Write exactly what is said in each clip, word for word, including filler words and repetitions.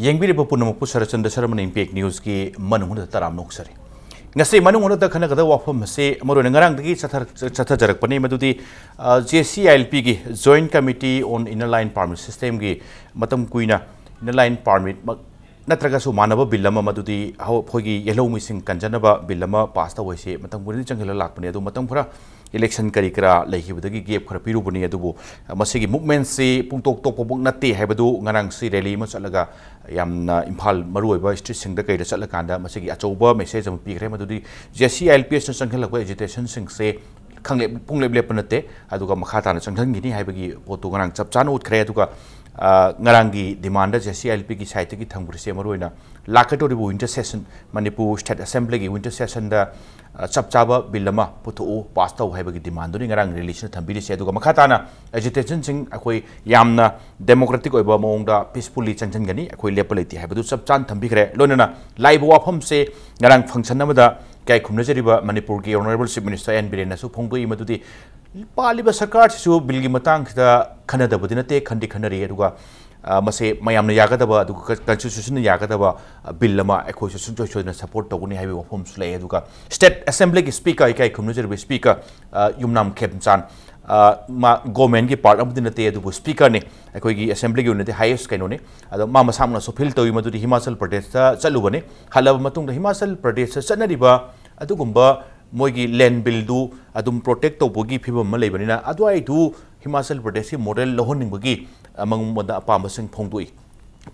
ꯌꯦꯡꯕꯤꯔꯤꯕ ꯄꯨꯝꯅꯃꯛꯄꯨ ꯁꯔꯠꯆꯟꯗ꯭ꯔ ꯁꯔꯃꯅ ꯏꯝꯄꯦꯛ ꯅ꯭ꯌꯨꯁꯀꯤ ꯃꯅꯨꯡ ꯍꯨꯠꯅ ꯇꯔꯥꯝꯅ ꯑꯣꯛꯆꯔꯤ꯫ ꯉꯁꯤ ꯃꯅꯨꯡ ꯍꯨꯠꯅ ꯈꯟꯅꯒꯗꯕ ꯋꯥꯐꯝ ꯑꯁꯤ ꯃꯔꯨꯑꯣꯏꯅ ꯉꯔꯥꯡꯗꯒꯤ ꯆꯠꯊꯔꯛ-, ꯆꯠꯊꯖꯔꯛꯄꯅꯤ, ꯃꯗꯨꯗꯤ, ꯑ, ꯖꯦ ꯁꯤ ꯑꯥꯏ ꯑꯦꯜ ꯄꯤꯒꯤ Joint Committee on Inner Line Permit Systemꯒꯤ ꯃꯇꯝ ꯀꯨꯏꯅ Inner Line Permit ꯃꯛ ꯅꯠꯇ꯭ꯔꯒꯁꯨ ꯃꯥꯟꯅꯕ ꯕꯤꯜ ꯑꯃ, ꯃꯗꯨꯗꯤ ꯍꯧ-, ꯑꯩꯈꯣꯏꯒꯤ ꯌꯦꯜꯍꯧꯃꯤꯁꯤꯡ ꯀꯟꯖꯅꯕ ꯕꯤꯜ ꯑꯃ ꯄꯥꯁ ꯇꯧꯕ ꯍꯥꯏꯁꯤ ꯃꯇꯝ ꯀꯨꯏꯅꯗꯤ ꯆꯪꯁꯤꯜꯂ ꯂꯥꯛꯄꯅꯤ꯫ ꯑꯗꯨ ꯃꯇꯝ ꯈꯔ ꯏꯂꯦꯛꯁꯟ ꯀꯔꯤ ꯀꯔꯥ ꯂꯩꯈꯤꯕꯗꯒꯤ ꯒꯦꯞ ꯈꯔ ꯄꯤꯔꯨꯕꯅꯤ꯫ ꯑꯗꯨꯕꯨ ꯃꯁꯤꯒꯤ ꯃꯨꯚꯃꯦꯟꯁꯤ ꯄꯨꯡꯇꯣꯛ ꯇꯣꯛꯄꯃꯛ ꯅꯠꯇꯦ ꯍꯥꯏꯕꯗꯨ ꯉꯔꯥꯡꯁꯤ ꯔꯦꯂꯤ ꯑꯃ ꯆꯠꯂꯒ ꯌꯥꯝꯅ ꯏꯝꯐꯥꯜ ꯃꯔꯨꯑꯣꯏꯕ ꯁ꯭ꯇ꯭ꯔꯤꯠꯁꯤꯡꯗ ꯀꯩꯗ ꯆꯠꯂꯀꯥꯟꯗ ꯃꯁꯤꯒꯤ ꯑꯆꯧꯕ ꯃꯦꯁꯦꯖ ꯑꯃ ꯄꯤꯈ꯭ꯔꯦ, ꯃꯗꯨꯗꯤ J C I L P ꯑꯦꯁꯅ ꯆꯪꯁꯤꯜꯂꯛꯄ ꯑꯦꯖꯤꯇꯦꯁꯟꯁꯤꯡꯁꯦ ꯈꯪꯂꯦꯞ-, ꯄꯨꯡꯂꯦꯞ ꯂꯦꯞꯄ ꯅꯠꯇꯦ, ꯑꯗꯨꯒ ꯃꯈꯥ ꯇꯥꯅ ꯆꯪꯁꯤꯟꯈꯤꯅꯤ ꯍꯥꯏꯕꯒꯤ ꯄꯣꯠꯇꯨ ꯉꯔꯥꯡ ꯆꯞ ꯆꯥꯅ ꯎꯠꯈ꯭ꯔꯦ꯫ ꯑꯗꯨꯒ, ꯑ, ꯉꯔꯥꯡꯒꯤ demand J C I L ꯄꯤꯒꯤ ꯁꯥꯏꯠꯇꯒꯤ ꯊꯝꯈ꯭ꯔꯤꯁꯦ ꯃꯔꯨꯑꯣꯏꯅ ꯂꯥꯛꯀꯗꯧꯔꯤꯕ ꯋꯤꯟꯇꯔ ꯁꯦꯁꯟ, ꯃꯅꯤꯄꯨꯔ ꯁ꯭ꯇꯦꯠ ꯑꯦꯁꯦꯝꯕ꯭ꯂꯤꯒꯤ ꯋꯤꯟꯇꯔ ꯁꯦꯁꯟꯗ, ꯑ, ꯆꯞ ꯆꯥꯕ ꯕꯤꯜ ꯑꯃ ꯄꯨꯊꯣꯛꯎ, ꯄꯥꯁ ꯇꯧ ꯍꯥꯏꯕꯒꯤ ꯗꯤꯃꯥꯟꯗꯨꯅꯤ ꯉꯔꯥꯡ ꯔꯦꯂꯤꯁꯤꯅ ꯊꯝꯕꯤꯔꯤꯁꯦ꯫ ꯑꯗꯨꯒ ꯃꯈꯥ ꯇꯥꯅ ꯑꯦꯖꯤꯇꯦꯁꯟꯁꯤꯡ ꯑꯩꯈꯣꯏ ꯌꯥꯝꯅ ꯗꯦꯃꯣꯀ꯭ꯔꯦꯇꯤꯛ ꯑꯣꯏꯕ ꯃꯑꯣꯡꯗ ꯄꯤꯁꯐꯨꯜꯂꯤ ꯆꯪꯁꯤꯟꯒꯅꯤ, ꯑꯩꯈꯣꯏ ꯂꯦꯞꯄ ꯂꯩꯇꯦ ꯍꯥꯏꯕꯗꯨ ꯆꯞ ꯆꯥꯅ ꯊꯝꯕꯤꯈ꯭ꯔꯦ꯫ ꯂꯣꯏꯅꯅ ꯂꯥꯛꯏꯕ ꯋꯥꯐꯝꯁꯦ ꯉꯔꯥꯡ ꯐꯪꯁꯟ ꯑꯃꯗ ꯏꯀꯥꯏ ꯈꯨꯝꯅꯖꯔꯤꯕ ꯃꯅꯤꯄꯨꯔꯒꯤ ꯑꯣꯅꯔꯦꯕꯜ ꯆꯤꯐ ꯃꯤꯅꯤꯁꯇꯔ ꯑꯦꯟ ꯕꯤꯔꯦꯟꯅꯁꯨ ꯐꯣꯡꯗꯣꯛꯏ, ꯃꯗꯨꯗꯤ ꯄꯥꯜꯂꯤꯕ ꯁꯔꯀꯥꯔꯁꯤꯁꯨ ꯕꯤꯜꯒꯤ ꯃꯇꯥꯡꯁꯤꯗ ꯈꯟꯅꯗꯕꯗꯤ ꯅꯠꯇꯦ, ꯈꯟꯗꯤ ꯈꯟꯅꯔꯤ, ꯑꯗꯨꯒ, ꯑ, ꯃꯁꯦ ꯃꯌꯥꯝꯅ ꯌꯥꯒꯗꯕ, ꯑꯗꯨꯒ ꯀꯟꯁꯇꯤꯇ꯭ꯌꯨꯁꯟꯅ ꯌꯥꯒꯗꯕ, ꯑ, ꯕꯤꯜ ꯑꯃ ꯑꯩꯈꯣꯏꯁꯨ ꯁꯨꯡꯁꯣꯏ ꯁꯣꯏꯗꯅ ꯁꯄꯣꯔꯠ ꯇꯧꯒꯅꯤ ꯍꯥꯏꯕꯒꯤ ꯋꯥꯐꯝꯁꯨ ꯂꯩ꯫ ꯑꯗꯨꯒ ꯁ꯭ꯇꯦꯠ ꯑꯦꯁꯦꯝꯕ꯭ꯂꯤꯒꯤ ꯁ꯭ꯄꯤꯀꯔ, ꯏꯀꯥꯏ ꯈꯨꯝꯅꯖꯔꯤꯕ ꯁ꯭ꯄꯤꯀꯔ, ꯑ, ꯌꯨꯝꯅꯥꯝ ꯈꯦꯝꯆꯥꯟ, ꯑ, ꯃꯥ ꯒꯣꯔꯃꯦꯟꯒꯤ ꯄꯥꯔꯠ ꯑꯃꯗꯤ ꯅꯠꯇꯦ, ꯑꯗꯨꯕꯨ ꯁ꯭ꯄꯤꯀꯔꯅꯤ, ꯑꯩꯈꯣꯏꯒꯤ ꯑꯦꯁꯦꯝꯕ꯭ꯂꯤꯒꯤ ꯑꯣꯏꯅꯗꯤ ꯍꯥꯏꯌꯦꯁ ꯀꯩꯅꯣꯅꯤ꯫ ꯑꯗꯣ ꯃꯥ ꯃꯁꯥꯃꯛꯅꯁꯨ ꯐꯤꯜ ꯇꯧꯏ, ꯃꯗꯨꯗꯤ ꯍꯤꯃꯥꯆꯜ ꯄ꯭ꯔꯗꯦꯁꯇ ꯆꯠꯂꯨꯕꯅꯤ, ꯍꯜꯂꯕ ꯃꯇꯨꯡꯗ ꯍꯤꯃꯥꯆꯜ ꯄ꯭ꯔꯗꯦꯁꯇ ꯆꯠꯅꯔꯤꯕ ꯑꯗꯨꯒꯨꯝꯕ ꯃꯣꯏꯒꯤ ꯂꯦꯟ ꯕꯤꯜꯗꯨ ꯑꯗꯨꯝ ꯄ꯭ꯔꯣꯇꯦꯛ ꯇꯧꯕꯒꯤ ꯐꯤꯕꯝ ꯑꯃ ꯂꯩꯕꯅꯤꯅ, ꯑꯗꯨꯋꯥꯏꯗꯨ ꯍꯤꯃꯥꯆꯜ ꯄ꯭ꯔꯗꯦꯁꯀꯤ ꯃꯣꯗꯦꯜ ꯂꯧꯍꯟꯅꯤꯡꯕꯒꯤ, ꯑ, ꯃꯉꯣꯟꯗ ꯑꯄꯥꯝꯕꯁꯤꯡ ꯐꯣꯡꯗꯣꯛꯏ꯫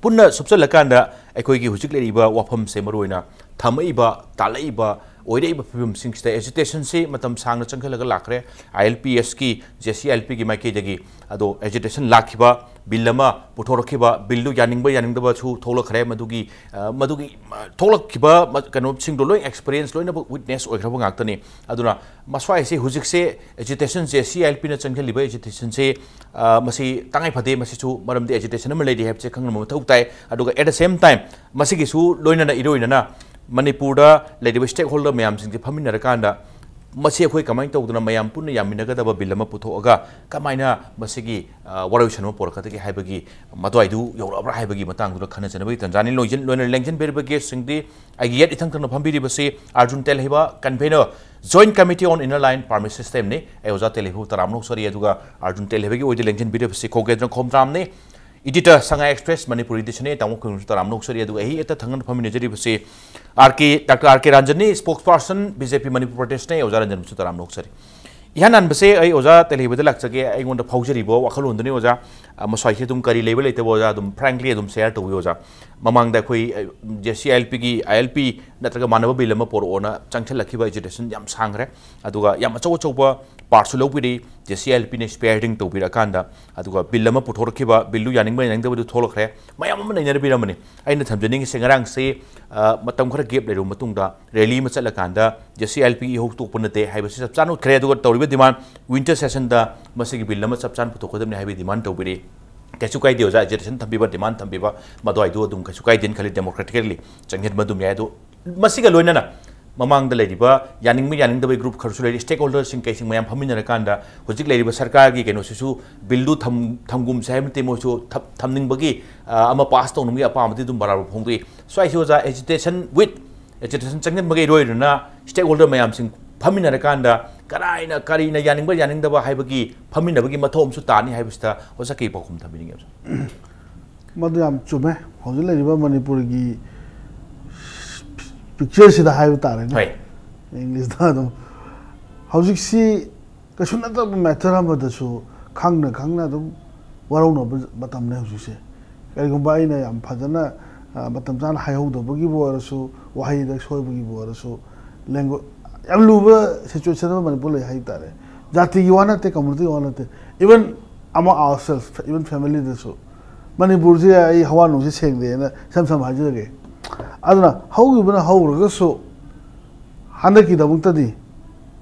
ꯄꯨꯟꯅ ꯁꯨꯞꯆꯜꯂꯀꯥꯟꯗ ꯑꯩꯈꯣꯏꯒꯤ ꯍꯧꯖꯤꯛ ꯂꯩꯔꯤꯕ ꯋꯥꯐꯝꯁꯦ, ꯃꯔꯨꯑꯣꯏꯅ ꯊꯝꯃꯛꯏꯕ, ꯇꯥꯜꯂꯛꯏꯕ, ꯑꯣꯏꯔꯛꯏꯕ ꯐꯤꯕꯝꯁꯤꯡꯁꯤꯗ ꯑꯦꯖꯤꯇꯦꯁꯟꯁꯤ ꯃꯇꯝ ꯁꯥꯡꯅ ꯆꯪꯁꯤꯜꯂꯒ ꯂꯥꯛꯈ꯭ꯔꯦ꯫ ꯑꯥꯏ L P ꯑꯦꯁꯀꯤ, J C I L ꯄꯤꯒꯤ ꯃꯥꯏꯀꯩꯗꯒꯤ ꯑꯗꯣ ꯑꯦꯖꯤꯇꯦꯁꯟ ꯂꯥꯛꯈꯤꯕ, ꯕꯤꯜ ꯑꯃ ꯄꯨꯊꯣꯔꯛꯈꯤꯕ, ꯕꯤꯜꯗꯨ ꯌꯥꯅꯤꯡꯕ ꯌꯥꯅꯤꯡꯗꯕꯁꯨ ꯊꯣꯛꯂꯛꯈ꯭ꯔꯦ꯫ ꯃꯗꯨꯒꯤ, ꯑ, ꯃꯗꯨꯒꯤ, ꯑ, ꯊꯣꯛꯂꯛꯈꯤꯕ ꯃ-, ꯀꯩꯅꯣꯁꯤꯡꯗꯣ ꯂꯣꯏ ꯑꯦꯛꯁꯄꯤꯔꯤꯌꯦꯟꯁ ꯂꯣꯏꯅꯃꯛ ꯋꯤꯠꯅꯦꯁ ꯑꯣꯏꯈ꯭ꯔꯕ ꯉꯥꯛꯇꯅꯤ꯫ ꯑꯗꯨꯅ ꯃꯁ꯭ꯋꯥꯏꯁꯦ ꯍꯧꯖꯤꯛꯁꯦ ꯑꯦꯖꯤꯇꯦꯁꯟꯁꯦ, ꯁꯤ ꯑꯥꯏ ꯑꯦꯜ ꯄꯤꯅ ꯆꯪꯁꯤꯜꯂꯤꯕ ꯑꯦꯖꯤꯇꯦꯁꯟꯁꯦ, ꯑ, ꯃꯁꯤ ꯇꯉꯥꯏ ꯐꯗꯦ꯫ ꯃꯁꯤꯁꯨ ꯃꯔꯝꯗꯤ ꯑꯦꯖꯤꯇꯦꯁꯟ ꯑꯃ ꯂꯩꯔꯤ ꯍꯥꯏꯕꯁꯦ ꯈꯪꯅꯕ ꯃꯊꯧ ꯇꯥꯏ꯫ ꯑꯗꯨꯒ at the same time ꯃꯁꯤꯒꯤꯁꯨ ꯂꯣꯏꯅꯅ ꯏꯔꯣꯏꯅꯅ ꯃꯅꯤꯄꯨꯔꯗ ꯂꯩꯔꯤꯕ ꯁ꯭ꯇꯦꯛ ꯍꯣꯜꯗꯔ ꯃꯌꯥꯝꯁꯤꯡꯁꯦ ꯐꯝꯃꯤꯟꯅꯔꯀꯥꯟꯗ ꯃꯁꯤ ꯑꯩꯈꯣꯏ ꯀꯃꯥꯏꯅ ꯇꯧꯗꯅ ꯃꯌꯥꯝ ꯄꯨꯟꯅ ꯌꯥꯃꯤꯟꯅꯒꯗꯕ ꯕꯤꯜ ꯑꯃ ꯄꯨꯊꯣꯛꯑꯒ ꯀꯃꯥꯏꯅ ꯃꯁꯤꯒꯤ, ꯑ, ꯋꯥꯔꯣꯏꯁꯤꯟ ꯑꯃ ꯄꯨꯔꯛꯀꯗꯒꯦ ꯍꯥꯏꯕꯒꯤ ꯃꯗꯨꯋꯥꯏꯗꯨ ꯌꯧꯔꯛꯑꯕ꯭ꯔꯥ ꯍꯥꯏꯕꯒꯤ ꯃꯇꯥꯡꯗꯨꯗ ꯈꯟꯅꯖꯅꯕꯒꯤ ꯇꯥꯟꯖꯥꯅꯤ꯫ ꯂꯣꯏꯖꯤꯟ-, ꯂꯣꯏꯅ ꯂꯦꯡꯁꯤꯟꯕꯤꯔꯤꯕ ꯒꯦꯁꯁꯤꯡꯗꯤ ꯑꯩꯒꯤ ꯌꯦꯠ ꯏꯊꯪ ꯊꯪꯅ ꯐꯝꯕꯤꯔꯤꯕꯁꯤ Arjun ꯇꯦꯜꯍꯩꯕ, convener, Joint Committee on Inner Line Permit System ꯅꯤ꯫ ꯑꯩ ꯑꯣꯖꯥ ꯇꯦꯜꯍꯩꯕꯨ ꯇꯔꯥꯝꯅ ꯑꯣꯛꯆꯔꯤ, ꯑꯗꯨꯒ ꯑꯥꯔꯖꯨꯟ ꯇꯦꯜꯍꯩꯕꯒꯤ ꯑꯣꯏꯗ ꯂꯦꯡꯁꯤꯟꯕꯤꯔꯤꯕꯁꯤ ꯈꯣꯒꯦꯗ꯭ꯔ ꯈꯣꯝꯗ꯭ꯔꯥꯝꯅꯤ꯫ Editor, ꯁꯉꯥꯏ ꯑꯦꯛꯁꯄ꯭ꯔꯦꯁ ꯃꯅꯤꯄꯨꯔ edition ꯅꯤ, ꯇꯥꯃꯣ ꯈꯨꯔꯨꯝꯁꯨ ꯇꯔꯥꯝꯅ ꯑꯣꯛꯆꯔꯤ꯫ ꯑꯗꯨꯒ ꯑꯩ ꯍꯦꯛꯇ ꯊꯪꯅꯅ ꯐꯝꯃꯤꯟꯅꯖꯔꯤꯕꯁꯤ ꯑꯥꯔ ꯀꯦ, ꯗꯥꯛꯇꯔ ꯑꯥꯔ ꯀꯦ ꯔꯟꯖꯟꯅꯤ, spokesperson, ꯕꯤ ꯖꯦ ꯄꯤ ꯃꯅꯤꯄꯨꯔ ꯄ꯭ꯔꯗꯦꯁꯅꯤ, ꯑꯣꯖꯥ ꯔꯟꯖꯟꯕꯨꯁꯨ ꯇꯔꯥꯝꯅ ꯑꯣꯛꯆꯔꯤ꯫ ꯏꯍꯥꯟ ꯍꯥꯟꯕꯁꯦ ꯑꯩ ꯑꯣꯖꯥ ꯇꯦꯜꯍꯩꯕꯗ ꯂꯥꯛꯆꯒꯦ꯫ ꯑꯩꯉꯣꯟꯗ ꯐꯥꯎꯖꯔꯤꯕ ꯋꯥꯈꯜꯂꯣꯟꯗꯨꯅꯤ ꯑꯣꯖꯥ꯫ ꯑ, ꯃꯁ꯭ꯋꯥꯏꯁꯦ ꯑꯗꯨꯝ ꯀꯔꯤ ꯂꯩꯕ ꯂꯩꯇꯕ ꯑꯣꯖꯥ ꯑꯗꯨꯝ frankly ꯑꯗꯨꯝ share ꯇꯧꯕꯤꯌꯨ ꯑꯣꯖꯥ꯫ ꯃꯃꯥꯡꯗ ꯑꯩꯈꯣꯏ, ꯑ, ꯖꯦ ꯁꯤ ꯑꯥꯏ ꯑꯦꯜ ꯄꯤꯒꯤ, ꯑꯥꯏ ꯑꯦꯜ ꯄꯤ ꯅꯠꯇ꯭ꯔꯒ ꯃꯥꯟꯅꯕ ꯕꯤꯜ ꯑꯃ ꯄꯣꯔꯛꯑꯣꯅ ꯆꯪꯁꯤꯜꯂꯛꯈꯤꯕ agitation ꯌꯥꯝ ꯁꯥꯡꯈ꯭ꯔꯦ꯫ ꯑꯗꯨꯒ ꯌꯥꯝ ꯑꯆꯧ ꯑꯆꯧꯕ partꯁꯨ ꯂꯧꯕꯤꯔꯤ꯫ ꯖꯦ ꯁꯤ ꯑꯥꯏ ꯑꯦꯜ ꯄꯤꯅ spearheading ꯇꯧꯕꯤꯔꯀꯥꯟꯗ, ꯑꯗꯨꯒ ꯕꯤꯜ ꯑꯃ ꯄꯨꯊꯣꯔꯛꯈꯤꯕ, ꯕꯤꯜꯗꯨ ꯌꯥꯅꯤꯡꯕ ꯌꯥꯅꯤꯡꯗꯕꯗꯨ ꯊꯣꯛꯂꯛꯈ꯭ꯔꯦ꯫ ꯃꯌꯥꯝ ꯑꯃ ꯅꯩꯅꯔꯕꯤꯔꯝꯕꯅꯤ꯫ ꯑꯩꯅ ꯊꯝꯖꯅꯤꯡꯉꯤꯁꯦ, ꯉꯔꯥꯡꯁꯦ, ꯑ, ꯃꯇꯝ ꯈꯔ gap ꯂꯩꯔꯕ ꯃꯇꯨꯡꯗ rally ꯑꯃ ꯆꯠꯂꯀꯥꯟꯗ ꯖꯦ ꯁꯤ ꯑꯥꯏ ꯑꯦꯜ ꯄꯤ ꯏꯍꯧ ꯇꯣꯛꯄ ꯅꯠꯇꯦ ꯍꯥꯏꯕꯁꯤ ꯆꯞ ꯆꯥꯅ ꯎꯠꯈ꯭ꯔꯦ꯫ ꯑꯗꯨꯒ ꯇꯧꯔꯤꯕ demand, winter sessionꯗ ꯃꯁꯤꯒꯤ ꯕꯤꯜ ꯑꯃ ꯆꯞ ꯆꯥꯅ ꯄꯨꯊꯣꯛꯀꯗꯕꯅꯤ ꯍꯥꯏꯕꯒꯤ demand ꯇꯧꯕꯤꯔꯤ꯫ ꯀꯩꯁꯨ ꯀꯥꯏꯗꯦ ꯑꯣꯖꯥ, agitation ꯊꯝꯕꯤꯕ, demand ꯊꯝꯕꯤꯕ, ꯃꯗꯨꯋꯥꯏꯗꯨ ꯑꯗꯨꯝ ꯀꯩꯁꯨ ꯀꯥꯏꯗꯦꯅ ꯈꯜꯂꯤ, democratically ꯆꯪꯁꯤꯟꯕ ꯑꯗꯨꯝ ꯌꯥꯏ꯫ ꯑꯗꯨ ꯃꯁꯤꯒ ꯂꯣꯏꯅꯅ ꯃꯃꯥꯡꯗ ꯂꯩꯔꯤꯕ ꯌꯥꯅꯤꯡꯕ ꯌꯥꯅꯤꯡꯗꯕꯒꯤ group ꯈꯔꯁꯨ ꯂꯩꯔꯤ, stakeholderꯁꯤꯡ ꯀꯩꯁꯤꯡ ꯃꯌꯥꯝ ꯐꯝꯃꯤꯟꯅꯔꯀꯥꯟꯗ ꯍꯧꯖꯤꯛ ꯂꯩꯔꯤꯕ ꯁꯔꯀꯥꯔꯒꯤ ꯀꯩꯅꯣꯁꯤꯁꯨ, ꯕꯤꯜꯗꯨ ꯊꯝ-, ꯊꯝꯒꯨꯝꯁꯦ ꯍꯥꯏꯕ ꯅꯠꯇꯦ, ꯃꯣꯏꯁꯨ ꯊꯝ-, ꯊꯝꯅꯤꯡꯕꯒꯤ, ꯑ, ꯑꯃ pass ꯇꯧꯅꯤꯡꯕꯒꯤ ꯑꯄꯥꯝꯕꯗꯤ ꯑꯗꯨꯝ ꯕꯔꯥꯕꯔ ꯐꯣꯡꯗꯣꯛꯏ꯫ ꯁ꯭ꯋꯥꯏꯁꯤ ꯑꯣꯖꯥ, agitation with, agitation ꯆꯪꯁꯤꯟꯕꯒ ꯏꯔꯣꯏ ꯂꯣꯏꯅꯅ stakeholder ꯃꯌꯥꯝꯁꯤꯡ ꯐꯝꯃꯤꯟꯅꯔꯀꯥꯟꯗ ꯀꯔꯥꯏꯅ ꯀꯔꯤꯅ ꯌꯥꯅꯤꯡꯕ ꯌꯥꯅꯤꯡꯗꯕ ꯍꯥꯏꯕꯒꯤ ꯐꯝꯃꯤꯟꯅꯕꯒꯤ ꯃꯊꯧ ꯑꯃꯁꯨ ꯇꯥꯅꯤ ꯍꯥꯏꯕꯁꯤꯗ ꯑꯣꯖꯥ ꯀꯩ ꯄꯥꯎꯈꯨꯝ ꯊꯝꯕꯤꯅꯤꯡꯉꯦ ꯑꯣꯖꯥ? ꯃꯗꯨ ꯌꯥꯝ ꯆꯨꯝꯃꯦ꯫ ꯍꯧꯖꯤꯛ ꯂꯩꯔꯤꯕ ꯃꯅꯤꯄꯨꯔꯒꯤ pictureꯁꯤꯗ ꯍꯥꯏꯕ ꯇꯥꯔꯦꯅꯦ꯫ ꯍꯣꯏ꯫ Englishꯇ ꯑꯗꯨꯝ ꯍꯧꯖꯤꯛꯁꯤ ꯀꯩꯁꯨ ꯅꯠꯇꯕ matter ꯑꯃꯗꯁꯨ ꯈꯪꯅ ꯈꯪꯅ ꯑꯗꯨꯝ ꯋꯥꯔꯧꯅꯕ ꯃꯇꯝꯅꯦ ꯍꯧꯖꯤꯛꯁꯦ꯫ ꯀꯔꯤꯒꯨꯝꯕ ꯑꯩꯅ ꯌꯥꯝ ꯐꯖꯅ, ꯑ, ꯃꯇꯝ ꯆꯥꯅ ꯍꯥꯏꯍꯧꯗꯕꯒꯤꯕꯨ ꯑꯣꯏꯔꯁꯨ, ꯋꯥꯍꯩꯗ ꯁꯣꯏꯕꯒꯤꯕꯨ ꯑꯣꯏꯔꯁꯨ, language, ꯌꯥꯝ ꯂꯨꯕ situation ꯑꯃ ꯃꯅꯤꯄꯨꯔ ꯂꯩ ꯍꯥꯏ ꯇꯥꯔꯦ꯫ ꯖꯥꯇꯤꯒꯤ ꯋꯥ ꯅꯠꯇꯦ, communityꯒꯤ ꯋꯥ ꯅꯠꯇꯦ, even among ourselves, even familyꯗꯁꯨ꯫ ꯃꯅꯤꯄꯨꯔꯁꯦ ꯑꯩ ꯍꯋꯥ ꯅꯨꯡꯁꯤꯠ ꯁꯦꯡꯗꯦꯅ ꯏꯁꯝ ꯁꯝꯅ ꯍꯥꯏꯖꯔꯒꯦ꯫ ꯑꯗꯨꯅ ꯍꯧꯈꯤꯕꯅ ꯍꯧꯈ꯭ꯔꯒꯁꯨ, ꯍꯟꯗꯛꯀꯤꯗꯃꯛꯇꯗꯤ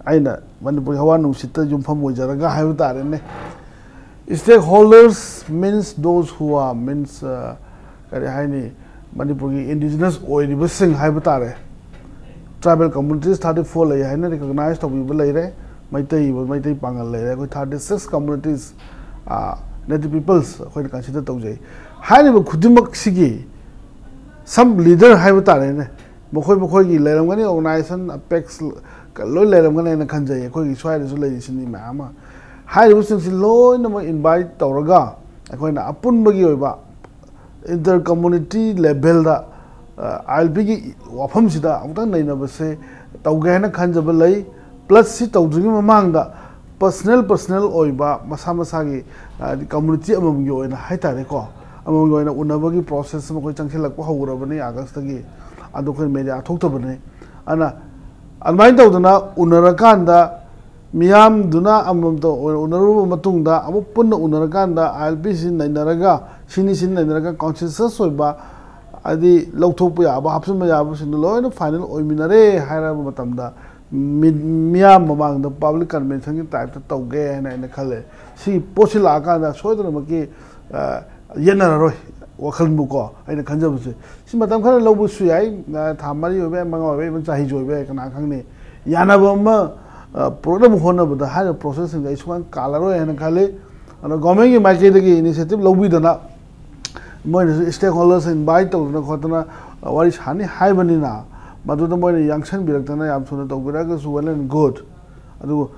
ꯑꯩꯅ ꯃꯅꯤꯄꯨꯔꯒꯤ ꯍꯋꯥ ꯅꯨꯡꯁꯤꯠꯇ ꯌꯨꯝꯐꯝ ꯑꯣꯏꯖꯔꯒ ꯍꯥꯏꯕ ꯇꯥꯔꯦꯅꯦ, stakeholders means those who are, means, uh, ꯀꯔꯤ ꯍꯥꯏꯅꯤ, ꯃꯅꯤꯄꯨꯔꯒꯤ indigenous ꯑꯣꯏꯔꯤꯕꯁꯤꯡ ꯍꯥꯏꯕ ꯇꯥꯔꯦ, tribal communities thirty four ꯂꯩ ꯍꯥꯏꯅ recognize ꯇꯧꯕꯤꯕ ꯂꯩꯔꯦ꯫ ꯃꯩꯇꯩ ꯃꯩꯇꯩ ꯄꯥꯉꯜ ꯂꯩꯔꯦ꯫ ꯑꯩꯈꯣꯏ thirty six communities, native peoples ꯑꯩꯈꯣꯏꯅ consider ꯇꯧꯖꯩ꯫ ꯍꯥꯏꯔꯤꯕ ꯈꯨꯗꯤꯡꯃꯛꯁꯤꯒꯤ some leader ꯍꯥꯏꯕ ꯇꯥꯔꯦꯅꯦ, ꯃꯈꯣꯏ ꯃꯈꯣꯏꯒꯤ ꯂꯩꯔꯝꯒꯅꯤ, organization, apex ꯂꯣꯏ ꯂꯩꯔꯝꯒꯅꯤ ꯍꯥꯏꯅ ꯈꯟꯖꯩ꯫ ꯑꯩꯈꯣꯏꯒꯤ ꯁ꯭ꯋꯥꯏꯗꯁꯨ ꯂꯩꯔꯤꯁꯤꯅꯤ ꯃꯌꯥꯝ ꯑꯃ꯫ ꯍꯥꯏꯔꯤꯕꯁꯤꯡꯁꯤ ꯂꯣꯏꯅꯃꯛ invite ꯇꯧꯔꯒ ꯑꯩꯈꯣꯏꯅ ꯑꯄꯨꯟꯕꯒꯤ ꯑꯣꯏꯕ inter community levelꯗ, ꯑ, ILPꯒꯤ ꯋꯥꯐꯝꯁꯤꯗ ꯑꯃꯨꯛꯇꯪ ꯅꯩꯅꯕꯁꯦ ꯇꯧꯒꯦ ꯍꯥꯏꯅ ꯈꯟꯖꯕ ꯂꯩ꯫ Plus ꯁꯤ ꯇꯧꯗ꯭ꯔꯤꯉꯩ ꯃꯃꯥꯡꯗ personal personal ꯑꯣꯏꯕ ꯃꯁꯥ ꯃꯁꯥꯒꯤ, ꯍꯥꯏꯗꯤ community ꯑꯃꯃꯝꯒꯤ ꯑꯣꯏꯅ ꯍꯥꯏꯇꯥꯔꯦꯀꯣ, ꯑꯃꯃꯝꯒꯤ ꯑꯣꯏꯅ ꯎꯅꯕꯒꯤ process ꯑꯃ ꯑꯩꯈꯣꯏ ꯆꯪꯁꯤꯜꯂꯛꯄ ꯍꯧꯔꯕꯅꯤ Augustꯇꯒꯤ꯫ ꯑꯗꯣ ꯑꯩꯈꯣꯏ media ꯊꯣꯛꯇꯕꯅꯤ꯫ ꯑꯗꯨꯅ ꯑꯗꯨꯃꯥꯏꯅ ꯇꯧꯗꯅ ꯎꯅꯔꯀꯥꯟꯗ ꯃꯤꯌꯥꯝꯗꯨꯅ ꯑꯃꯃꯝꯇ ꯑꯣꯏꯅ ꯎꯅꯔꯨꯔꯕ ꯃꯇꯨꯡꯗ, ꯑꯃꯨꯛ ꯄꯨꯟꯅ ꯎꯅꯔꯀꯥꯟꯗ ILPꯁꯤ ꯅꯩꯅꯔꯒ, ꯁꯤꯅꯤ ꯁꯤꯅꯤ ꯅꯩꯅꯔꯒ consensus ꯑꯣꯏꯕ, ꯍꯥꯏꯗꯤ ꯂꯧꯊꯣꯛꯄ ꯌꯥꯕ, ꯍꯥꯞꯆꯤꯟꯕ ꯌꯥꯕꯁꯤꯡꯗꯣ ꯂꯣꯏꯅ final ꯑꯣꯏꯃꯤꯟꯅꯔꯦ ꯍꯥꯏꯔꯕ ꯃꯇꯝꯗ ꯃꯤ-, ꯃꯤꯌꯥꯝ ꯃꯃꯥꯡꯗ public conventionꯒꯤ typeꯇ ꯇꯧꯒꯦ ꯍꯥꯏꯅ ꯑꯩꯅ ꯈꯜꯂꯦ꯫ ꯁꯤꯒꯤ ꯄꯣꯠꯁꯤ ꯂꯥꯛꯑꯀꯥꯟꯗ ꯁꯣꯏꯗꯅꯃꯛꯀꯤ, ꯑ, ꯌꯦꯠꯅꯔꯔꯣꯏ ꯋꯥꯈꯜꯕꯨꯀꯣ, ꯑꯩꯅ ꯈꯟꯖꯕꯁꯦ꯫ ꯁꯤ ꯃꯇꯝ ꯈꯔ ꯂꯧꯕꯁꯨ ꯌꯥꯏ, ꯑ, ꯊꯥ ꯃꯔꯤ ꯑꯣꯏꯕ ꯌꯥꯏ, ꯃꯉꯥ ꯑꯣꯏꯕ ꯌꯥꯏ, even ꯆꯍꯤꯁꯨ ꯑꯣꯏꯕ ꯌꯥꯏ, ꯀꯅꯥ ꯈꯪꯅꯤ? ꯌꯥꯅꯕ ꯑꯃ, ꯑ, ꯄꯨꯔꯛꯅꯕ ꯍꯣꯠꯅꯕꯗ ꯍꯥꯏꯔꯤꯕ processꯁꯤꯡꯁꯦ ꯑꯩ ꯁꯨꯡꯀꯥꯟ ꯀꯥꯜꯂꯔꯣꯏ ꯍꯥꯏꯅ ꯈꯜꯂꯤ꯫ ꯑꯗꯣ governmentꯀꯤ ꯃꯥꯏꯀꯩꯗꯒꯤ initiative ꯂꯧꯕꯤꯗꯅ ꯃꯣꯏꯅꯁꯨ stakeholders invite ꯇꯧꯗꯅ ꯈꯣꯠꯇꯅ, ꯑ, ꯋꯥꯔꯤ ꯁꯥꯅꯤ ꯍꯥꯏꯕꯅꯤꯅ ꯃꯗꯨꯗ ꯃꯣꯏꯅ ꯌꯥꯡꯁꯟꯕꯤꯔꯛꯇꯅ ꯌꯥꯝ ꯊꯨꯅ ꯇꯧꯕꯤꯔꯛꯑꯒꯁꯨ well and good꯫ ꯑꯗꯨꯕꯨ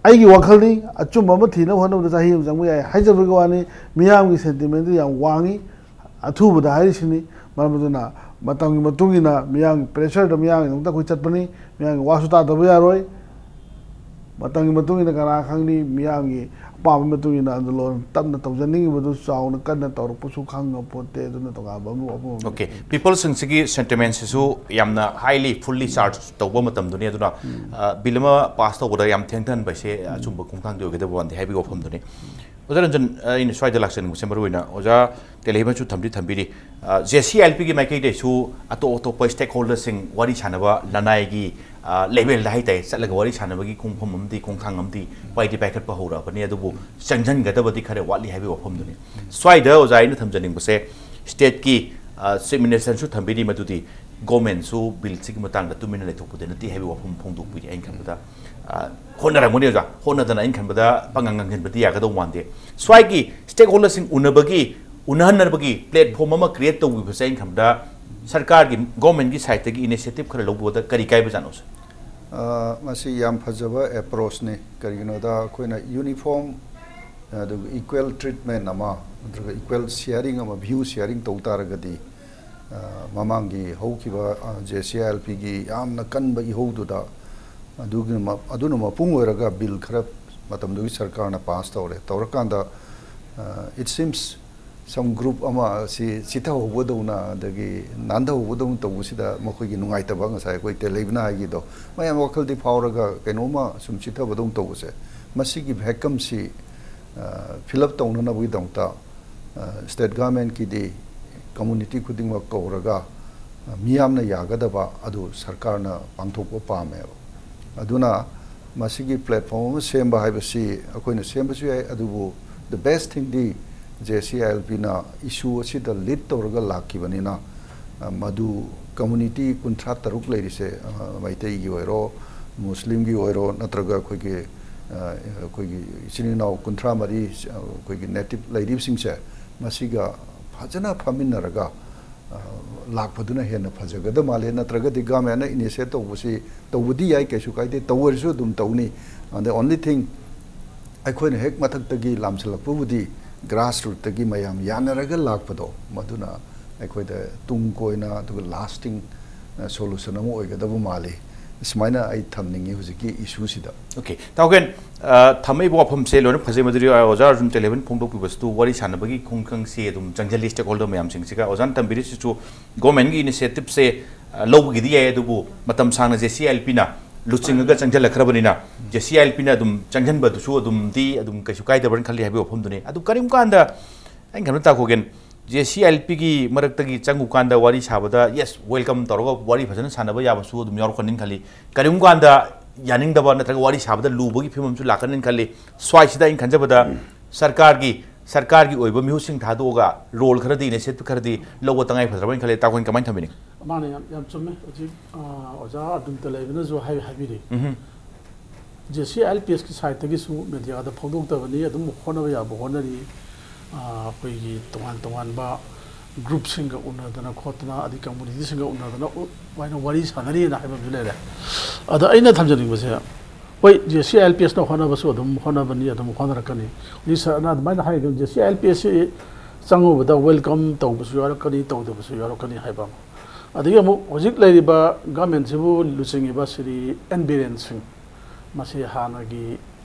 ꯑꯩꯒꯤ ꯋꯥꯈꯜꯅꯤ, ꯑꯆꯨꯝꯕ ꯑꯃ ꯊꯤꯅꯕ ꯍꯣꯠꯅꯕꯗ ꯆꯍꯤ ꯑꯃ ꯆꯪꯕ ꯌꯥꯏ ꯍꯥꯏꯖꯕꯒꯤ ꯋꯥꯅꯤ꯫ ꯃꯤꯌꯥꯝꯒꯤ sentimentꯗꯤ ꯌꯥꯝ ꯋꯥꯡꯉꯤ꯫ ꯑꯊꯨꯕꯗ ꯍꯥꯏꯔꯤꯁꯤꯅꯤ꯫ ꯃꯔꯝ ꯑꯗꯨꯅ ꯃꯇꯝꯒꯤ ꯃꯇꯨꯡ ꯏꯟꯅ ꯃꯤꯌꯥꯝꯒꯤ pressureꯗ ꯃꯤꯌꯥꯝꯒꯤꯗꯃꯛꯇ ꯑꯩꯈꯣꯏ ꯆꯠꯄꯅꯤ꯫ ꯃꯤꯌꯥꯝꯒꯤ ꯋꯥꯁꯨ ꯇꯥꯗꯕ ꯌꯥꯔꯣꯏ꯫ ꯃꯇꯝꯒꯤ ꯃꯇꯨꯡ ꯏꯟꯅ ꯀꯅꯥ ꯈꯪꯅꯤ, ꯃꯤꯌꯥꯝꯒꯤ ꯑꯄꯥꯝꯕꯒꯤ ꯃꯇꯨꯡ ꯏꯟꯅ ꯑꯟꯗꯣꯂꯣꯟ ꯇꯞꯅ ꯇꯧꯖꯅꯤꯡꯉꯤꯕꯗꯨ ꯆꯥꯎꯅ ꯀꯟꯅ ꯇꯧꯔꯛꯄꯁꯨ ꯈꯪꯕ ꯄꯣꯠꯇꯦ꯫ ꯑꯗꯨꯅ ꯇꯣꯉꯥꯟꯕ ꯑꯃ ꯋꯥꯐꯝ ꯑꯃꯅꯤ꯫ Okay, peopleꯁꯤꯡꯁꯤꯒꯤ sentimentꯁꯤꯁꯨ ꯌꯥꯝꯅ highly fully charge ꯇꯧꯕ ꯃꯇꯝꯗꯨꯅꯤ꯫ ꯑꯗꯨꯅ, ꯑ, bill ꯑꯃ pass ꯇꯧꯕꯗ ꯌꯥꯝ ꯊꯦꯡꯊꯍꯟꯕ ꯍꯥꯏꯁꯦ ꯑꯆꯨꯝꯕ ꯈꯣꯡꯊꯥꯡꯗꯤ ꯑꯣꯏꯒꯗꯕ ꯃꯥꯟꯗꯦ ꯍꯥꯏꯕꯒꯤ ꯋꯥꯐꯝꯗꯨꯅꯤ꯫ ꯑꯣꯖꯥ ꯔꯟꯖꯟ, ꯑꯩꯅ ꯁ꯭ꯋꯥꯏꯗ ꯂꯥꯛꯆꯅꯤꯡꯕꯁꯦ ꯃꯔꯨꯑꯣꯏꯅ ꯑꯣꯖꯥ ꯇꯦꯂꯩꯃꯁꯨ ꯊꯝꯗꯤ ꯊꯝꯕꯤꯔꯤ꯫ ꯑ, JCILPꯒꯤ ꯃꯥꯏꯀꯩꯗꯩꯁꯨ ꯑꯇꯣꯞ ꯑꯇꯣꯞꯄ stakeholderꯁꯤꯡ ꯋꯥꯔꯤ ꯁꯥꯟꯅꯕ, ꯂꯅꯥꯏꯒꯤ, ꯑ, levelꯗ ꯍꯥꯏꯇꯥꯔꯦ, ꯆꯠꯂꯒ ꯋꯥꯔꯤ ꯁꯥꯟꯅꯕꯒꯤ ꯈꯣꯡꯐꯝ ꯑꯃꯗꯤ ꯈꯣꯡꯊꯥꯡ ꯑꯃꯗꯤ ꯄꯥꯏꯗꯤ ꯄꯥꯏꯈꯠꯄ ꯍꯧꯔꯛꯑꯕꯅꯤ꯫ ꯑꯗꯨꯕꯨ ꯆꯪꯁꯤꯟꯒꯗꯕꯗꯤ ꯈꯔ ꯋꯥꯠꯂꯤ ꯍꯥꯏꯕꯒꯤ ꯋꯥꯐꯝꯗꯨꯅꯤ꯫ ꯁ꯭ꯋꯥꯏꯗ ꯑꯣꯖꯥ ꯑꯩꯅ ꯊꯝꯖꯅꯤꯡꯕꯁꯦ stateꯀꯤ, ꯑ, Chief Ministerꯁꯨ ꯊꯝꯕꯤꯔꯤ, ꯃꯗꯨꯗꯤ ꯒꯣꯔꯃꯦꯟꯁꯨ ꯕꯤꯜꯁꯤꯒꯤ ꯃꯇꯥꯡꯗ ꯇꯨꯃꯤꯟꯅ ꯂꯩꯊꯣꯛꯄꯗꯤ ꯅꯠꯇꯦ ꯍꯥꯏꯕꯒꯤ ꯋꯥꯐꯝ ꯐꯣꯡꯗꯣꯛꯄꯤꯔꯤ꯫ ꯑꯩꯅ ꯈꯟꯕꯗ, ꯑ, ꯍꯣꯠꯅꯔꯝꯒꯅꯤ ꯑꯣꯖꯥ, ꯍꯣꯠꯅꯗꯅ ꯑꯩꯅ ꯈꯟꯕꯗ ꯄꯪꯉꯥꯡ ꯉꯥꯡꯁꯤꯟꯕꯗꯤ ꯌꯥꯒꯗꯧ ꯃꯥꯟꯗꯦ꯫ ꯁ꯭ꯋꯥꯏꯒꯤ ꯁ꯭ꯇꯦꯛꯍꯣꯜꯗꯔꯁꯤꯡ ꯎꯅꯕꯒꯤ, ꯎꯅꯍꯟꯅꯕꯒꯤ ꯄ꯭ꯂꯦꯠꯐꯣꯝ ꯑꯃ ꯀ꯭ꯔꯤꯌꯦꯠ ꯇꯧꯕꯤꯕꯁꯦ ꯑꯩꯅ ꯈꯟꯕꯗ ꯁꯔꯀꯥꯔꯒꯤ, ꯒꯣꯔꯃꯦꯟꯒꯤ ꯁꯥꯏꯠꯇꯒꯤ ꯏꯅꯤꯁꯤꯌꯦꯇꯤꯞ ꯈꯔ ꯂꯧꯕꯗ ꯀꯔꯤ ꯀꯥꯏꯕꯖꯥꯠꯅꯣ ꯁꯥꯔ? ꯑ, ꯃꯁꯤ ꯌꯥꯝ ꯐꯖꯕ ꯑꯦꯄ꯭ꯔꯣꯆꯅꯤ꯫ ꯀꯔꯤꯒꯤꯅꯣꯗ ꯑꯩꯈꯣꯏꯅ ꯌꯨꯅꯤꯐꯣꯔꯝ ꯑꯗꯨꯒ ꯏꯀ꯭ꯋꯦꯜ ꯇ꯭ꯔꯤꯠꯃꯦꯟ ꯑꯃ ꯅꯠꯇ꯭ꯔꯒ ꯏꯀ꯭ꯋꯦꯜ ꯁꯤꯌꯥꯔꯤꯡ ꯑꯃ, ꯚ꯭ꯌꯨ ꯁꯤꯌꯥꯔꯤꯡ ꯇꯧ ꯇꯥꯔꯒꯗꯤ, ꯑ, ꯃꯃꯥꯡꯒꯤ ꯍꯧꯈꯤꯕ ꯖꯦ ꯁꯤ ꯑꯥꯏ ꯑꯦꯜ ꯄꯤꯒꯤ ꯌꯥꯝꯅ ꯀꯟꯕ ꯏꯍꯧꯗꯨꯗ ꯑꯗꯨꯒꯤ ꯃ- ꯑꯗꯨꯅ ꯃꯄꯨꯡ ꯑꯣꯏꯔꯒ ꯕꯤꯜ ꯈꯔ ꯃꯇꯝꯗꯨꯒꯤ ꯁꯔꯀꯥꯔꯅ ꯄꯥꯁ ꯇꯧꯔꯦ꯫ ꯇꯧꯔꯀꯥꯟꯗ, ꯑ, it seems some group ꯑꯃ ꯑꯁꯤ ꯆꯤꯊꯍꯧꯕꯗꯧꯅ ꯑꯗꯒꯤ ꯅꯥꯟꯊꯍꯧꯕꯗꯧꯅ ꯇꯧꯕꯁꯤꯗ ꯃꯈꯣꯏꯒꯤ ꯅꯨꯡꯉꯥꯏꯇꯕ, ꯉꯁꯥꯏ ꯑꯩꯈꯣꯏ ꯇꯦꯂꯩꯕꯅ ꯍꯥꯏꯈꯤꯗꯣ, ꯃꯌꯥꯝ ꯋꯥꯈꯜꯗꯤ ꯐꯥꯎꯔꯒ ꯀꯩꯅꯣꯝꯃ ꯁꯨꯝ ꯆꯤꯊꯕꯗꯧꯅ ꯇꯧꯕꯁꯦ, ꯃꯁꯤꯒꯤ ꯚꯦꯀꯝꯁꯤ ꯐꯤꯜ ꯑꯞ ꯇꯧꯅꯅꯕꯒꯤꯗꯃꯛꯇ ꯁ꯭ꯇꯦꯠ ꯒꯚꯔꯟꯃꯦꯟꯠꯀꯤꯗꯤ ꯀꯝꯃꯨꯅꯤꯇꯤ ꯈꯨꯗꯤꯡꯃꯛ ꯀꯧꯔꯒ, ꯑ, ꯃꯤꯌꯥꯝꯅ ꯌꯥꯒꯗꯕ ꯑꯗꯨ ꯁꯔꯀꯥꯔꯅ ꯄꯥꯡꯊꯣꯛꯄ ꯄꯥꯝꯃꯦꯕ꯫ ꯑꯗꯨꯅ ꯃꯁꯤꯒꯤ ꯄ꯭ꯂꯦꯠꯐꯣꯝ ꯑꯃ ꯁꯦꯝꯕ ꯍꯥꯏꯕꯁꯤ ꯑꯩꯈꯣꯏꯅ ꯁꯦꯝꯕꯁꯨ ꯌꯥꯏ, ꯑꯗꯨꯕꯨ the best thing D J C I L ꯄꯤꯅ ꯏꯁꯨ ꯑꯁꯤꯗ ꯂꯤꯗ ꯇꯧꯔꯒ ꯂꯥꯛꯈꯤꯕꯅꯤꯅ, ꯑ, ꯃꯗꯨ ꯀꯝꯃꯨꯅꯤꯇꯤ ꯀꯨꯟꯊ꯭ꯔꯥ ꯇꯔꯨꯛ ꯂꯩꯔꯤꯁꯦ, ꯑ, ꯃꯩꯇꯩꯒꯤ ꯑꯣꯏꯔꯣ, ꯃꯨꯁꯂꯤꯝꯒꯤ ꯑꯣꯏꯔꯣ, ꯅꯠꯇ꯭ꯔꯒ ꯑꯩꯈꯣꯏꯒꯤ, ꯑ, ꯑꯩꯈꯣꯏꯒꯤ ꯏꯆꯤꯟ ꯏꯅꯥꯎ ꯀꯨꯟꯊ꯭ꯔꯥ ꯃꯔꯤ, ꯑ, ꯑꯩꯈꯣꯏꯒꯤ ꯅꯦꯇꯤꯚ ꯂꯩꯔꯤꯕꯁꯤꯡꯁꯦ, ꯃꯁꯤꯒ ꯐꯖꯅ ꯐꯝꯃꯤꯟꯅꯔꯒ, ꯑ, ꯂꯥꯛꯄꯗꯨꯅ ꯍꯦꯟꯅ ꯐꯖꯒꯗ ꯃꯥꯜꯂꯦ꯫ ꯅꯠꯇ꯭ꯔꯒꯗꯤ ꯒꯚꯔꯟꯃꯦꯟꯠꯅ ꯏꯅꯤꯁꯤꯌꯦꯠ ꯇꯧꯕꯁꯤ ꯇꯧꯕꯗꯤ ꯌꯥꯏ, ꯀꯩꯁꯨ ꯀꯥꯏꯗꯦ, ꯇꯧꯔꯁꯨ ꯑꯗꯨꯝ ꯇꯧꯅꯤ꯫ And the only thing, ꯑꯩꯈꯣꯏꯅ ꯍꯦꯛ ꯃꯊꯛꯇꯒꯤ ꯂꯥꯝꯁꯤꯜꯂꯛꯄꯕꯨꯗꯤ ꯒ꯭ꯔꯥꯁ ꯔꯨꯠꯇꯒꯤ ꯃꯌꯥꯝ ꯌꯥꯅꯔꯒ ꯂꯥꯛꯄꯗꯣ, ꯃꯗꯨꯅ ꯑꯩꯈꯣꯏꯗ ꯇꯨꯡ ꯀꯣꯏꯅ ꯑꯗꯨꯒ ꯂꯥꯁꯇꯤꯡ ꯁꯣꯂꯨꯁꯟ ꯑꯃ ꯑꯣꯏꯒꯗꯕ ꯃꯥꯜꯂꯤ꯫ ꯁꯨꯃꯥꯏꯅ ꯑꯩ ꯊꯝꯅꯤꯡꯉꯤ ꯍꯧꯖꯤꯛꯀꯤ ꯏꯁꯨꯁꯤꯗ꯫ ꯑꯣꯀꯦ, ꯇꯥꯎꯒꯦꯟ, ꯑ, ꯊꯝꯃꯛꯏꯕ ꯋꯥꯐꯝꯁꯦ ꯂꯣꯏꯅ ꯐꯖꯩ꯫ ꯃꯗꯨꯗꯤ, ꯑ, ꯑꯣꯖꯥ ꯑꯥꯔꯖꯨꯟ ꯇꯦꯂꯦꯕꯟ ꯐꯣꯡꯗꯣꯛꯄꯤꯕꯁꯤꯗꯨ ꯋꯥꯔꯤ ꯁꯥꯟꯅꯕꯒꯤ ꯈꯣꯡꯊꯥꯡꯁꯦ ꯑꯗꯨꯝ ꯆꯪꯁꯤꯜꯂꯤ, ꯁ꯭ꯇꯦꯛꯍꯣꯜꯗꯔ ꯃꯌꯥꯝꯁꯤꯡꯁꯤꯒ꯫ ꯑꯣꯖꯥꯅ ꯊꯝꯕꯤꯔꯤꯁꯤꯁꯨ ꯒꯣꯔꯃꯦꯟꯒꯤ ꯏꯅꯤꯁꯤꯌꯦꯇꯤꯞꯁꯦ, ꯑ, ꯂꯧꯕꯒꯤꯗꯤ ꯌꯥꯏ, ꯑꯗꯨꯕꯨ ꯃꯇꯝ ꯁꯥꯡꯅ ꯖꯦ ꯁꯤ ꯑꯥꯏ ꯑꯦꯜ ꯄꯤꯅ ꯂꯨꯆꯤꯡꯉꯒ ꯆꯪꯁꯤꯜꯂꯛꯈ꯭ꯔꯕꯅꯤꯅ, ꯖꯦ ꯁꯤ ꯑꯥꯏ ꯑꯦꯜ ꯄꯤꯅ ꯑꯗꯨꯝ ꯆꯪꯁꯤꯟꯕꯗꯨꯁꯨ ꯑꯗꯨꯝꯗꯤ ꯑꯗꯨꯝ ꯀꯩꯁꯨ ꯀꯥꯏꯗꯕ꯭ꯔꯅ ꯈꯜꯂꯤ ꯍꯥꯏꯕꯒꯤ ꯋꯥꯐꯝꯗꯨꯅꯤ꯫ ꯑꯗꯨ ꯀꯔꯤꯒꯨꯝꯕ ꯀꯥꯟꯗ ꯑꯩꯅ ꯈꯟꯕ ꯇꯥꯛꯈꯣꯒꯦꯟ, ꯖꯦ ꯁꯤ ꯑꯥꯏ ꯑꯦꯜ ꯄꯤꯒꯤ ꯃꯔꯛꯇꯒꯤ ꯆꯪꯉꯨꯀꯥꯟꯗ ꯋꯥꯔꯤ ꯁꯥꯕꯗ, ꯌꯦꯁ, ꯋꯦꯜꯀꯝ ꯇꯧꯔꯒ ꯋꯥꯔꯤ ꯐꯖꯅ ꯁꯥꯟꯅꯕ ꯌꯥꯕꯁꯨ ꯑꯗꯨꯝ ꯌꯥꯎꯔꯛꯀꯅꯤꯅ ꯈꯜꯂꯤ꯫ ꯀꯔꯤꯒꯨꯝꯕ ꯀꯥꯟꯗ ꯌꯥꯅꯤꯡꯗꯕ ꯅꯠꯇ꯭ꯔꯒ ꯋꯥꯔꯤ ꯁꯥꯕꯗ ꯂꯨꯕꯒꯤ ꯐꯤꯕꯝꯁꯨ ꯂꯥꯛꯀꯅꯤꯅ ꯈꯜꯂꯤ꯫ ꯁ꯭ꯋꯥꯏꯁꯤꯗ ꯑꯩꯅ ꯈꯟꯖꯕꯗ ꯁꯔꯀꯥꯔꯒꯤ ꯁꯔꯀꯥꯔꯒꯤ ꯑꯣꯏꯕ ꯃꯤꯍꯨꯠꯁꯤꯡ ꯊꯥꯗꯣꯛꯑꯒ ꯔꯣꯜ ꯈꯔꯗꯤ, ꯏꯅꯤꯁꯤꯌꯦꯇꯤꯚ ꯈꯔꯗꯤ ꯂꯧꯕ ꯇꯉꯥꯏ ꯐꯗ꯭ꯔꯕꯅ ꯈꯜꯂꯦ꯫ ꯇꯥ ꯈꯣꯏꯅ ꯀꯃꯥꯏꯅ ꯊꯝꯕꯤꯅꯤꯡ? ꯃꯥꯅꯦ, ꯌꯥꯝ ꯌꯥꯝ ꯆꯨꯝꯃꯦ꯫ ꯍꯧꯖꯤꯛ ꯑ, ꯑꯣꯖꯥ ꯑꯗꯨꯝꯇ ꯂꯩꯕꯅꯁꯨ ꯍꯥꯏ ꯍꯥꯏꯕꯤꯔꯤ꯫ ꯎꯝ꯫ ꯖꯦ ꯁꯤ ꯑꯥꯏ ꯑꯦꯜ ꯄꯤ ꯑꯦꯁꯀꯤ ꯁꯥꯏꯠꯇꯒꯤꯁꯨ ꯃꯦꯗꯤꯌꯥꯗ ꯐꯣꯡꯗꯣꯛꯇꯕꯅꯤ, ꯑꯗꯨꯝ ꯍꯣꯠꯅꯕ ꯌꯥꯕ ꯍꯣꯠꯅꯔꯤ꯫ ꯑ, ꯑꯩꯈꯣꯏꯒꯤ ꯇꯣꯉꯥꯟ ꯇꯣꯉꯥꯟꯕ ꯒ꯭ꯔꯨꯞꯁꯤꯡꯒ ꯎꯅꯗꯅ ꯈꯣꯠꯇꯅ, ꯑꯗꯩ ꯀꯝꯃꯨꯅꯤꯇꯤꯁꯤꯡꯒ ꯎꯅꯗꯅ ꯎ-, ꯑꯗꯨꯃꯥꯏꯅ ꯋꯥꯔꯤ ꯁꯥꯟꯅꯔꯤꯅ ꯍꯥꯏꯕ ꯑꯃꯁꯨ ꯂꯩꯔꯦ꯫ ꯑꯗ ꯑꯩꯅ ꯊꯝꯖꯅꯤꯡꯕꯁꯦ, ꯍꯣꯏ, J C I L P ꯑꯦꯁꯅ ꯍꯣꯠꯅꯕꯁꯨ ꯑꯗꯨꯝ ꯍꯣꯠꯅꯕꯅꯤ, ꯑꯗꯨꯝ ꯍꯣꯠꯅꯔꯛꯀꯅꯤ꯫ ꯍꯧꯖꯤꯛ ꯁꯥꯔꯅ ꯑꯗꯨꯃꯥꯏꯅ ꯍꯥꯏꯔꯒ, J C I L P ꯑꯦꯁꯁꯤ ꯆꯪꯉꯨꯕꯗ welcome ꯇꯧꯕꯁꯨ ꯌꯥꯎꯔꯛꯀꯅꯤ, ꯇꯧꯗꯕꯁꯨ ꯌꯥꯎꯔꯛꯀꯅꯤ ꯍꯥꯏꯕ ꯑꯃ꯫ ꯑꯗꯒꯤ ꯑꯃꯨꯛ ꯍꯧꯖꯤꯛ ꯂꯩꯔꯤꯕ ꯒꯃꯦꯟꯁꯤꯕꯨ ꯂꯨꯆꯤꯡꯉꯤꯕ ꯁ꯭ꯔꯤ ꯑꯦꯟ ꯕꯤꯔꯦꯟ ꯁꯤꯡ, ꯃꯁꯤ ꯍꯥꯟꯅꯒꯤ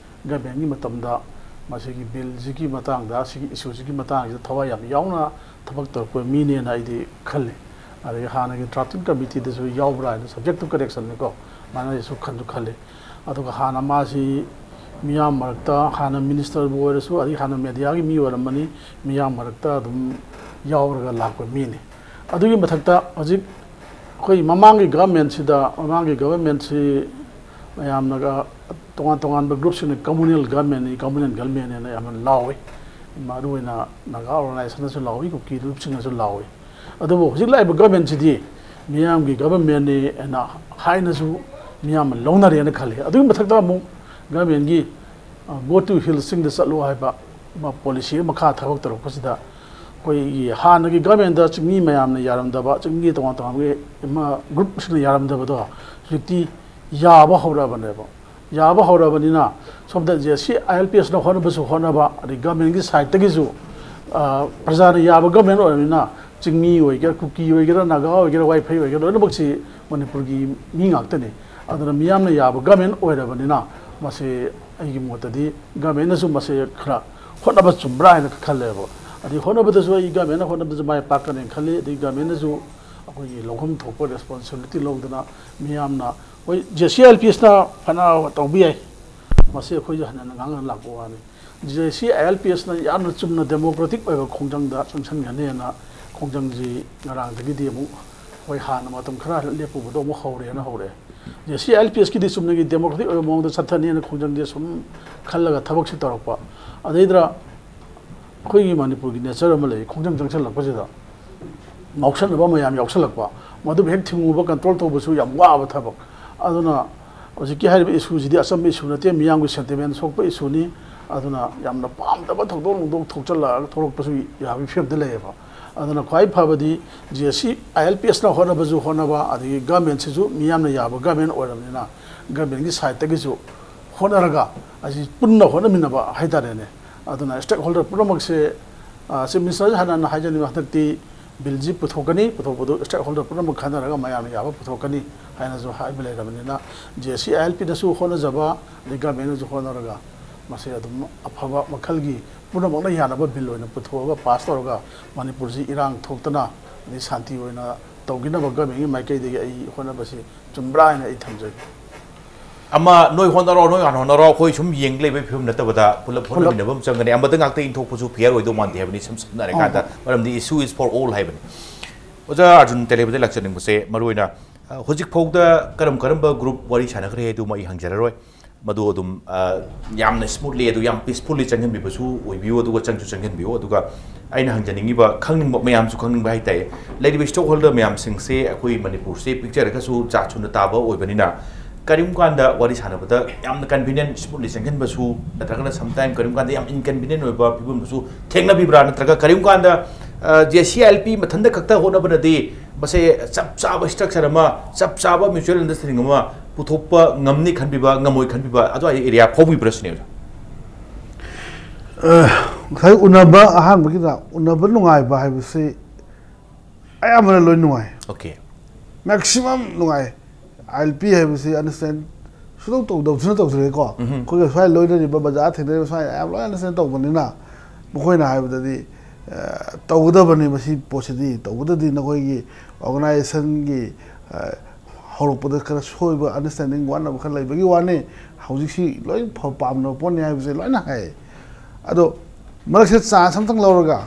ꯒꯃꯦꯟꯒꯤ ꯃꯇꯝꯗ ꯃꯁꯤꯒꯤ ꯕꯤꯜꯁꯤꯒꯤ ꯃꯇꯥꯡꯗ, ꯁꯤꯒꯤ ꯏꯁꯨꯁꯤꯒꯤ ꯃꯇꯥꯡꯁꯤꯗ ꯊꯋꯥꯏ ꯌꯥꯝ ꯌꯥꯎꯅ ꯊꯕꯛ ꯇꯧꯔꯛꯄ ꯃꯤꯅꯦꯅ ꯑꯩꯗꯤ ꯈꯜꯂꯤ꯫ ꯑꯗꯒꯤ ꯍꯥꯟꯅꯒꯤ ꯗ꯭ꯔꯥꯐꯇꯤꯡ ꯀꯃꯤꯇꯤꯗꯁꯨ ꯌꯥꯎꯕ꯭ꯔꯥ ꯍꯥꯏꯅ, ꯁꯕꯖꯦꯛ ꯇꯨ ꯀꯔꯦꯛꯁꯟꯅꯤꯀꯣ, ꯑꯗꯨꯃꯥꯏꯅꯁꯨ ꯈꯟꯁꯨ ꯈꯜꯂꯤ꯫ ꯑꯗꯨꯒ ꯍꯥꯟꯅ ꯃꯥꯁꯤ ꯃꯤꯌꯥꯝ ꯃꯔꯛꯇ ꯍꯥꯟꯅ ꯃꯤꯅꯤꯁꯇꯔꯕꯨ ꯑꯣꯏꯔꯁꯨ, ꯑꯗꯒꯤ ꯍꯥꯟꯅ ꯃꯦꯗꯤꯌꯥꯒꯤ ꯃꯤ ꯑꯣꯏꯔꯝꯕꯅꯤ, ꯃꯤꯌꯥꯝ ꯃꯔꯛꯇ ꯑꯗꯨꯝ ꯌꯥꯎꯔꯒ ꯂꯥꯛꯄ ꯃꯤꯅꯤ꯫ ꯑꯗꯨꯒꯤ ꯃꯊꯛꯇ ꯍꯧꯖꯤꯛ ꯑꯩꯈꯣꯏ ꯃꯃꯥꯡꯒꯤ ꯒꯚꯔꯟꯃꯦꯟꯁꯤꯗ, ꯃꯃꯥꯡꯒꯤ ꯒꯚꯔꯟꯃꯦꯟꯁꯤ ꯃꯌꯥꯝꯅꯒ ꯇꯣꯉꯥꯟ ꯇꯣꯉꯥꯟꯕ ꯒ꯭ꯔꯨꯞꯁꯤꯡꯅ ꯀꯝꯃꯨꯅꯦꯜ ꯒꯚꯔꯟꯃꯦꯟꯅꯤ, ꯀꯝꯃꯨꯅꯦꯜ ꯒꯚꯔꯟꯃꯦꯟꯅꯦꯅ ꯌꯥꯝꯅ ꯂꯥꯎꯏ꯫ ꯃꯔꯨꯑꯣꯏꯅ ꯅꯥꯒꯥ ꯑꯣꯔꯒꯅꯥꯏꯖꯦꯁꯟꯅꯁꯨ ꯂꯥꯎꯏ, ꯀꯨꯀꯤ ꯒ꯭ꯔꯨꯞꯁꯤꯡꯅꯁꯨ ꯂꯥꯎꯏ꯫ ꯑꯗꯨꯕꯨ ꯍꯧꯖꯤꯛ ꯂꯥꯛꯏꯕ ꯒꯚꯔꯟꯃꯦꯟꯁꯤꯗꯤ ꯃꯤꯌꯥꯝꯒꯤ ꯒꯚꯔꯟꯃꯦꯟꯅꯤ ꯍꯥꯏꯅ ꯍꯥꯏꯅꯁꯨ ꯃꯤꯌꯥꯝꯅ ꯂꯧꯅꯔꯦꯅ ꯈꯜꯂꯤ꯫ ꯑꯗꯨꯒꯤ ꯃꯊꯛꯇ ꯑꯃꯨꯛ ꯒꯚꯔꯟꯃꯦꯟꯒꯤ, ꯑ, "Go to Hill", ꯆꯤꯡꯗ ꯆꯠꯂꯨ ꯍꯥꯏꯕ ꯑꯃ ꯄꯣꯂꯤꯁꯤ ꯑꯃ ꯃꯈꯥ ꯊꯕꯛ ꯇꯧꯔꯛꯄꯁꯤꯗ, ꯑꯩꯈꯣꯏꯒꯤ ꯍꯥꯟꯅꯒꯤ ꯒꯚꯔꯟꯃꯦꯟꯗ ꯆꯤꯡꯃꯤ ꯃꯌꯥꯝꯅ ꯌꯥꯔꯝꯗꯕ, ꯆꯤꯡꯃꯤ ꯇꯣꯉꯥꯟ ꯇꯣꯉꯥꯟꯕꯒꯤ ꯑꯃ ꯒ꯭ꯔꯨꯞꯁꯤꯡꯅ ꯌꯥꯔꯝꯗꯕꯗꯣ ꯍꯧꯖꯤꯛꯇꯤ ꯌꯥꯕ ꯍꯧꯔꯛꯑꯕꯅꯦꯕ꯫ ꯌꯥꯕ ꯍꯧꯔꯕꯅꯤꯅ ꯁꯣꯝꯗ J C I L P ꯑꯦꯁꯅ ꯍꯣꯠꯅꯕꯁꯨ ꯍꯣꯠꯅꯕ, ꯑꯗꯩ ꯒꯚꯔꯟꯃꯦꯟꯒꯤ ꯁꯥꯏꯠꯇꯒꯤꯁꯨ, ꯑ, ꯄ꯭ꯔꯖꯥꯅ ꯌꯥꯕ ꯒꯚꯔꯟꯃꯦꯟ ꯑꯣꯏꯔꯕꯅꯤꯅ ꯆꯤꯡꯃꯤ ꯑꯣꯏꯒꯦꯔꯥ, ꯀꯨꯀꯤ ꯑꯣꯏꯒꯦꯔꯥ, ꯅꯥꯒꯥ ꯑꯣꯏꯒꯦꯔꯥ, ꯋꯥꯏꯐꯩ ꯑꯣꯏꯒꯦꯔꯥ, ꯂꯣꯏꯅꯃꯛꯁꯤ ꯃꯅꯤꯄꯨꯔꯒꯤ ꯃꯤ ꯉꯥꯛꯇꯅꯤ꯫ ꯑꯗꯨꯅ ꯃꯤꯌꯥꯝꯅ ꯌꯥꯕ ꯒꯚꯔꯟꯃꯦꯟ ꯑꯣꯏꯔꯕꯅꯤꯅ ꯃꯁꯤ ꯑꯩꯒꯤ ꯃꯣꯠꯇꯗꯤ ꯒꯚꯔꯟꯃꯦꯟꯅꯁꯨ ꯃꯁꯤ ꯈꯔ ꯍꯣꯠꯅꯕ ꯆꯨꯝꯕ꯭ꯔꯥ ꯍꯥꯏꯅ ꯈꯜꯂꯦꯕ꯫ ꯑꯗꯩ ꯍꯣꯠꯅꯕꯗꯁꯨ ꯑꯩ ꯒꯚꯔꯟꯃꯦꯟꯅ ꯍꯣꯠꯅꯕꯗꯁꯨ ꯃꯥꯏ ꯄꯥꯛꯀꯅꯦꯅ ꯈꯜꯂꯤ꯫ ꯑꯗꯩ ꯒꯚꯔꯟꯃꯦꯟꯅꯁꯨ ꯑꯩꯈꯣꯏꯒꯤ ꯂꯧꯐꯝ ꯊꯣꯛꯄ ꯔꯦꯁꯄꯣꯟꯁꯤꯕꯤꯂꯤꯇꯤ ꯂꯧꯗꯅ ꯃꯤꯌꯥꯝꯅ, ꯍꯣꯏ, J C I L P ꯑꯦꯁꯅ ꯐꯅ ꯇꯧꯕ ꯌꯥꯏ, ꯃꯁꯤ ꯑꯩꯈꯣꯏꯁꯨ ꯍꯟꯅ ꯍꯟꯅ ꯉꯥꯡꯅ ꯂꯥꯛꯄ ꯋꯥꯅꯤ꯫ J C I L P ꯑꯦꯁꯅ ꯌꯥꯝꯅ ꯆꯨꯝꯅ ꯗꯦꯃꯣꯀ꯭ꯔꯦꯇꯤꯛ ꯑꯣꯏꯕ ꯈꯣꯡꯖꯪꯗ ꯆꯪꯁꯤꯟꯒꯅꯤꯅ ꯈꯣꯡꯖꯪꯁꯤ ꯉꯔꯥꯡꯗꯒꯤꯗꯤ ꯑꯃꯨꯛ ꯑꯩꯈꯣꯏ ꯍꯥꯟꯅ ꯃꯇꯝ ꯈꯔ ꯂꯦꯞꯄꯨꯕꯗꯣ ꯑꯃꯨꯛ ꯍꯧꯔꯦꯅ ꯍꯧꯔꯦ꯫ ꯖꯦ ꯁꯤ ꯑꯥꯏ ꯑꯦꯜ ꯄꯤ ꯑꯦꯁꯀꯤꯗꯤ ꯆꯨꯝꯅꯒꯤ ꯗꯦꯃꯣꯀ꯭ꯔꯦꯇꯤꯛ ꯑꯣꯏꯕ ꯃꯑꯣꯡꯗ ꯆꯠꯊꯅꯤꯅ ꯈꯣꯡꯖꯪꯁꯦ ꯁꯨꯝ ꯈꯜꯂꯒ ꯊꯕꯛꯁꯤ ꯇꯧꯔꯛꯄ꯫ ꯑꯗꯩꯗ ꯑꯩꯈꯣꯏꯒꯤ ꯃꯅꯤꯄꯨꯔꯒꯤ ꯅꯦꯆꯔ ꯑꯃ ꯂꯩ, ꯈꯣꯡꯖꯪ ꯆꯪꯁꯜꯂꯛꯄꯁꯤꯗ ꯉꯥꯎꯁꯟꯅꯕ ꯃꯌꯥꯝ ꯌꯥꯎꯁꯜꯂꯛꯄ, ꯃꯗꯨꯕꯨ ꯍꯦꯛ ꯊꯤꯡꯉꯨꯕ, ꯀꯟꯇ꯭ꯔꯣꯜ ꯇꯧꯕꯁꯨ ꯌꯥꯝ ꯋꯥꯕ ꯊꯕꯛ꯫ ꯑꯗꯨꯅ ꯍꯧꯖꯤꯛꯀꯤ ꯍꯥꯏꯔꯤꯕ ꯏꯁꯨꯁꯤꯗꯤ ꯑꯆꯝꯕ ꯏꯁꯨ ꯅꯠꯇꯦ, ꯃꯤꯌꯥꯝꯒꯤ ꯁꯦꯟꯇꯤꯃꯦꯟ ꯁꯣꯛꯄ ꯏꯁꯨꯅꯤ꯫ ꯑꯗꯨꯅ ꯌꯥꯝꯅ ꯄꯥꯝꯗꯕ ꯊꯧꯗꯣꯛ ꯅꯨꯡꯗꯣꯛ ꯊꯣꯛꯆꯜꯂꯛꯑꯒ ꯊꯣꯛꯂꯛꯄꯁꯨ ꯌꯥꯕꯒꯤ ꯐꯤꯕꯝꯗ ꯂꯩꯌꯦꯕ꯫ ꯑꯗꯨꯅ ꯈ꯭ꯋꯥꯏ ꯐꯕꯗꯤ J S C I L P ꯑꯦꯁꯅ ꯍꯣꯠꯅꯕꯁꯨ ꯍꯣꯠꯅꯕ, ꯑꯗꯒꯤ ꯒꯃꯦꯟꯁꯤꯁꯨ ꯃꯤꯌꯥꯝꯅ ꯌꯥꯕ ꯒꯃꯦꯟ ꯑꯣꯏꯔꯕꯅꯤꯅ ꯒꯃꯦꯟꯒꯤ ꯁꯥꯏꯠꯇꯒꯤꯁꯨ ꯍꯣꯠꯅꯔꯒ ꯑꯁꯤ ꯄꯨꯟꯅ ꯍꯣꯠꯅꯃꯤꯟꯅꯕ ꯍꯥꯏꯇꯥꯔꯦꯅꯦ꯫ ꯑꯗꯨꯅ ꯁ꯭ꯇꯦꯛ ꯍꯣꯜꯗꯔ ꯄꯨꯝꯅꯃꯛꯁꯦ, ꯑ, ꯆꯤꯐ ꯃꯤꯅꯤꯁꯇꯔꯁꯦ ꯍꯥꯟꯅ ꯍꯥꯟꯅ ꯍꯥꯏꯖꯅꯤꯡꯕ, ꯍꯟꯗꯛꯇꯤ ꯕꯤꯜꯁꯤ ꯄꯨꯊꯣꯛꯀꯅꯤ, ꯄꯨꯊꯣꯛꯄꯗꯨ ꯁ꯭ꯇꯦꯛ ꯍꯣꯜꯗꯔ ꯄꯨꯝꯅꯃꯛ ꯈꯟꯅꯔꯒ ꯃꯌꯥꯝꯅ ꯌꯥꯕ ꯄꯨꯊꯣꯛꯀꯅꯤ ꯍꯥꯏꯅꯁꯨ ꯍꯥꯏꯕ ꯂꯩꯔꯕꯅꯤꯅ, J S C I L ꯄꯤꯅꯁꯨ ꯍꯣꯠꯅꯖꯕ, ꯑꯗꯩ ꯒꯃꯦꯟꯅꯁꯨ ꯍꯣꯠꯅꯔꯒ ꯃꯁꯤ ꯑꯗꯨꯝ ꯑꯐꯕ ꯃꯈꯜꯒꯤ ꯄꯨꯝꯅꯃꯛꯅ ꯌꯥꯅꯕ ꯕꯤꯜ ꯑꯣꯏꯅ ꯄꯨꯊꯣꯛꯑꯒ ꯄꯥꯁ ꯇꯧꯔꯒ ꯃꯅꯤꯄꯨꯔꯁꯤ ꯏꯔꯥꯡ ꯊꯣꯛꯇꯅ ꯑꯗꯩ ꯁꯥꯟꯇꯤ ꯑꯣꯏꯅ ꯇꯧꯈꯤꯅꯕ ꯒꯃꯦꯟꯒꯤ ꯃꯥꯏꯀꯩꯗꯒꯤ ꯑꯩ ꯍꯣꯠꯅꯕꯁꯤ ꯆꯨꯝꯕ꯭ꯔꯥ ꯍꯥꯏꯅ ꯑꯩ ꯊꯝꯖꯒꯦ꯫ ꯑꯃ ꯅꯣꯏ ꯍꯣꯠꯅꯔꯣ, ꯅꯣꯏ ꯍꯥꯟꯅ ꯍꯣꯠꯅꯔꯣ, ꯑꯩꯈꯣꯏ ꯁꯨꯝ ꯌꯦꯡ ꯂꯩꯕꯒꯤ ꯐꯤꯕꯝ ꯅꯠꯇꯕꯗ ꯄꯨꯂꯞ ꯍꯣꯠꯅꯃꯤꯟꯅꯕ ꯑꯃ ꯆꯪꯒꯅꯤ꯫ ꯑꯃꯗ ꯉꯥꯛꯇ ꯏꯟꯊꯣꯛꯄꯁꯨ ꯐꯤꯌꯔ ꯑꯣꯏꯗꯧ ꯃꯥꯟꯗꯦ ꯍꯥꯏꯕꯅꯤ, ꯏꯁꯝ ꯁꯝꯅ ꯍꯥꯏꯔꯀꯥꯟꯗ, ꯃꯔꯝꯗꯤ issue is for all ꯍꯥꯏꯕꯅꯤ꯫ ꯑꯣꯖꯥ ꯑꯥꯔꯖꯨꯟ ꯇꯦꯂꯦꯕꯗ ꯂꯥꯛꯆꯅꯤꯡꯕꯁꯦ, ꯃꯔꯨꯑꯣꯏꯅ ꯑ, ꯍꯧꯖꯤꯛ ꯐꯥꯎꯗ ꯀꯔꯝ ꯀꯔꯝꯕ ꯒ꯭ꯔꯨꯞ ꯋꯥꯔꯤ ꯁꯥꯟꯅꯈ꯭ꯔꯦ ꯍꯥꯏꯗꯨꯃ ꯑꯩ ꯍꯪꯖꯔꯔꯣꯏ꯫ ꯃꯗꯨ ꯑꯗꯨꯝ, ꯑ, ꯌꯥꯝꯅ ꯁ꯭ꯃꯨꯠꯂꯤ, ꯑꯗꯨ ꯌꯥꯝ ꯄꯤꯁꯐꯨꯜꯂꯤ ꯆꯪꯍꯟꯕꯤꯕꯁꯨ ꯑꯣꯏꯕꯤꯌꯨ, ꯑꯗꯨꯒ ꯆꯪꯁꯨ ꯆꯪꯍꯟꯕꯤꯌꯨ꯫ ꯑꯗꯨꯒ ꯑꯩꯅ ꯍꯪꯖꯅꯤꯡꯉꯤꯕ, ꯈꯪꯅꯤꯡꯕ, ꯃꯌꯥꯝꯁꯨ ꯈꯪꯅꯤꯡꯕ ꯍꯥꯏ ꯇꯥꯏ, ꯂꯩꯔꯤꯕ ꯁ꯭ꯇꯦꯛ ꯍꯣꯜꯗꯔ ꯃꯌꯥꯝꯁꯤꯡꯁꯦ ꯑꯩꯈꯣꯏ ꯃꯅꯤꯄꯨꯔꯁꯦ ꯄꯤꯛꯆꯔꯒꯁꯨ ꯖꯥꯠ ꯁꯨꯅ ꯇꯥꯕ ꯑꯣꯏꯕꯅꯤꯅ, ꯀꯔꯤꯒꯨꯝꯕ ꯀꯥꯟꯗ ꯋꯥꯔꯤ ꯁꯥꯟꯅꯕꯗ ꯌꯥꯝꯅ ꯀꯟꯚꯤꯅꯤꯌꯦꯟ, ꯁ꯭ꯃꯨꯠꯂꯤ ꯆꯪꯍꯟꯕꯁꯨ, ꯅꯠꯇ꯭ꯔꯒꯅ ꯁꯝꯇꯥꯏꯝ ꯀꯔꯤꯒꯨꯝꯕ ꯀꯥꯟꯗ ꯌꯥꯝ ꯏꯟꯀꯟꯚꯤꯅꯤꯌꯦꯟ ꯑꯣꯏꯕ ꯐꯤꯕꯝꯗꯁꯨ ꯊꯦꯡꯅꯕꯤꯕ꯭ꯔꯥ? ꯅꯠꯇ꯭ꯔꯒ ꯀꯔꯤꯒꯨꯝꯕ ꯀꯥꯟꯗ, ꯑ, J S C I L ꯄꯤ ꯃꯊꯟꯇ ꯈꯛꯇ ꯍꯣꯠꯅꯕꯅꯗꯤ ꯃꯁꯦ ꯆꯞ ꯆꯥꯕ ꯁ꯭ꯇ꯭ꯔꯛꯆꯔ ꯑꯃ, ꯆꯞ ꯆꯥꯕ ꯃ꯭ꯌꯨꯆꯨꯋꯦꯜ ꯑꯟꯗꯔꯁ꯭ꯇꯦꯟꯗꯤꯡ ꯑꯃ ꯄꯨꯊꯣꯛꯄ ꯉꯝꯅꯤ ꯈꯟꯕꯤꯕ, ꯉꯝꯃꯣꯏ ꯈꯟꯕꯤꯕ, ꯑꯗꯨꯋꯥꯏꯗ ꯑꯦꯔꯤꯌꯥ ꯐꯥꯎꯕꯤꯕ꯭ꯔꯥ ꯁꯤꯅꯦ, ꯑꯣꯖꯥ? ꯑ, ꯉꯁꯥꯏ ꯎꯅꯕ ꯑꯍꯥꯟꯕꯒꯤꯗ ꯎꯅꯕ ꯅꯨꯡꯉꯥꯏꯕ ꯍꯥꯏꯕꯁꯤ ꯑꯌꯥꯝꯕꯅ ꯂꯣꯏ ꯅꯨꯡꯉꯥꯏ꯫ ꯑꯣꯀꯦ꯫ ꯃꯦꯛꯁꯤꯃꯝ ꯅꯨꯡꯉꯥꯏ꯫ ꯑꯥꯏ ꯑꯦꯜ ꯄꯤ ꯍꯥꯏꯕꯁꯤ ꯑꯟꯗꯔꯁ꯭ꯇꯦꯟ ꯁꯨꯡꯇꯧ ꯇꯧꯗꯕꯁꯨ ꯇꯧꯗ꯭ꯔꯦꯀꯣ꯫ ꯑꯩꯈꯣꯏꯒ ꯁ꯭ꯋꯥꯏ ꯂꯣꯏꯅꯔꯤꯕ, ꯕꯖꯥꯔ ꯊꯦꯡꯅꯔꯤꯕ ꯁ꯭ꯋꯥꯏ ꯑꯌꯥꯝꯕ ꯂꯣꯏ ꯑꯟꯗꯔꯁ꯭ꯇꯦꯟ ꯇꯧꯕꯅꯤꯅ, ꯃꯈꯣꯏꯅ ꯍꯥꯏꯕꯗꯗꯤ, ꯑ, ꯇꯧꯒꯗꯕꯅꯤ ꯃꯁꯤ ꯄꯣꯠꯁꯤꯗꯤ, ꯇꯧꯕꯗꯗꯤ ꯅꯈꯣꯏꯒꯤ ꯑꯣꯔꯒꯅꯥꯏꯖꯦꯁꯟꯒꯤ, ꯑ, ꯍꯧꯔꯛꯄꯗ ꯈꯔ ꯁꯣꯏꯕ, ꯑꯟꯗꯔꯁ꯭ꯇꯦꯟꯗꯤꯡ ꯋꯥꯠꯅꯕ ꯈꯔ ꯂꯩꯕꯒꯤ ꯋꯥꯅꯤ꯫ ꯍꯧꯖꯤꯛꯁꯤ ꯂꯣꯏ ꯐ-, ꯄꯥꯝꯅꯕ ꯄꯣꯠꯅꯤ ꯍꯥꯏꯕꯁꯦ ꯂꯣꯏꯅ ꯍꯥꯏ꯫ ꯑꯗꯣ ꯃꯔꯛꯁꯤꯗ ꯆꯥꯟꯁ ꯑꯃꯇꯪ ꯂꯧꯔꯒ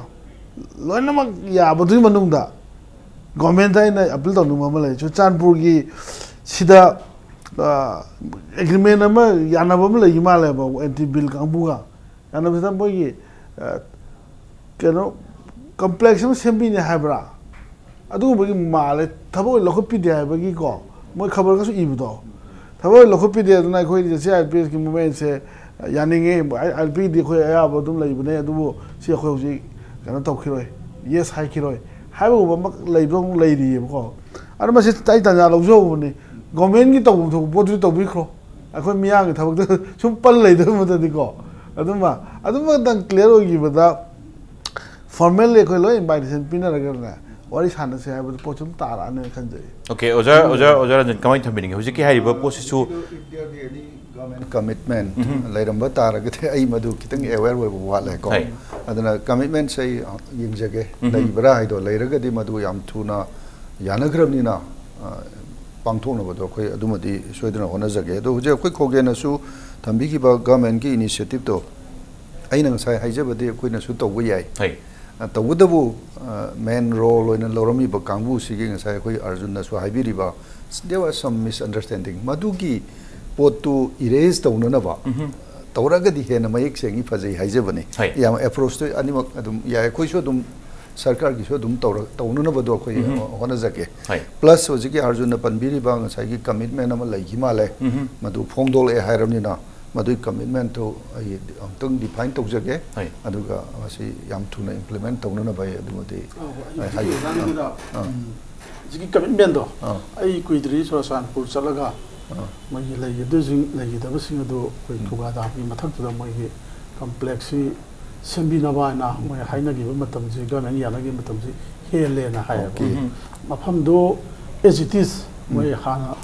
ꯂꯣꯏꯅꯃꯛ ꯌꯥꯕꯗꯨꯒꯤ ꯃꯅꯨꯡꯗ ꯒꯣꯔꯃꯦꯟꯗ ꯑꯩꯅ ꯑꯄꯤꯜ ꯇꯧꯅꯤꯡꯕ ꯑꯃ ꯂꯩ꯫ ꯆꯨꯔꯆꯥꯟꯄꯨꯔꯒꯤ ꯁꯤꯗ, ꯑ, ꯑꯦꯒ꯭ꯔꯤꯃꯦꯟ ꯑꯃ, ꯌꯥꯅꯕ ꯑꯃ ꯂꯩꯈꯤ ꯃꯥꯜꯂꯦꯕ, ꯑꯦꯟꯇꯤ ꯕꯤꯜ ꯀꯥꯡꯕꯨꯒ꯫ ꯌꯥꯅꯕꯁꯤꯗ ꯃꯣꯏꯒꯤ, ꯑ, ꯀꯩꯅꯣ, ꯀꯝꯄ꯭ꯂꯦꯛꯁ ꯑꯃ ꯁꯦꯝꯕꯤꯅꯤ ꯍꯥꯏꯕ꯭ꯔꯥ? ꯑꯗꯨꯒꯨꯝꯕꯒꯤ ꯃꯥꯜꯂꯦ꯫ ꯊꯕꯛ ꯑꯣꯏꯅ ꯂꯧꯈꯠꯄꯤꯗꯦ ꯍꯥꯏꯕꯒꯤꯀꯣ, ꯃꯣꯏ ꯈꯕꯔꯒꯁꯨ ꯏꯕꯗꯣ꯫ ꯊꯕꯛ ꯑꯣꯏꯅ ꯂꯧꯈꯠꯄꯤꯗꯦ꯫ ꯑꯗꯨꯅ ꯑꯩꯈꯣꯏ ꯖꯦ ꯁꯤ ꯑꯥꯔ ꯄꯤ ꯑꯦꯐꯀꯤ ꯃꯨꯞꯃꯦꯟꯁꯦ ꯌꯥꯅꯤꯡꯉꯦ꯫ ꯑꯥꯏ ꯑꯥꯔ ꯄꯤꯗꯤ ꯑꯩꯈꯣꯏ ꯑꯌꯥꯕ ꯑꯗꯨꯝ ꯂꯩꯕꯅꯦ, ꯑꯗꯨꯕꯨ ꯁꯤ ꯑꯩꯈꯣꯏ ꯍꯧꯖꯤꯛ ꯀꯩꯅꯣ ꯇꯧꯈꯤꯔꯣꯏ, ꯌꯦꯁ ꯍꯥꯏꯈꯤꯔꯣꯏ ꯍꯥꯏꯕꯒꯨꯝꯕ ꯑꯃ ꯂꯩꯕꯗꯧꯅ ꯂꯩꯔꯤꯑꯕꯀꯣ꯫ ꯑꯗꯨ ꯃꯁꯤ ꯑꯩ ꯇꯥꯟꯖꯥ ꯂꯧꯖꯍꯧꯕꯅꯤ꯫ ꯒꯣꯔꯃꯦꯟꯒꯤ ꯇꯧꯐꯝ ꯊꯣꯛꯄ ꯄꯣꯠꯇꯨꯗꯤ ꯇꯧꯕꯤꯈ꯭ꯔꯣ꯫ ꯑꯩꯈꯣꯏ ꯃꯤꯌꯥꯝꯒꯤ ꯊꯕꯛꯇ ꯁꯨꯝ ꯄꯜ ꯂꯩꯗꯕ ꯃꯇꯝꯗꯤꯀꯣ꯫ ꯑꯗꯨꯃ, ꯑꯗꯨꯃꯛꯇꯪ ꯀ꯭ꯂꯤꯌꯥꯔ ꯑꯣꯏꯈꯤꯕꯗ, ꯐꯣꯔꯃꯦꯜꯂꯤ ꯑꯩꯈꯣꯏ ꯂꯣꯏ ꯏꯟꯚꯥꯏꯇꯦꯁꯟ ꯄꯤꯅꯔꯒꯅꯦ, ꯋꯥꯔꯤ ꯁꯥꯟꯅꯁꯦ ꯍꯥꯏꯕꯗꯨ ꯄꯣꯠꯁꯨ ꯑꯗꯨꯝ ꯇꯥꯔꯛꯑꯅꯤꯅ ꯈꯟꯖꯩ꯫ ꯑꯣꯀꯦ, ꯑꯣꯖꯥ, ꯑꯣꯖꯥ, ꯑꯣꯖꯥ ꯔꯟꯖꯟ, ꯀꯃꯥꯏꯅ ꯊꯝꯕꯤꯅꯤꯡꯉꯤ? ꯍꯧꯖꯤꯛꯀꯤ ꯍꯥꯏꯔꯤꯕ ꯄꯣꯠꯁꯤꯁꯨ If there be any government commitment ꯂꯩꯔꯝꯕ ꯇꯥꯔꯒꯗꯤ ꯑꯩ ꯃꯗꯨ ꯈꯤꯇꯪ ꯑꯦꯋꯦꯌꯔ ꯑꯣꯏꯕ ꯋꯥꯠꯂꯦꯀꯣ꯫ ꯍꯣꯏ. ꯑꯗꯨꯅ ꯀꯃꯤꯠꯃꯦꯟꯁꯦ ꯑꯩ ꯌꯦꯡꯖꯒꯦ꯫ ꯂꯩꯕ꯭ꯔꯥ ꯍꯥꯏꯗꯣ ꯂꯩꯔꯒꯗꯤ ꯃꯗꯨ ꯌꯥꯝ ꯊꯨꯅ ꯌꯥꯅꯈ꯭ꯔꯕꯅꯤꯅ, ꯑ, ꯄꯥꯡꯊꯣꯛꯅꯕꯗꯣ ꯑꯩꯈꯣꯏ ꯑꯗꯨꯃꯗꯤ ꯁꯣꯏꯗꯅ ꯍꯣꯠꯅꯖꯒꯦ꯫ ꯑꯗꯣ ꯍꯧꯖꯤꯛ ꯑꯩꯈꯣꯏ ꯈꯣꯒꯦꯅꯁꯨ ꯊꯝꯕꯤꯈꯤꯕ ꯒꯚꯔꯟꯃꯦꯟꯠꯀꯤ ꯏꯅꯤꯁꯤꯌꯦꯇꯤꯚꯇꯣ ꯑꯩꯅ ꯉꯁꯥꯏ ꯍꯥꯏꯖꯕꯗꯤ ꯑꯩꯈꯣꯏꯅꯁꯨ ꯇꯧꯕ ꯌꯥꯏ꯫ ꯍꯣꯏ. ꯑ, ꯇꯧꯕꯇꯕꯨ, ꯑ, ꯃꯦꯟ ꯔꯣꯜ ꯑꯣꯏꯅ ꯂꯧꯔꯝꯃꯤꯕ ꯀꯥꯡꯕꯨꯁꯤꯒꯤ ꯉꯁꯥꯏ ꯑꯩꯈꯣꯏ ꯑꯔꯖꯨꯟꯅꯁꯨ ꯍꯥꯏꯕꯤꯔꯤꯕ, there was some misunderstanding꯫ ꯃꯗꯨꯒꯤ ꯄꯣꯠꯇꯨ ꯏꯔꯦꯖ ꯇꯧꯅꯅꯕ ꯇꯧꯔꯒꯗꯤ ꯍꯦꯟꯅ ꯃꯌꯦꯛ ꯁꯦꯡꯉꯤ, ꯐꯖꯩ ꯍꯥꯏꯖꯕꯅꯤ꯫ ꯍꯣꯏ. ꯌꯥꯝ ꯑꯦꯄ꯭ꯔꯣꯆꯇꯨ ꯑꯅꯤꯃꯛ ꯑꯗꯨꯝ ꯌꯥꯏ, ꯑꯩꯈꯣꯏꯁꯨ ꯑꯗꯨꯝ ꯁꯔꯀꯥꯔꯒꯤꯁꯨ ꯑꯗꯨꯝ ꯇꯧꯔ-, ꯇꯧꯅꯅꯕꯗꯣ ꯑꯩꯈꯣꯏ ꯍꯣꯠꯅꯖꯒꯦ꯫ ꯍꯣꯏ. ꯄ꯭ꯂꯁ ꯍꯧꯖꯤꯛꯀꯤ ꯑꯔꯖꯨꯟꯅ ꯄꯟꯕꯤꯔꯤꯕ ꯉꯁꯥꯏꯒꯤ ꯀꯃꯤꯠꯃꯦꯟ ꯑꯃ ꯂꯩꯈꯤ ꯃꯥꯜꯂꯦ꯫ ꯃꯗꯨ ꯐꯣꯡꯗꯣꯛꯂꯛꯑꯦ ꯍꯥꯏꯔꯕꯅꯤꯅ ꯃꯗꯨꯒꯤ ꯀꯃꯤꯠꯃꯦꯟꯠꯇꯨ ꯑꯩ ꯑꯃꯨꯛꯇꯪ ꯗꯤꯐꯥꯏꯟ ꯇꯧꯖꯒꯦ꯫ ꯍꯣꯏ. ꯑꯗꯨꯒ ꯃꯁꯤ ꯌꯥꯝ ꯊꯨꯅ ꯏꯝꯄ꯭ꯂꯤꯃꯦꯟꯠ ꯇꯧꯅꯅꯕ ꯑꯩ ꯑꯗꯨꯃꯗꯤ ꯑꯧ, ꯑꯩ ꯑꯩ ꯍꯧꯖꯤꯛꯀꯤ ꯍꯥꯏꯒꯦ꯫ ꯑꯦꯛꯖꯥꯝꯗꯨꯗ, ꯑꯥ. ꯎꯝ, ꯍꯧꯖꯤꯛꯀꯤ ꯀꯃꯤꯠꯃꯦꯟꯗꯣ ꯑꯥ. ꯑꯩ ꯀꯨꯏꯗ꯭ꯔꯤ ꯆꯨꯔꯆꯥꯟꯄꯨꯔ ꯆꯠꯂꯒ ꯑꯥ. ꯃꯣꯏꯒꯤ ꯂꯩꯈꯤꯗꯣꯏꯁꯤꯡ, ꯂꯩꯈꯤꯗꯕꯁꯤꯡ ꯑꯗꯨ ꯑꯩꯈꯣꯏ ꯈꯨꯒꯥ ꯗꯥꯝꯒꯤ ꯃꯊꯛꯇꯨꯗ ꯃꯣꯏꯒꯤ ꯀꯝꯄ꯭ꯂꯦꯛꯁꯁꯤ ꯁꯦꯝꯕꯤꯅꯕ ꯍꯥꯏꯅ ꯃꯣꯏ ꯍꯥꯏꯅꯈꯤꯕ ꯃꯇꯝꯁꯤ, ꯒꯚꯔꯟꯃꯦꯟꯠ ꯌꯥꯅꯈꯤꯕ ꯃꯇꯝꯁꯤ ꯍꯦꯜꯂꯦꯅ ꯍꯥꯏꯌꯦꯕ꯫ ꯑꯣꯀꯦ. ꯃꯐꯝꯗꯨ as it is ꯃꯣꯏ ꯍꯥꯟꯅ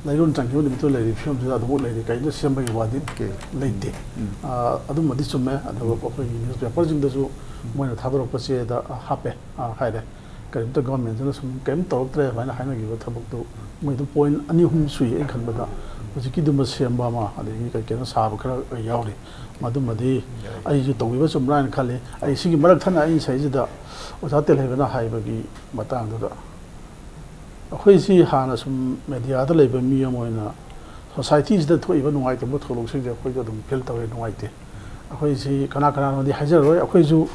ꯂꯩꯔꯣꯟ ꯆꯪꯈꯤꯕ ꯅꯨꯃꯤꯠꯇꯨ ꯂꯩꯔꯤꯕ ꯐꯤꯕꯝꯁꯤꯗ ꯑꯗꯨꯃꯛ ꯂꯩꯔꯤ, ꯀꯔꯤꯝꯇ ꯁꯦꯝꯕꯒꯤ ꯋꯥꯗꯤ ꯑꯣꯀꯦ. ꯂꯩꯇꯦ꯫ ꯎꯝ. ꯑꯥ, ꯑꯗꯨꯃꯗꯤ ꯆꯨꯝꯃꯦ꯫ ꯑꯗꯨꯒ ꯑꯩꯈꯣꯏꯒꯤ ꯅ꯭ꯌꯨꯁꯄꯦꯄꯔꯁꯤꯡꯗꯁꯨ ꯃꯣꯏꯅ ꯊꯥꯗꯣꯔꯛꯄ ꯆꯦꯗ ꯍꯥꯞꯄꯦ, ꯑꯥ, ꯍꯥꯏꯔꯦ꯫ ꯀꯔꯤꯝꯇ ꯒꯚꯔꯟꯃꯦꯟꯠꯇꯨꯅ ꯁꯨꯝ ꯀꯔꯤꯝ ꯇꯧꯔꯛꯇ꯭ꯔꯦ ꯑꯗꯨꯃꯥꯏꯅ ꯍꯥꯏꯅꯈꯤꯕ ꯊꯕꯛꯇꯨ ꯃꯣꯏꯗꯨ ꯄꯣꯏꯟꯠ ꯑꯅꯤ ꯑꯍꯨꯝ ꯁꯨꯏ ꯑꯩꯅ ꯈꯟꯕꯗ꯫ ꯍꯧꯖꯤꯛꯀꯤꯗꯨꯃ ꯁꯦꯝꯕ ꯑꯃ, ꯑꯗꯒꯤ ꯀꯩ ꯀꯩꯅꯣ ꯁꯥꯕ ꯈꯔ ꯌꯥꯎꯔꯤ꯫ ꯃꯗꯨꯃꯗꯤ ꯑꯩꯁꯨ ꯇꯧꯕꯤꯕ ꯆꯨꯝꯕ꯭ꯔꯥ ꯍꯥꯏꯅ ꯈꯜꯂꯤ꯫ ꯑꯩ ꯁꯤꯒꯤ ꯃꯔꯛ ꯊꯠꯅ ꯑꯩꯅ ꯁꯤꯗꯩꯁꯤꯗ ꯑꯣꯖꯥ ꯇꯦꯜꯍꯩꯕꯅ ꯍꯥꯏꯕꯒꯤ ꯃꯇꯥꯡꯗꯨꯗ ꯑꯩꯈꯣꯏꯁꯤ ꯍꯥꯟꯅ ꯁꯨꯝ ꯃꯦꯗꯤꯌꯥꯗ ꯂꯩꯕ ꯃꯤ ꯑꯃ ꯑꯣꯏꯅ ꯁꯣꯁꯥꯏꯇꯤꯁꯤꯗ ꯊꯣꯛꯏꯕ ꯅꯨꯡꯉꯥꯏꯇꯕ ꯊꯧꯗꯣꯛꯁꯤꯡꯁꯦ ꯑꯩꯈꯣꯏꯁꯨ ꯑꯗꯨꯝ ꯐꯤꯜ ꯇꯧꯋꯦ, ꯅꯨꯡꯉꯥꯏꯇꯦ꯫ ꯑꯩꯈꯣꯏꯁꯤ ꯀꯅꯥ ꯀꯅꯥꯅꯣꯗꯤ ꯍꯥꯏꯖꯔꯔꯣꯏ꯫ ꯑꯩꯈꯣꯏꯁꯨ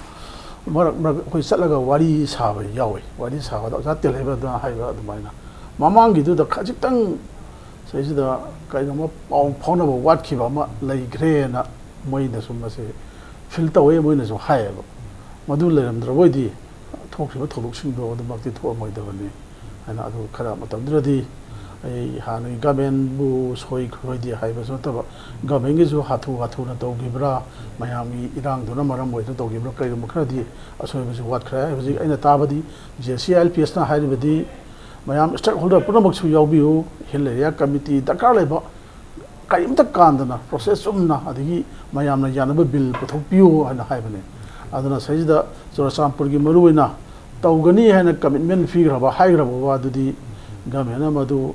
ꯃꯔꯛ ꯃꯔꯛ ꯑꯩꯈꯣꯏ ꯆꯠꯂꯒ ꯋꯥꯔꯤ ꯁꯥꯕ ꯌꯥꯎꯋꯤ꯫ ꯋꯥꯔꯤ ꯁꯥꯕꯗ ꯑꯣꯖꯥ ꯇꯦꯜꯍꯩꯕꯗꯨꯅ ꯍꯥꯏꯕ ꯑꯗꯨꯃꯥꯏꯅ, ꯃꯃꯥꯡꯒꯤꯗꯨꯗ ꯈꯖꯤꯛꯇꯪ ꯁꯤꯗꯩꯁꯤꯗ ꯀꯩꯅꯣꯝꯃ ꯄꯥꯎ ꯐꯥꯎꯅꯕ ꯋꯥꯠꯈꯤꯕ ꯑꯃ ꯂꯩꯈ꯭ꯔꯦꯅ ꯃꯣꯏꯅꯁꯨ ꯃꯁꯤ ꯐꯤꯜ ꯇꯧꯋꯦ, ꯃꯣꯏꯅꯁꯨ ꯍꯥꯏꯌꯦꯕ꯫ ꯃꯗꯨ ꯂꯩꯔꯝꯗ꯭ꯔꯕꯣꯏꯗꯤ ꯊꯣꯛꯈꯤꯕ ꯊꯧꯗꯣꯛꯁꯤꯡꯗꯣ ꯑꯗꯨꯃꯛꯇꯤ ꯊꯣꯛꯑꯝꯃꯣꯏꯗꯕꯅꯤ ꯍꯥꯏꯅ ꯑꯗꯨ ꯈꯔ ꯃꯇꯝꯗꯨꯗꯗꯤ ꯑꯩ ꯍꯥꯟꯅꯒꯤ ꯒꯃꯦꯟꯕꯨ ꯁꯣꯏ ꯈꯣꯏꯗꯦ ꯍꯥꯏꯕꯁꯨ ꯅꯠꯇꯕ, ꯒꯃꯦꯟꯒꯤꯁꯨ ꯍꯥꯊꯨ ꯍꯥꯊꯨꯅ ꯇꯧꯈꯤꯕ꯭ꯔꯥ, ꯃꯌꯥꯝꯒꯤ ꯏꯔꯥꯡꯗꯨꯅ ꯃꯔꯝ ꯑꯣꯏꯗꯨꯅ ꯇꯧꯈꯤꯕ꯭ꯔꯥ, ꯀꯔꯤꯒꯨꯝꯕ ꯈꯔꯗꯤ ꯑꯁꯣꯏꯕꯁꯨ ꯋꯥꯠꯈ꯭ꯔꯦ꯫ ꯍꯧꯖꯤꯛ ꯑꯩꯅ ꯇꯥꯕꯗꯤ J C I L P ꯑꯦꯁꯅ ꯍꯥꯏꯔꯤꯕꯗꯤ ꯃꯌꯥꯝ ꯁ꯭ꯇꯦꯛ ꯍꯣꯜꯗꯔ ꯄꯨꯝꯅꯃꯛꯁꯨ ꯌꯥꯎꯕꯤꯌꯨ, ꯍꯤꯜ ꯑꯦꯔꯤꯌꯥ ꯀꯃꯤꯇꯤ ꯗꯔꯀꯥꯔ ꯂꯩꯕ ꯀꯔꯤꯝꯇ ꯀꯥꯟꯗꯅ ꯄ꯭ꯔꯣꯁꯦꯁ ꯆꯨꯝꯅ ꯑꯗꯒꯤ ꯃꯌꯥꯝꯅ ꯌꯥꯅꯕ ꯕꯤꯜ ꯄꯨꯊꯣꯛꯄꯤꯌꯨ ꯍꯥꯏꯅ ꯍꯥꯏꯕꯅꯤ꯫ ꯑꯗꯨꯅ ꯁꯤꯗꯩꯁꯤꯗ ꯆꯨꯔꯆꯥꯟꯄꯨꯔꯒꯤ ꯃꯔꯨꯑꯣꯏꯅ ꯇꯧꯒꯅꯤ ꯍꯥꯏꯅ ꯀꯃꯤꯠꯃꯦꯟ ꯄꯤꯈ꯭ꯔꯕ, ꯍꯥꯏꯈ꯭ꯔꯕ ꯋꯥꯗꯨꯗꯤ ꯒꯃꯦꯟꯅ ꯃꯗꯨ,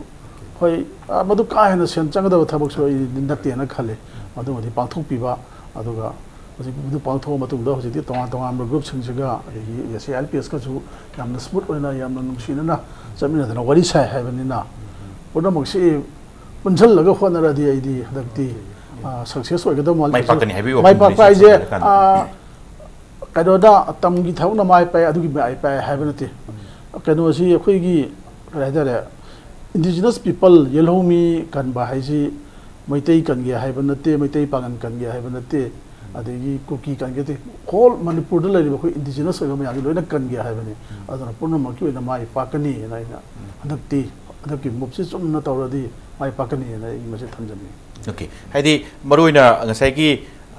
ꯍꯣꯏ, ꯑ, ꯃꯗꯨ ꯀꯥ ꯍꯦꯟꯅ ꯁꯦꯟ ꯆꯪꯒꯗꯕ ꯊꯕꯛꯁꯨ ꯑꯩ ꯅꯠꯇꯦꯅ ꯈꯜꯂꯤ꯫ ꯃꯗꯨꯃꯗꯤ ꯄꯥꯡꯊꯣꯛꯄꯤꯕ, ꯑꯗꯨꯒ ꯍꯧꯖꯤꯛ ꯃꯗꯨ ꯄꯥꯡꯊꯣꯛꯑ ꯃꯇꯨꯡꯗ ꯍꯧꯖꯤꯛꯇꯤ ꯇꯣꯉꯥꯟ ꯇꯣꯉꯥꯟꯕ ꯒ꯭ꯔꯨꯞꯁꯤꯡꯁꯤꯒ ꯑꯩꯒꯤ ꯑꯦꯁ ꯑꯦ ꯑꯥꯏ ꯑꯦꯜ ꯄꯤ ꯑꯦꯁꯀꯁꯨ ꯌꯥꯝꯅ ꯁ꯭ꯃꯨꯠ ꯑꯣꯏꯅ, ꯌꯥꯝꯅ ꯅꯨꯡꯁꯤꯅꯅ ꯆꯠꯃꯤꯟꯅꯗꯅ ꯋꯥꯔꯤ ꯁꯥꯏ ꯍꯥꯏꯕꯅꯤꯅ, ꯄꯨꯝꯅꯃꯛꯁꯤ ꯄꯨꯟꯁꯤꯜꯂꯒ ꯍꯣꯠꯅꯔꯗꯤ ꯑꯩꯗꯤ ꯍꯟꯗꯛꯇꯤ, ꯑ, ꯁꯛꯁꯦꯁ ꯑꯣꯏꯒꯗꯕ ꯃꯥꯜꯂꯤ꯫ ꯃꯥꯏ ꯄꯥꯛꯀꯅꯤ ꯍꯥꯏꯕꯒꯤ ꯃꯥꯏ ꯋꯥꯐꯝꯗꯨꯅꯤ ꯄꯥꯛꯄ ꯍꯥꯏꯁꯦ, ꯆꯠꯊꯔꯀꯥꯟꯗ꯫ ꯑ, ꯀꯩꯅꯣꯗ ꯇꯝꯒꯤ ꯊꯕꯛꯅ ꯃꯥꯏ ꯄꯥꯛꯑꯦ, ꯑꯗꯨꯒꯤ ꯃꯥꯏ ꯄꯥꯛꯑꯦ ꯍꯥꯏꯕ ꯅꯠꯇꯦ꯫ ꯀꯩꯅꯣꯁꯤ ꯑꯩꯈꯣꯏꯒꯤ ꯀꯔꯤ ꯍꯥꯏꯇꯥꯔꯦ, ꯏꯟꯗꯤꯖꯤꯅꯁ ꯄꯤꯄꯜ, ꯌꯦꯜꯍꯧꯃꯤ ꯀꯟꯕ ꯍꯥꯏꯁꯤ ꯃꯩꯇꯩ ꯀꯟꯒꯦ ꯍꯥꯏꯕ ꯅꯠꯇꯦ, ꯃꯩꯇꯩ ꯄꯥꯉꯟ ꯀꯟꯒꯦ ꯍꯥꯏꯕ ꯅꯠꯇꯦ, ꯑꯗꯒꯤ ꯀꯨꯀꯤ ꯀꯟꯒꯦ ꯅꯠꯇꯦ꯫ ꯍꯣꯜ ꯃꯅꯤꯄꯨꯔꯗ ꯂꯩꯔꯤꯕ ꯑꯩꯈꯣꯏ ꯏꯟꯗꯤꯖꯤꯅꯁ ꯑꯣꯏꯕ ꯃꯌꯥꯝꯁꯤ ꯂꯣꯏꯅ ꯀꯟꯒꯦ ꯍꯥꯏꯕꯅꯤ꯫ ꯑꯗꯨꯅ ꯄꯨꯝꯅꯃꯛꯀꯤ ꯑꯣꯏꯅ ꯃꯥꯏ ꯄꯥꯛꯀꯅꯤꯅ ꯑꯩꯅ ꯍꯟꯗꯛꯇꯤ, ꯍꯟꯗꯛꯀꯤ ꯃꯨꯞꯁꯤ ꯆꯨꯝꯅ ꯇꯧꯔꯗꯤ ꯃꯥꯏ ꯄꯥꯛꯀꯅꯤꯅ ꯑꯩ ꯃꯁꯤ ꯊꯝꯖꯅꯤꯡꯉꯤ꯫ ꯑꯣꯀꯦ, ꯍꯥꯏꯗꯤ ꯃꯔꯨꯑꯣꯏꯅ ꯉꯁꯥꯏꯒꯤ,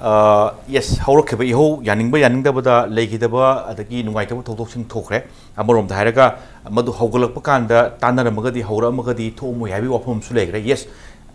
ꯑ, ꯌꯦꯁ, ꯍꯧꯔꯛꯈꯤꯕ ꯏꯍꯧ, ꯌꯥꯅꯤꯡꯕ ꯌꯥꯅꯤꯡꯗꯕꯗ ꯂꯩꯈꯤꯗꯕ ꯑꯗꯒꯤ ꯅꯨꯡꯉꯥꯏꯇꯕ ꯊꯧꯗꯣꯛꯁꯤꯡ ꯊꯣꯛꯈ꯭ꯔꯦ꯫ ꯑꯃꯔꯣꯝꯗ ꯍꯥꯏꯔꯒ ꯃꯗꯨ ꯍꯧꯒꯠꯂꯛꯄ ꯀꯥꯟꯗ ꯇꯥꯟꯅꯔꯝꯃꯒꯗꯤ, ꯍꯧꯔꯛꯑꯝꯃꯒꯗꯤ ꯊꯣꯛꯑꯝꯃꯣꯏ ꯍꯥꯏꯕꯒꯤ ꯋꯥꯐꯝ ꯑꯃꯁꯨ ꯂꯩꯈ꯭ꯔꯦ꯫ Yes,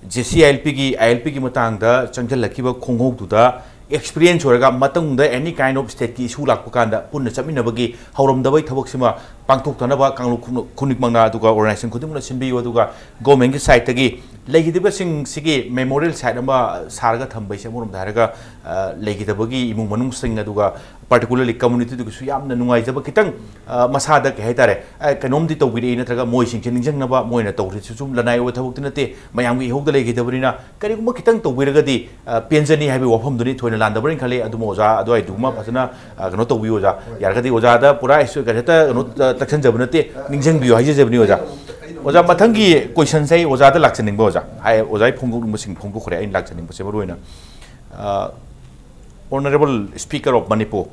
J C I L ꯄꯤꯒꯤ, ꯑꯥꯏ ꯑꯦꯜ ꯄꯤꯒꯤ ꯃꯇꯥꯡꯗ ꯆꯪꯁꯤꯜꯂꯛꯈꯤꯕ ꯈꯣꯡꯍꯧꯗꯨꯗ ꯑꯦꯛꯁꯄꯤꯔꯤꯌꯦꯟꯁ ꯑꯣꯏꯔꯒ ꯃꯇꯨꯡꯗ ꯑꯦꯅꯤ ꯀꯥꯏꯟ ꯑꯣꯐ ꯁ꯭ꯇꯦꯠꯀꯤ ꯏꯁꯨ ꯂꯥꯛꯄ ꯀꯥꯟꯗ ꯄꯨꯟꯅ ꯆꯠꯃꯤꯟꯅꯕꯒꯤ ꯍꯧꯔꯝꯗꯕꯒꯤ ꯊꯕꯛꯁꯤꯃ ꯄꯥꯡꯊꯣꯛꯇꯅꯕ ꯀꯥꯡꯂꯨꯞ ꯈꯨꯗꯤꯡꯃꯛꯅ ꯑꯗꯨꯒ ꯑꯣꯔꯒꯅꯥꯏꯖꯦꯁꯟ ꯈꯨꯗꯤꯡꯃꯛꯅ ꯁꯤꯟꯕꯤꯌꯨ꯫ ꯑꯗꯨꯒ ꯒꯣꯔꯃꯦꯟꯒꯤ ꯁꯥꯏꯠꯇꯒꯤ ꯂꯩꯈꯤꯗꯕꯁꯤꯡꯁꯤꯒꯤ ꯃꯦꯃꯣꯔꯤꯌꯦꯜ ꯁꯥꯏꯠ ꯑꯃ ꯁꯥꯔꯒ ꯊꯝꯕꯩꯁꯦ ꯑꯃꯔꯣꯝꯗ ꯍꯥꯏꯔꯒ, ꯑ, ꯂꯩꯈꯤꯗꯕꯒꯤ ꯏꯃꯨꯡ ꯃꯅꯨꯡꯁꯤꯡ, ꯑꯗꯨꯒ ꯄꯥꯔꯇꯤꯀꯨꯂꯔꯂꯤ ꯀꯝꯃꯨꯅꯤꯇꯤꯗꯨꯒꯤꯁꯨ ꯌꯥꯝꯅ ꯅꯨꯡꯉꯥꯏꯖꯕ, ꯈꯤꯇꯪ, ꯑ, ꯃꯁꯥꯗ ꯀꯩ ꯍꯥꯏꯇꯥꯔꯦ, ꯑ, ꯀꯩꯅꯣꯝꯗꯤ ꯇꯧꯕꯤꯔꯛꯏ, ꯅꯠꯇ꯭ꯔꯒ ꯃꯣꯏꯁꯤꯡꯁꯦ ꯅꯤꯡꯁꯤꯡꯅꯕ ꯃꯣꯏꯅ ꯇꯧꯔꯤꯁꯤꯁꯨ ꯁꯨꯝ ꯂꯅꯥꯏ ꯑꯣꯏꯕ ꯊꯕꯛꯇꯤ ꯅꯠꯇꯦ, ꯃꯌꯥꯝꯒꯤ ꯏꯍꯧꯗ ꯂꯩꯈꯤꯗꯕꯅꯤꯅ ꯀꯔꯤꯒꯨꯝꯕ ꯈꯤꯇꯪ ꯇꯧꯕꯤꯔꯒꯗꯤ, ꯑ, ꯄꯦꯟꯖꯅꯤ ꯍꯥꯏꯕꯒꯤ ꯋꯥꯐꯝꯗꯨꯅꯤ ꯊꯣꯏꯅ ꯂꯥꯟꯗꯕ꯭ꯔꯅ ꯈꯜꯂꯤ꯫ ꯑꯗꯨꯃ ꯑꯣꯖꯥ ꯑꯗꯨꯋꯥꯏꯗꯨꯃ ꯐꯖꯅ ꯑ, ꯀꯩꯅꯣ ꯇꯧꯕꯤꯌꯨ ꯑꯣꯖꯥ꯫ ꯌꯥꯔꯒꯗꯤ ꯑꯣꯖꯥꯗ ꯄꯨꯔꯥ ꯑꯩꯁꯨ ꯀꯩꯅꯣ ꯍꯦꯛꯇ ꯀꯩꯅꯣ ꯑ, ꯇꯛꯁꯟꯖꯕ ꯅꯠꯇꯦ, ꯅꯤꯡꯁꯤꯡꯕꯤꯌꯨ ꯍꯥꯏꯖꯖꯕꯅꯤ ꯑꯣꯖꯥ꯫ ꯑꯣꯖꯥ, ꯃꯊꯪꯒꯤ ꯀꯣꯏꯁꯟꯁꯦ ꯑꯩ ꯑꯣꯖꯥꯗ ꯂꯥꯛꯆꯅꯤꯡꯕ ꯑꯣꯖꯥ꯫ ꯍꯥꯏ, ꯑꯣꯖꯥ ꯑꯩ ꯐꯣꯡꯗꯣꯛꯅꯤꯡꯕꯁꯤꯡ ꯐꯣꯡꯗꯣꯛꯈ꯭ꯔꯦ꯫ ꯑꯩꯅ ꯂꯥꯛꯆꯅꯤꯡꯕꯁꯦ ꯃꯔꯨ ꯑꯣꯏꯅ ꯑ, Honorable Speaker of Manipur,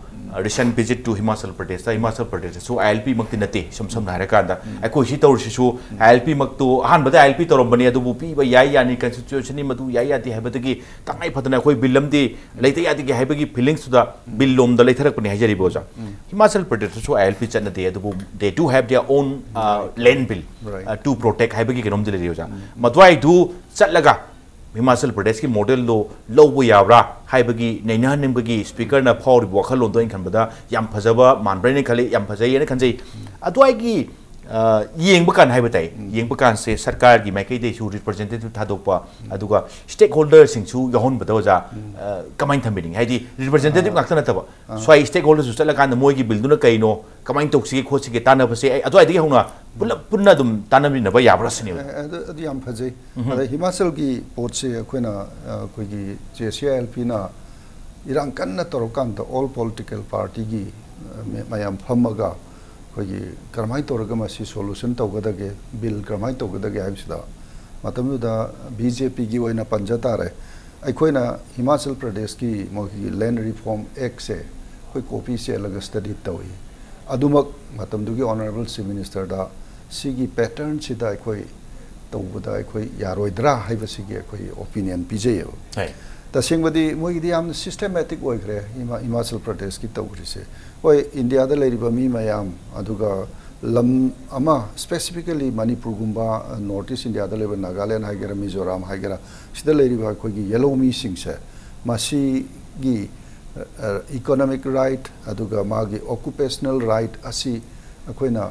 recent visit to Himachal Pradeshꯇ, Himachal ꯄ꯭ꯔꯗꯦꯁꯇꯁꯨ ILP ꯃꯛꯇꯤ ꯅꯠꯇꯦ꯫ ꯏꯁꯝ ꯁꯝꯅ ꯍꯥꯏꯔꯀꯥꯟꯗ ꯑꯩꯈꯣꯏ ꯁꯤ ꯇꯧꯔꯤꯁꯤꯁꯨ ILP ꯃꯛꯇꯨ ꯑꯍꯥꯟꯕꯗ ILP ꯇꯧꯔꯝꯕꯅꯤ, ꯑꯗꯨꯕꯨ ꯄꯤꯕ ꯌꯥꯏ ꯌꯥꯅꯤ, constitutionꯅꯤ, ꯃꯗꯨ ꯌꯥꯏ ꯌꯥꯗꯦ ꯍꯥꯏꯕꯗꯒꯤ ꯇꯉꯥꯏ ꯐꯗꯅ ꯑꯩꯈꯣꯏ ꯕꯤꯜ ꯑꯃꯗꯤ ꯂꯩꯇ ꯌꯥꯗꯦꯒꯦ ꯍꯥꯏꯕꯒꯤ feelingsꯇꯨꯗ ꯕꯤꯜ ꯂꯣꯝꯗ ꯂꯩꯊꯔꯛꯄꯅꯤ ꯍꯥꯏꯖꯔꯤꯕ ꯑꯣꯖꯥ꯫ ꯍꯤꯃꯥꯆꯜ ꯄ꯭ꯔꯗꯦꯁꯇꯁꯨ ILP ꯆꯠꯅꯗꯦ, ꯑꯗꯨꯕꯨ they do have their own, uh, land bill, Right. uh, to protect ꯍꯥꯏꯕꯒꯤ ꯀꯩꯅꯣꯝꯗꯤ ꯂꯩꯔꯤ ꯑꯣꯖꯥ꯫ ꯃꯗꯨꯋꯥꯏꯗꯨ ꯆꯠꯂꯒ ꯍꯤꯃꯥꯆꯜ ꯄ꯭ꯔꯗꯦꯁꯀꯤ ꯃꯣꯗꯦꯜꯗꯣ ꯂꯧꯕ ꯌꯥꯕ꯭ꯔꯥ ꯍꯥꯏꯕꯒꯤ ꯅꯩꯅꯍꯟꯅꯤꯡꯕꯒꯤ ꯁ꯭ꯄꯤꯀꯔꯅ ꯐꯥꯎꯔꯤꯕ ꯋꯥꯈꯜꯂꯣꯟꯗꯣ ꯑꯩꯅ ꯈꯟꯕꯗ ꯌꯥꯝ ꯐꯖꯕ ꯃꯥꯟꯕ꯭ꯔꯥ ꯍꯥꯏꯅ ꯈꯜꯂꯤ, ꯌꯥꯝ ꯐꯖꯩ ꯍꯥꯏꯅ ꯈꯟꯖꯩ꯫ ꯑꯗꯨꯋꯥꯏꯒꯤ, ꯑ, ꯌꯦꯡꯕ ꯀꯥꯟ ꯍꯥꯏꯕ ꯇꯥꯏ, ꯌꯦꯡꯕ ꯀꯥꯟꯁꯦ ꯁꯔꯀꯥꯔꯒꯤ ꯃꯥꯏꯀꯩꯗꯒꯤꯁꯨ representative ꯊꯥꯗꯣꯛꯄ, ꯑꯗꯨꯒ stakeholderꯁꯤꯡꯁꯨ ꯌꯥꯎꯍꯟꯕꯗ ꯑꯣꯖꯥ, ꯑ, ꯀꯃꯥꯏꯅ ꯊꯝꯕꯤꯅꯤꯡꯉꯤ? ꯍꯥꯏꯗꯤ representative ꯉꯥꯛꯇ ꯅꯠꯇꯕ, ꯑꯥ꯫ ꯁ꯭ꯋꯥꯏ stakeholderꯁꯨ ꯆꯠꯂꯀꯥꯟꯗ ꯃꯣꯏꯒꯤ ꯕꯤꯜꯗꯨꯅ ꯀꯩꯅꯣ, ꯀꯃꯥꯏꯅ ꯇꯧꯁꯤꯒꯦ ꯈꯣꯠꯁꯤꯒꯦ ꯇꯥꯟꯅꯕꯁꯦ ꯑꯩ ꯑꯗꯨꯋꯥꯏꯗꯒꯤ ꯍꯧꯅ ꯄꯨꯂꯞ ꯄꯨꯟꯅ ꯑꯗꯨꯝ ꯇꯥꯟꯅꯃꯤꯟꯅꯕ ꯌꯥꯕ꯭ꯔꯥ ꯁꯤꯅꯦꯕ꯫ ꯑꯦ, ꯑꯗꯨ, ꯑꯗꯨ ꯌꯥꯝ ꯐꯖꯩ꯫ ꯑꯗ ꯍꯤꯃꯥꯆꯜꯒꯤ ꯄꯣꯠꯁꯦ ꯑꯩꯈꯣꯏꯅ, ꯑ, ꯑꯩꯈꯣꯏꯒꯤ JCILPꯅ ꯏꯔꯥꯡ ꯀꯟꯅ ꯇꯧꯔꯀꯥꯟꯗ all political partyꯒꯤ, ꯑ, ꯃ-, ꯃꯌꯥꯝ ꯐꯝꯃꯒ ꯑꯩꯈꯣꯏꯒꯤ ꯀꯔꯝꯍꯥꯏꯅ ꯇꯧꯔꯒ ꯃꯁꯤ solution ꯇꯧꯒꯗꯒꯦ, ꯕꯤꯜ ꯀꯔꯝꯍꯥꯏꯅ ꯇꯧꯒꯗꯒꯦ ꯍꯥꯏꯕꯁꯤꯗ ꯃꯇꯝꯗꯨꯗ BJPꯒꯤ ꯑꯣꯏꯅ ꯄꯟꯖ ꯇꯥꯔꯦ꯫ ꯑꯩꯈꯣꯏꯅ ꯍꯤꯃꯥꯆꯜ ꯄ꯭ꯔꯗꯦꯁꯀꯤ ꯃꯣꯏꯒꯤ Land Reform Actꯁꯦ ꯑꯩꯈꯣꯏ copy ꯆꯦꯜꯂꯒ study ꯇꯧꯏ꯫ ꯑꯗꯨꯃꯛ ꯃꯇꯝꯗꯨꯒꯤ Honorable Chief Ministerꯗ ꯁꯤꯒꯤ patternꯁꯤꯗ ꯑꯩꯈꯣꯏ ꯇꯧꯕꯗ ꯑꯩꯈꯣꯏ ꯌꯥꯔꯣꯏꯗ꯭ꯔꯥ ꯍꯥꯏꯕꯁꯤꯒꯤ ꯑꯩꯈꯣꯏ opinion ꯄꯤꯖꯩꯌꯦꯕ꯫ ꯍꯣꯏ꯫ ꯇꯁꯦꯡꯕꯗꯤ ꯃꯣꯏꯒꯤꯗꯤ ꯌꯥꯝꯅ systematic ꯑꯣꯏꯈ꯭ꯔꯦ ꯍꯤꯃꯥ-, ꯍꯤꯃꯥꯆꯜ ꯄ꯭ꯔꯗꯦꯁꯀꯤ ꯇꯧꯔꯤꯁꯦ꯫ ꯍꯣꯏ, ꯏꯟꯗꯤꯌꯥꯗ ꯂꯩꯔꯤꯕ ꯃꯤ ꯃꯌꯥꯝ, ꯑꯗꯨꯒ ꯂꯝ ꯑꯃ, specifically ꯃꯅꯤꯄꯨꯔꯒꯨꯝꯕ, North East ꯏꯟꯗꯤꯌꯥꯗ ꯂꯩꯕ ꯅꯥꯒꯥꯂꯦꯟ ꯍꯥꯏꯒꯦꯔꯥ, ꯃꯤꯖꯣꯔꯥꯝ ꯍꯥꯏꯒꯦꯔꯥ, ꯁꯤꯗ ꯂꯩꯔꯤꯕ ꯑꯩꯈꯣꯏꯒꯤ ꯌꯦꯜꯍꯧ ꯃꯤꯁꯤꯡꯁꯦ, ꯃꯁꯤꯒꯤ, ꯑ, economic right, ꯑꯗꯨꯒ ꯃꯥꯒꯤ occupational right ꯑꯁꯤ ꯑꯩꯈꯣꯏꯅ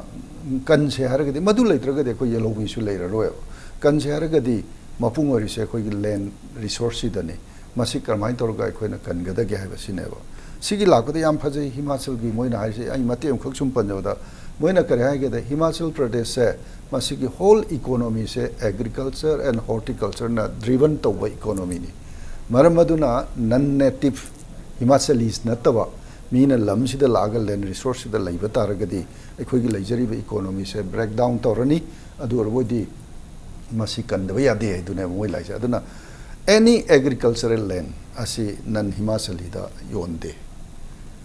ꯀꯟꯁꯦ ꯍꯥꯏꯔꯒꯗꯤ, ꯃꯗꯨ ꯂꯩꯇ꯭ꯔꯒꯗꯤ ꯑꯩꯈꯣꯏ ꯌꯦꯜꯍꯧ ꯃꯤꯁꯨ ꯂꯩꯔꯔꯣꯏꯕ꯫ ꯀꯟꯁꯦ ꯍꯥꯏꯔꯒꯗꯤ ꯃꯄꯨꯡ ꯑꯣꯏꯔꯤꯁꯦ ꯑꯩꯈꯣꯏꯒꯤ land resourceꯁꯤꯗꯅꯤ꯫ ꯃꯁꯤ ꯀꯔꯝꯍꯥꯏꯅ ꯇꯧꯔꯒ ꯑꯩꯈꯣꯏꯅ ꯀꯟꯒꯗꯒꯦ ꯍꯥꯏꯕꯁꯤꯅꯦꯕ꯫ ꯁꯤꯒꯤ ꯂꯥꯛꯄꯗ ꯌꯥꯝ ꯐꯖꯩ ꯍꯤꯃꯥꯆꯜꯒꯤ ꯃꯣꯏꯅ ꯍꯥꯏꯔꯤꯁꯦ꯫ ꯑꯩ ꯃꯇꯦꯛ ꯑꯃꯈꯛ ꯁꯨꯝ ꯄꯟꯖꯕꯗ, ꯃꯣꯏꯅ ꯀꯔꯤ ꯍꯥꯏꯒꯦꯗ, ꯍꯤꯃꯥꯆꯜ ꯄ꯭ꯔꯗꯦꯁꯁꯦ ꯃꯁꯤꯒꯤ whole economyꯁꯦ agriculture and horticultureꯅ driven ꯇꯧꯕ economyꯅꯤ꯫ ꯃꯔꯝ ꯑꯗꯨꯅ non native Himachalis ꯅꯠꯇꯕ ꯃꯤꯅ ꯂꯝꯁꯤꯗ ꯂꯥꯛꯑꯒ land resource ꯁꯤꯗ ꯂꯩꯕ ꯇꯥꯔꯒꯗꯤ ꯑꯩꯈꯣꯏꯒꯤ ꯂꯩꯖꯔꯤꯕ economy ꯁꯦ break down ꯇꯧꯔꯅꯤ꯫ ꯑꯗꯨ ꯑꯣꯏꯔꯕꯣꯏꯗꯤ ꯃꯁꯤ ꯀꯟꯗꯕ ꯌꯥꯗꯦ ꯍꯥꯏꯗꯨꯅꯦꯕ ꯃꯣꯏ ꯂꯥꯛꯏꯁꯦ꯫ ꯑꯗꯨꯅ any agricultural land ꯑꯁꯤ non Himachali ꯗ ꯌꯣꯟꯗꯦ꯫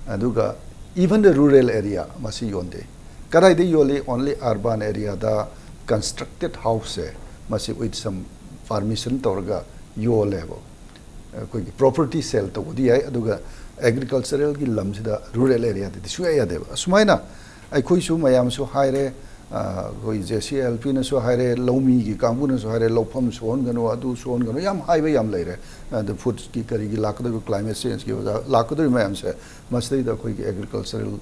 ꯑꯗꯨꯒ even the rural area ꯃꯁꯤ ꯌꯣꯟꯗꯦ꯫ ꯀꯗꯥꯏꯗ ꯌꯣꯜꯂꯤ? Only urban area ꯗ constructed house ꯁꯦ ꯃꯁꯤ with some permission ꯇꯧꯔꯒ ꯌꯣꯜꯂꯦꯕ꯫ ꯑꯩꯈꯣꯏꯒꯤ property sale ꯇꯧꯕꯗꯤ ꯌꯥꯏ, ꯑꯗꯨꯒ agricultural ꯒꯤ ꯂꯝꯁꯤꯗ rural area ꯗꯗꯤ ꯁꯨꯡꯌꯥ ꯌꯥꯗꯦꯕ꯫ ꯑꯁꯨꯃꯥꯏꯅ ꯑꯩꯈꯣꯏꯁꯨ ꯃꯌꯥꯝꯁꯨ ꯍꯥꯏꯔꯦ, ꯑ, ꯑꯩꯈꯣꯏ J C L P ꯅꯁꯨ ꯍꯥꯏꯔꯦ, ꯂꯧꯃꯤꯒꯤ ꯀꯥꯡꯕꯨꯅꯁꯨ ꯍꯥꯏꯔꯦ, ꯂꯧꯐꯝ ꯁꯣꯛꯍꯟꯒꯅꯨ, ꯑꯗꯨ ꯁꯣꯛꯍꯟꯒꯅꯨ, ꯌꯥꯝ ꯍꯥꯏꯕ ꯌꯥꯝ ꯂꯩꯔꯦ꯫ ꯑꯗ food ꯀꯤ ꯀꯔꯤꯒꯤ ꯂꯥꯛꯀꯗꯧꯔꯤꯕ climate change ꯀꯤ ꯑꯣꯖꯥ ꯂꯥꯛꯀꯗꯧꯔꯤꯕ ꯃꯌꯥꯝꯁꯦ, ꯃꯁꯤꯗꯩꯗ ꯑꯩꯈꯣꯏꯒꯤ agricultural,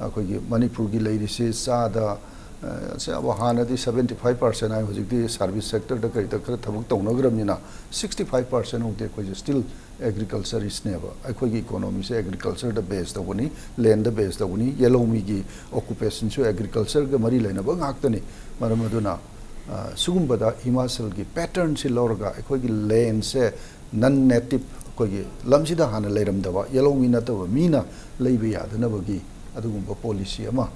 ꯑꯩꯈꯣꯏꯒꯤ ꯃꯅꯤꯄꯨꯔꯒꯤ ꯂꯩꯔꯤꯁꯤ ꯆꯥꯗ, ꯑ, ꯁꯦ ꯑꯕ ꯍꯥꯟꯅꯗꯤ seventy five percent ꯍꯥꯏ, ꯍꯧꯖꯤꯛꯇꯤ service sector ꯗ ꯀꯔꯤꯗ ꯈꯔ ꯊꯕꯛ ꯇꯧꯅꯈ꯭ꯔꯕꯅꯤꯅ sixty five percent ꯐꯥꯎꯗꯤ ꯑꯩꯈꯣꯏꯁꯦ still agriculturist ꯅꯦꯕ꯫ ꯑꯩꯈꯣꯏꯒꯤ economy ꯁꯦ agriculture ꯗ base ꯇꯧꯕꯅꯤ, land ꯗ base ꯇꯧꯕꯅꯤ꯫ ꯌꯦꯜꯍꯧꯃꯤꯒꯤ occupation ꯁꯨ agriculture ꯒ ꯃꯔꯤ ꯂꯩꯅꯕ ꯉꯥꯛꯇꯅꯤ꯫ ꯃꯔꯝ ꯑꯗꯨꯅ, ꯑ, ꯁꯤꯒꯨꯝꯕꯗ ꯍꯤꯃꯥꯆꯜꯒꯤ pattern ꯁꯤ ꯂꯧꯔꯒ ꯑꯩꯈꯣꯏꯒꯤ land ꯁꯦ non native, ꯑꯩꯈꯣꯏꯒꯤ ꯂꯝꯁꯤꯗ ꯍꯥꯟꯅ ꯂꯩꯔꯝꯗꯕ ꯌꯦꯜꯍꯧꯃꯤ ꯅꯠꯇꯕ ꯃꯤꯅ ꯂꯩꯕ ꯌꯥꯗꯅꯕꯒꯤ ꯑꯗꯨꯒꯨꯝꯕ policy ꯑꯃ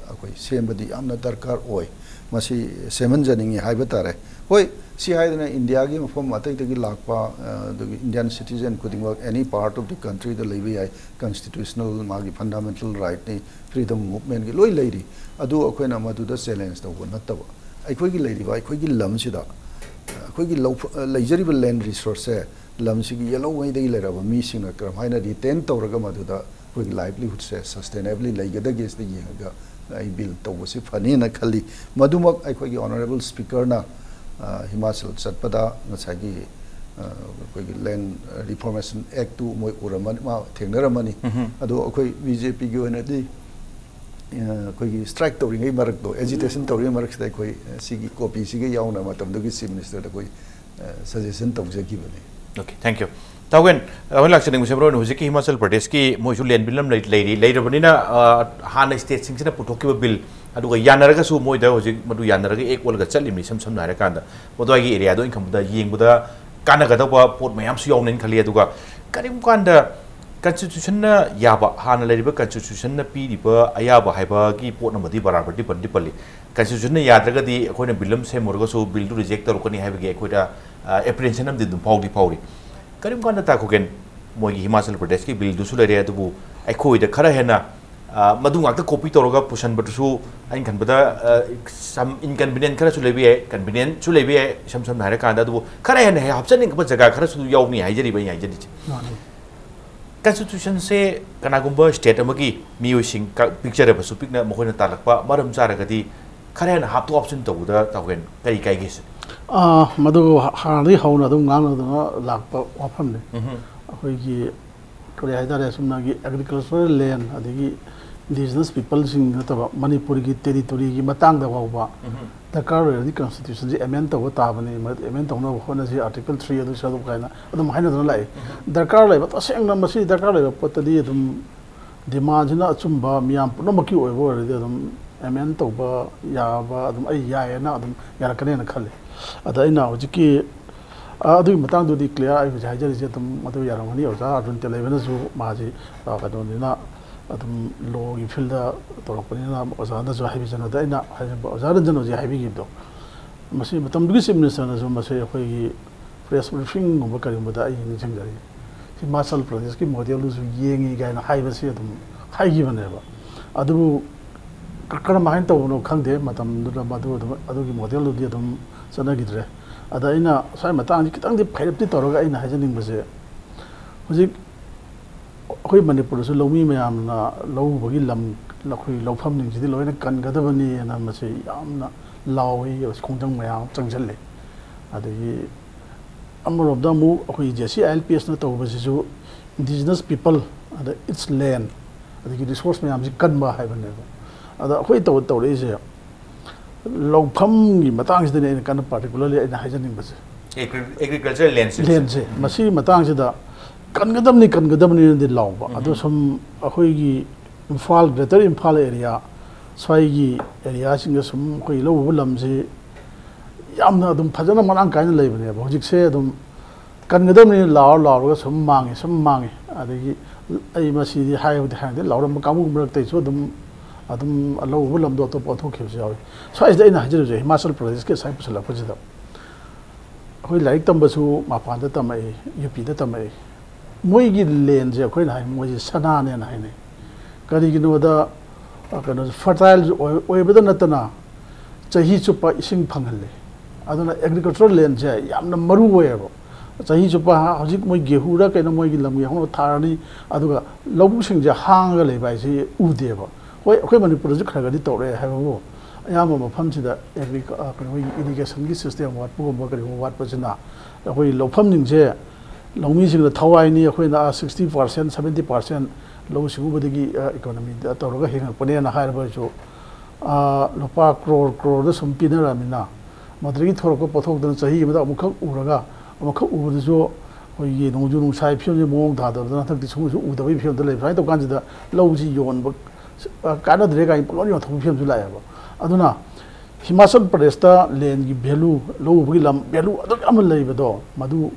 ꯑꯩꯈꯣꯏ ꯁꯦꯝꯕꯗꯤ ꯌꯥꯝꯅ ꯗꯔꯀꯥꯔ ꯑꯣꯏ꯫ ꯃꯁꯤ ꯁꯦꯝꯍꯟꯖꯅꯤꯡꯉꯤ ꯍꯥꯏꯕ ꯇꯥꯔꯦ꯫ ꯍꯣꯏ, ꯁꯤ ꯍꯥꯏꯗꯅ ꯏꯟꯗꯤꯌꯥꯒꯤ ꯃꯐꯝ ꯑꯇꯩꯗꯒꯤ ꯂꯥꯛꯄ, ꯑ, ꯑꯗꯨꯒꯤ Indian citizen ꯈꯨꯗꯤꯡꯃꯛ any part of the country ꯗ ꯂꯩꯕ ꯌꯥꯏ, constitutional ꯃꯥꯒꯤ fundamental right ꯅꯤ, freedom movement ꯀꯤ ꯂꯣꯏ ꯂꯩꯔꯤ꯫ ꯑꯗꯨ ꯑꯩꯈꯣꯏꯅ ꯃꯗꯨꯗ challenge ꯇꯧꯕ ꯅꯠꯇꯕ, ꯑꯩꯈꯣꯏꯒꯤ ꯂꯩꯔꯤꯕ ꯑꯩꯈꯣꯏꯒꯤ ꯂꯝꯁꯤꯗ, ꯑ, ꯑꯩꯈꯣꯏꯒꯤ ꯂꯧꯐ-, ꯑ, ꯂꯩꯖꯔꯤꯕ land resource ꯁꯦ ꯂꯝꯁꯤꯒꯤ ꯌꯦꯜꯍꯧꯉꯩꯗꯒꯤ ꯂꯩꯔꯕ ꯃꯤꯁꯤꯡꯅ ꯀꯔꯝꯍꯥꯏꯅ retain ꯇꯧꯔꯒ ꯃꯗꯨꯗ ꯑꯩꯈꯣꯏꯒꯤ livelihood ꯁꯦ sustainably ꯂꯩꯒꯗꯒꯦ ꯁꯤꯗ ꯌꯦꯡꯉꯒ ꯑꯩ bill ꯇꯧꯕꯁꯤ ꯐꯅꯤꯅ ꯈꯜꯂꯤ꯫ ꯃꯗꯨꯃꯛ ꯑꯩꯈꯣꯏꯒꯤ honourable speaker ꯅ, ꯑ, ꯍꯤꯃꯥꯆꯜ ꯆꯠꯄꯗ ꯉꯁꯥꯏꯒꯤ, ꯑ, ꯑꯩꯈꯣꯏꯒꯤ land reformation act ꯇꯨ ꯃꯣꯏ ꯎꯔꯝꯃꯅꯤ, ꯃꯥ ꯊꯦꯡꯅꯔꯝꯃꯅꯤ꯫ ꯎꯝꯍꯨꯝ꯫ ꯑꯗꯣ ꯑꯩꯈꯣꯏ B J P ꯒꯤ ꯑꯣꯏꯅꯗꯤ, ꯑ, ꯑꯩꯈꯣꯏꯒꯤ strike ꯇꯧꯔꯤꯉꯩ ꯃꯔꯛꯇꯣ, agitation ꯇꯧꯔꯤꯉꯩ ꯃꯔꯛꯁꯤꯗ ꯑꯩꯈꯣꯏ, ꯑ, ꯁꯤꯒꯤ copy ꯁꯤꯒ ꯌꯥꯎꯅ ꯃꯇꯝꯗꯨꯒꯤ Chief Minister ꯗ ꯑꯩꯈꯣꯏ, ꯑ, suggestion ꯇꯧꯖꯈꯤꯕꯅꯤ꯫ Okay, thank you꯫ ꯇꯥꯎꯒꯦꯟ, ꯇꯥꯎꯒꯦꯟ ꯂꯥꯛꯆꯅꯤꯡꯕꯁꯦ ꯃꯔꯨ ꯑꯣꯏꯅ ꯍꯧꯖꯤꯛꯀꯤ ꯍꯤꯃꯥꯆꯜ ꯄ꯭ꯔꯗꯦꯁꯀꯤ ꯃꯣꯏꯁꯨ land bill ꯑꯃ ꯂꯩ-, ꯂꯩꯔꯤ, ꯂꯩꯔꯕꯅꯤꯅ, ꯑ, ꯍꯥꯟꯅ state ꯁꯤꯡꯁꯤꯅ ꯄꯨꯊꯣꯛꯈꯤꯕ bill, ꯑꯗꯨꯒ ꯌꯥꯅꯔꯒꯁꯨ ꯃꯣꯏꯗ ꯍꯧꯖꯤꯛ ꯃꯗꯨ ꯌꯥꯅꯔꯒ act ꯑꯣꯜꯂꯒ ꯆꯠꯂꯤꯕꯅꯤ꯫ ꯏꯁꯝ ꯁꯝꯅ ꯍꯥꯏꯔꯀꯥꯟꯗ ꯃꯗꯨꯋꯥꯏꯒꯤ area ꯗ ꯑꯩꯅ ꯈꯟꯕꯗ ꯌꯦꯡꯕꯗ ꯀꯥꯟꯅꯒꯗꯧꯕ ꯄꯣꯠ ꯃꯌꯥꯝꯁꯨ ꯌꯥꯎꯅꯩꯅ ꯈꯜꯂꯤ꯫ ꯑꯗꯨꯒ ꯀꯔꯤꯒꯨꯝꯕ ꯀꯥꯟꯗ ꯀꯟꯁꯇꯤꯇ꯭ꯌꯨꯁꯟꯅ ꯌꯥꯕ, ꯍꯥꯟꯅ ꯂꯩꯔꯤꯕ ꯀꯟꯁꯇꯤꯇ꯭ꯌꯨꯁꯟꯅ ꯄꯤꯔꯤꯕ ꯑꯌꯥꯕ ꯍꯥꯏꯕꯒꯤ ꯄꯣꯠ ꯑꯃꯗꯤ ꯕꯔꯥꯕꯔꯗꯤ ꯄꯟꯗꯤ ꯄꯜꯂꯤ꯫ ꯀꯟꯁꯇꯤꯇ꯭ꯌꯨꯁꯟꯅ ꯌꯥꯗ꯭ꯔꯒꯗꯤ ꯑꯩꯈꯣꯏꯅ ꯕꯤꯜ ꯑꯃ ꯁꯦꯝꯃꯨꯔꯒꯁꯨ ꯕꯤꯜꯗꯨ ꯔꯤꯖꯦꯛ ꯇꯧꯔꯛꯀꯅꯤ ꯍꯥꯏꯕꯒꯤ ꯑꯩꯈꯣꯏꯗ ꯑꯦꯄ꯭ꯔꯤꯍꯦꯟꯁꯟ ꯑꯃꯗꯤ ꯑꯗꯨꯝ ꯐꯥꯎꯗꯤ ꯐꯥꯎꯔꯤ꯫ ꯀꯔꯤꯒꯨꯝꯕ ꯀꯥꯟꯗ ꯇꯥ ꯈꯣꯒꯦꯟ, ꯃꯣꯏꯒꯤ ꯍꯤꯃꯥꯆꯜ ꯄ꯭ꯔꯗꯦꯁꯀꯤ ꯕꯤꯜꯗꯨꯁꯨ ꯂꯩꯔꯦ, ꯑꯗꯨꯕꯨ ꯑꯩꯈꯣꯏꯗ ꯈꯔ ꯍꯦꯟꯅ, ꯑ, ꯃꯗꯨ ꯉꯥꯛꯇ ꯀꯣꯄꯤ ꯇꯧꯔꯒ ꯄꯨꯁꯟꯕꯗꯨꯁꯨ ꯑꯩꯅ ꯈꯟꯕꯗ, ꯑ, some inconvenient ꯈꯔꯁꯨ ꯂꯩꯕ ꯌꯥꯏ, ꯀꯟꯚꯤꯅꯤꯌꯦꯟꯁꯨ ꯂꯩꯕ ꯌꯥꯏ, ꯏꯁꯝ ꯁꯝꯅ ꯍꯥꯏꯔꯀꯥꯟꯗ꯫ ꯑꯗꯨꯕꯨ ꯈꯔ ꯍꯦꯟꯅ ꯍꯦꯛ ꯍꯥꯞꯆꯅꯤꯡꯕ ꯖꯒꯥ ꯈꯔꯁꯨ ꯌꯥꯎꯅꯤ ꯍꯥꯏꯖꯔꯤꯕ ꯑꯩꯅ ꯍꯥꯏꯖꯔꯤꯁꯦ꯫ ꯃꯥꯅꯤ꯫ ꯀꯟꯁꯇꯤꯇ꯭ꯌꯨꯁꯟꯁꯦ ꯀꯅꯥꯒꯨꯝꯕ ꯁ꯭ꯇꯦꯠ ꯑꯃꯒꯤ ꯃꯤꯑꯣꯏꯁꯤꯡ ꯀ-, ꯄꯤꯛꯆꯔꯕꯁꯨ ꯄꯤꯛꯅ ꯃꯈꯣꯏꯅ ꯇꯥꯜꯂꯛꯄ ꯃꯔꯝ ꯆꯥꯔꯒꯗꯤ ꯈꯔ ꯍꯦꯟꯅ ꯍꯥꯞꯇꯣꯛ ꯍꯥꯞꯆꯤꯟ ꯇꯧꯕꯗ ꯇꯧꯒꯦꯅ ꯀꯔꯤ ꯀꯥꯏꯒꯦ ꯁꯤꯅꯤ? ꯑꯥ, ꯃꯗꯨ ꯍꯥꯟꯅꯗꯒꯤ ꯍꯧꯅ ꯑꯗꯨꯝ ꯉꯥꯡꯅꯗꯨꯅ ꯂꯥꯛꯄ ꯋꯥꯐꯝꯅꯤ꯫ ꯎꯝꯍꯨꯝ꯫ ꯑꯩꯈꯣꯏꯒꯤ ꯀꯔꯤ ꯍꯥꯏꯇꯥꯔꯦ, ꯆꯨꯝꯅꯒꯤ ꯑꯦꯒ꯭ꯔꯤꯀꯜꯆꯔꯦꯜ ꯂꯦꯟ, ꯑꯗꯒꯤ ꯏꯟꯗꯤꯖꯤꯅꯁ ꯄꯤꯄꯜꯁꯤꯡ ꯅꯠꯇꯕ ꯃꯅꯤꯄꯨꯔꯒꯤ ꯇꯦꯔꯤꯇꯣꯔꯤꯒꯤ ꯃꯇꯥꯡꯗ ꯐꯥꯎꯕ ꯎꯝꯍꯨꯝ꯫ ꯗꯔꯀꯥꯔ ꯑꯣꯏꯔꯗꯤ ꯀꯟꯁꯇꯤꯇ꯭ꯌꯨꯁꯟꯁꯤ ꯑꯦꯃꯦꯟ ꯇꯧꯕ ꯇꯥꯕꯅꯤ, ꯑꯦꯃꯦꯟ ꯇꯧꯅꯕ ꯍꯣꯠꯅꯁꯤ, ꯑꯥꯔꯇꯤꯀꯜ ꯊ꯭ꯔꯤ ꯑꯗꯨ ꯁꯔꯨꯛ ꯀꯥꯏꯅ ꯑꯗꯨꯝ ꯍꯥꯏꯅꯗꯨꯅ ꯂꯥꯛꯏ꯫ ꯎꯝꯍꯨꯝ꯫ ꯗꯔꯀꯥꯔ ꯂꯩꯕ, ꯇꯁꯦꯡꯅ ꯃꯁꯤ ꯗꯔꯀꯥꯔ ꯂꯩꯕ ꯄꯣꯠꯇꯗꯤ ꯑꯗꯨꯝ ꯗꯤꯃꯥꯟꯁꯤꯅ ꯑꯆꯨꯝꯕ ꯃꯤꯌꯥꯝ ꯄꯨꯝꯅꯃꯛꯀꯤ ꯑꯣꯏꯕ ꯑꯣꯏꯔꯗꯤ ꯑꯗꯨꯝ ꯑꯦꯃꯦꯟ ꯇꯧꯕ ꯌꯥꯕ ꯑꯗꯨꯝ ꯑꯩ ꯌꯥꯏꯌꯦꯅ ꯑꯗꯨꯝ ꯌꯥꯔꯛꯀꯅꯦꯅ ꯈꯜꯂꯤ꯫ ꯑꯗ ꯑꯩꯅ ꯍꯧꯖꯤꯛꯀꯤ, ꯑ, ꯑꯗꯨꯒꯤ ꯃꯇꯥꯡꯗꯨꯗꯤ ꯀ꯭ꯂꯤꯌꯥꯔ ꯑꯩ ꯍꯧꯖꯤꯛ ꯍꯥꯏꯖꯔꯤꯁꯦ ꯑꯗꯨꯝ ꯃꯗꯨ ꯌꯥꯔꯝꯒꯅꯤ꯫ ꯑꯣꯖꯥ ꯑꯔꯨꯟ ꯇꯦꯂꯩꯕꯅꯁꯨ ꯃꯥꯁꯤ, ꯑ, ꯀꯩꯅꯣꯅꯤꯅ ꯑꯗꯨꯝ ꯂꯣꯒꯤ ꯐꯤꯜꯗ ꯇꯧꯔꯛꯄꯅꯤꯅ ꯑꯣꯖꯥꯅꯁꯨ ꯍꯥꯏꯕꯤꯁꯅꯨ꯫ ꯑꯗ ꯑꯩꯅ ꯍꯥꯏꯖꯕ ꯑꯣꯖꯥ ꯔꯟꯖꯟ ꯍꯧꯖꯤꯛ ꯍꯥꯏꯕꯤꯈꯤꯕꯗꯣ, ꯃꯁꯤ ꯃꯇꯝꯗꯨꯒꯤ ꯆꯤꯐ ꯃꯤꯅꯤꯁꯇꯔꯅꯁꯨ ꯃꯁꯤ ꯑꯩꯈꯣꯏꯒꯤ ꯄ꯭ꯔꯦꯁ ꯕ꯭ꯔꯤꯐꯤꯡꯒꯨꯝꯕ ꯀꯔꯤꯒꯨꯝꯕꯗ ꯑꯩ ꯅꯤꯡꯁꯤꯡꯖꯔꯤ, ꯍꯤꯃꯥꯆꯜ ꯄ꯭ꯔꯗꯦꯁꯀꯤ ꯃꯣꯗꯦꯜꯗꯨꯁꯨ ꯌꯦꯡꯉꯤ ꯀꯥꯏꯅ ꯍꯥꯏꯕꯁꯤ ꯑꯗꯨꯝ ꯍꯥꯏꯈꯤꯕꯅꯦꯕ꯫ ꯑꯗꯨꯕꯨ ꯀ-, ꯀꯔꯝꯍꯥꯏꯅ ꯇꯧꯕꯅꯣ ꯈꯪꯗꯦ, ꯃꯇꯝꯗꯨꯗ ꯃꯗꯨ ꯑꯗꯨꯝ, ꯑꯗꯨꯒꯤ ꯃꯣꯗꯦꯜꯗꯨꯗꯤ ꯑꯗꯨꯝ ꯆꯠꯅꯈꯤꯗ꯭ꯔꯦ꯫ ꯑꯗ ꯑꯩꯅ ꯁ꯭ꯋꯥꯏ ꯃꯇꯥꯡꯁꯤ ꯈꯤꯇꯪꯗꯤ ꯐꯩꯔꯞꯇꯤ ꯇꯧꯔꯒ ꯑꯩꯅ ꯍꯥꯏꯖꯅꯤꯡꯕꯁꯦ, ꯍꯧꯖꯤꯛ ꯑꯩꯈꯣꯏ ꯃꯅꯤꯄꯨꯔꯗꯁꯨ ꯂꯧꯃꯤ ꯃꯌꯥꯝꯅ ꯂꯧ ꯎꯕꯒꯤ ꯂꯝ, ꯑꯩꯈꯣꯏ ꯂꯧꯐꯝꯁꯤꯡꯁꯤꯗꯤ ꯂꯣꯏꯅ ꯀꯟꯒꯗꯕꯅꯤꯅ ꯃꯁꯤ ꯌꯥꯝꯅ ꯂꯥꯎꯏ, ꯈꯣꯡꯖꯪ ꯃꯌꯥꯝ ꯑꯃ ꯆꯪꯁꯤꯜꯂꯤ꯫ ꯑꯗꯒꯤ ꯑꯃꯔꯣꯝꯗ ꯑꯃꯨꯛ ꯑꯩꯈꯣꯏ J C I L P ꯑꯦꯁꯅ ꯇꯧꯕꯁꯤꯁꯨ ꯏꯟꯗꯤꯖꯤꯅꯁ ꯄꯤꯄꯜ, ꯑꯗ ꯏꯠꯁ ꯂꯦꯟ, ꯑꯗꯒꯤ ꯔꯤꯁꯣꯔꯁ ꯃꯌꯥꯝꯁꯤ ꯀꯟꯕ ꯍꯥꯏꯕꯅꯦꯕ꯫ ꯑꯗ ꯑꯩꯈꯣꯏ ꯇꯧ-, ꯇꯧꯔꯛꯏꯁꯦ ꯂꯧꯐꯝꯒꯤ ꯃꯇꯥꯡꯁꯤꯗꯅꯤ ꯑꯩꯅ ꯀꯟꯅ ꯄꯥꯔꯇꯤꯀꯨꯂꯔꯂꯤ ꯑꯩꯅ ꯍꯥꯏꯖꯅꯤꯡꯕꯁꯦ꯫ Agri-, agriculture ꯂꯦꯟꯁꯤꯞꯁꯦ꯫ ꯂꯦꯟꯁꯦ, ꯎꯝ꯫ ꯃꯁꯤꯒꯤ ꯃꯇꯥꯡꯁꯤꯗ ꯀꯟꯒꯗꯕꯅꯤ, ꯀꯟꯒꯗꯕꯅꯤꯅꯗꯤ ꯂꯥꯎꯕ꯫ ꯎꯝ꯫ ꯑꯗꯣ ꯁꯨꯝ ꯑꯩꯈꯣꯏꯒꯤ ꯏꯝꯐꯥꯜ, ꯒ꯭ꯔꯦꯇꯔ ꯏꯝꯐꯥꯜ ꯑꯦꯔꯤꯌꯥ, ꯁ꯭ꯋꯥꯏꯒꯤ ꯑꯦꯔꯤꯌꯥꯁꯤꯡꯗ ꯁꯨꯝ ꯑꯩꯈꯣꯏ ꯂꯧ ꯎꯕ ꯂꯝꯁꯤ ꯌꯥꯝꯅ ꯑꯗꯨꯝ ꯐꯖꯅ ꯃꯔꯥꯡ ꯀꯥꯏꯅ ꯂꯩꯕꯅꯦꯕ꯫ ꯍꯧꯖꯤꯛꯁꯦ ꯑꯗꯨꯝ ꯀꯟꯒꯗꯕꯅꯤ꯫ ꯂꯥꯎꯔ ꯂꯥꯎꯔꯒ ꯁꯨꯝ ꯃꯥꯡꯉꯤ, ꯁꯨꯝ ꯃꯥꯡꯉꯤ꯫ ꯑꯗꯒꯤ ꯑꯩ ꯃꯁꯤꯗꯤ ꯍꯥꯏꯕꯗꯤ ꯍꯥꯏꯔꯗꯤ, ꯂꯥꯎꯔꯝꯕ ꯀꯥꯡꯕꯨ ꯃꯔꯛꯇꯩꯁꯨ ꯑꯗꯨꯝ, ꯑꯗꯨꯝ ꯂꯧ ꯎꯕ ꯂꯝꯗꯣ ꯑꯇꯣꯞꯄ ꯑꯣꯟꯊꯣꯛꯈꯤꯕꯁꯨ ꯌꯥꯎꯏ꯫ ꯁ꯭ꯋꯥꯏꯁꯤꯗ ꯑꯩꯅ ꯍꯥꯏꯖꯔꯤꯕꯁꯦ, ꯍꯤꯃꯥꯆꯜ ꯄ꯭ꯔꯗꯦꯁꯀꯤ ꯉꯁꯥꯏ ꯄꯨꯁꯜꯂꯛꯄꯁꯤꯗ, ꯑꯩꯈꯣꯏ ꯂꯥꯏꯔꯤꯛ ꯇꯝꯕꯁꯨ ꯃꯄꯥꯟꯗ ꯇꯝꯃꯛꯏ, ꯌꯨ ꯄꯤꯗ ꯇꯝꯃꯛꯏ꯫ ꯃꯣꯏꯒꯤ ꯂꯦꯟꯁꯦ ꯑꯩꯈꯣꯏꯅ ꯍꯥꯏ, ꯃꯣꯏꯁꯦ ꯁꯅꯥꯅꯦꯅ ꯍꯥꯏꯅꯩ꯫ ꯀꯔꯤꯒꯤꯅꯣꯗ, ꯑ, ꯀꯩꯅꯣꯁꯦ, ꯐꯔꯇꯥꯏꯜꯁꯨ ꯑꯣꯏ-, ꯑꯣꯏꯕꯗ ꯅꯠꯇꯅ ꯆꯍꯤ ꯆꯨꯞꯄ ꯏꯁꯤꯡ ꯐꯪꯍꯜꯂꯤ꯫ ꯑꯗꯨꯅ ꯑꯦꯒ꯭ꯔꯤꯀꯜꯆꯔꯦꯜ ꯂꯦꯟꯁꯦ ꯌꯥꯝꯅ ꯃꯔꯨ ꯑꯣꯏꯌꯦꯕ꯫ ꯆꯍꯤ ꯆꯨꯞꯄ ꯍ-, ꯍꯧꯖꯤꯛ ꯃꯣꯏ ꯒꯦꯍꯨꯔ ꯀꯩꯅꯣ ꯃꯣꯏꯒꯤ ꯂꯝꯒꯤ ꯍꯧꯅ ꯊꯥꯔꯅꯤ, ꯑꯗꯨꯒ ꯂꯧꯕꯨꯛꯁꯤꯡꯁꯦ ꯍꯥꯡꯉꯒ ꯂꯩꯕ ꯍꯥꯏꯁꯤ ꯎꯗꯦꯕ꯫ ꯍꯣꯏ, ꯑꯩꯈꯣꯏ ꯃꯅꯤꯄꯨꯔꯗꯁꯨ ꯈꯔ ꯈꯔꯗꯤ ꯇꯧꯔꯛꯑꯦ ꯍꯥꯏꯕꯕꯨ, ꯑꯌꯥꯝꯕ ꯃꯐꯝꯁꯤꯗ ꯑꯦꯒ꯭ꯔꯤ-, ꯑ, ꯀꯩꯅꯣ, ꯃꯣꯏꯒꯤ ꯏꯔꯤꯒꯦꯁꯟꯒꯤ ꯁꯤꯁꯇꯦꯝ ꯋꯥꯠꯄꯒꯨꯝꯕ ꯀꯔꯤꯒꯨꯝꯕ ꯋꯥꯠꯄꯁꯤꯅ ꯑꯩꯈꯣꯏ ꯂꯧꯐꯝꯁꯤꯡꯁꯦ, ꯂꯧꯃꯤꯁꯤꯡꯅ ꯊꯋꯥꯏꯅꯤ, ꯑꯩꯈꯣꯏꯅ sixty percent, seventy percent ꯂꯧꯎ ꯁꯤꯡꯎꯕꯗꯒꯤ, ꯑ, ꯏꯀꯣꯅꯣꯃꯤꯗ ꯇꯧꯔꯒ ꯍꯤꯡꯉꯛꯄꯅꯦꯅ ꯍꯥꯏꯔꯕꯁꯨ, ꯑ, ꯂꯨꯄꯥ ꯀ꯭ꯔꯣꯔ ꯀ꯭ꯔꯣꯔꯗ ꯁꯨꯝ ꯄꯤꯅꯔꯛꯑꯃꯤꯅ, ꯃꯗꯨꯗꯒꯤ ꯊꯣꯔꯛꯄ ꯄꯣꯠꯊꯣꯛꯇꯨꯅ ꯆꯍꯤ ꯑꯃꯗ ꯑꯃꯨꯛꯈꯛ ꯎꯔꯒ, ꯑꯃꯨꯛꯈꯛ ꯎꯕꯗꯁꯨ ꯑꯩꯈꯣꯏꯒꯤ ꯅꯣꯡꯖꯨ ꯅꯨꯡꯁꯥꯒꯤ ꯐꯤꯕꯝꯁꯤ ꯃꯑꯣꯡ ꯇꯥꯗꯕꯗꯅ ꯍꯟꯗꯛꯇꯤ ꯁꯨꯡꯎꯁꯨ ꯎꯗꯕꯒꯤ ꯐꯤꯕꯝꯗ ꯂꯩ꯫ ꯁꯨꯃꯥꯏꯅ ꯇꯧꯀꯥꯟꯁꯤꯗ ꯂꯧꯁꯤ ꯌꯣꯟꯕ, ꯑ, ꯀꯥꯟꯅꯗ꯭ꯔꯦ ꯀꯥꯏꯅ ꯄꯨꯡꯌꯣꯟ ꯌꯣꯟꯊꯣꯛꯄꯒꯤ ꯐꯤꯕꯝꯁꯨ ꯂꯥꯛꯑꯦꯕ꯫ ꯑꯗꯨꯅ ꯍꯤꯃꯥꯆꯜ ꯄ꯭ꯔꯗꯦꯁꯇ ꯂꯦꯟꯒꯤ ꯚꯦꯂꯨ, ꯂꯧ ꯎꯕꯒꯤ ꯂꯝ ꯚꯦꯂꯨ ꯑꯗꯨꯛ ꯌꯥꯝꯅ ꯂꯩꯕꯗꯣ, ꯃꯗꯨ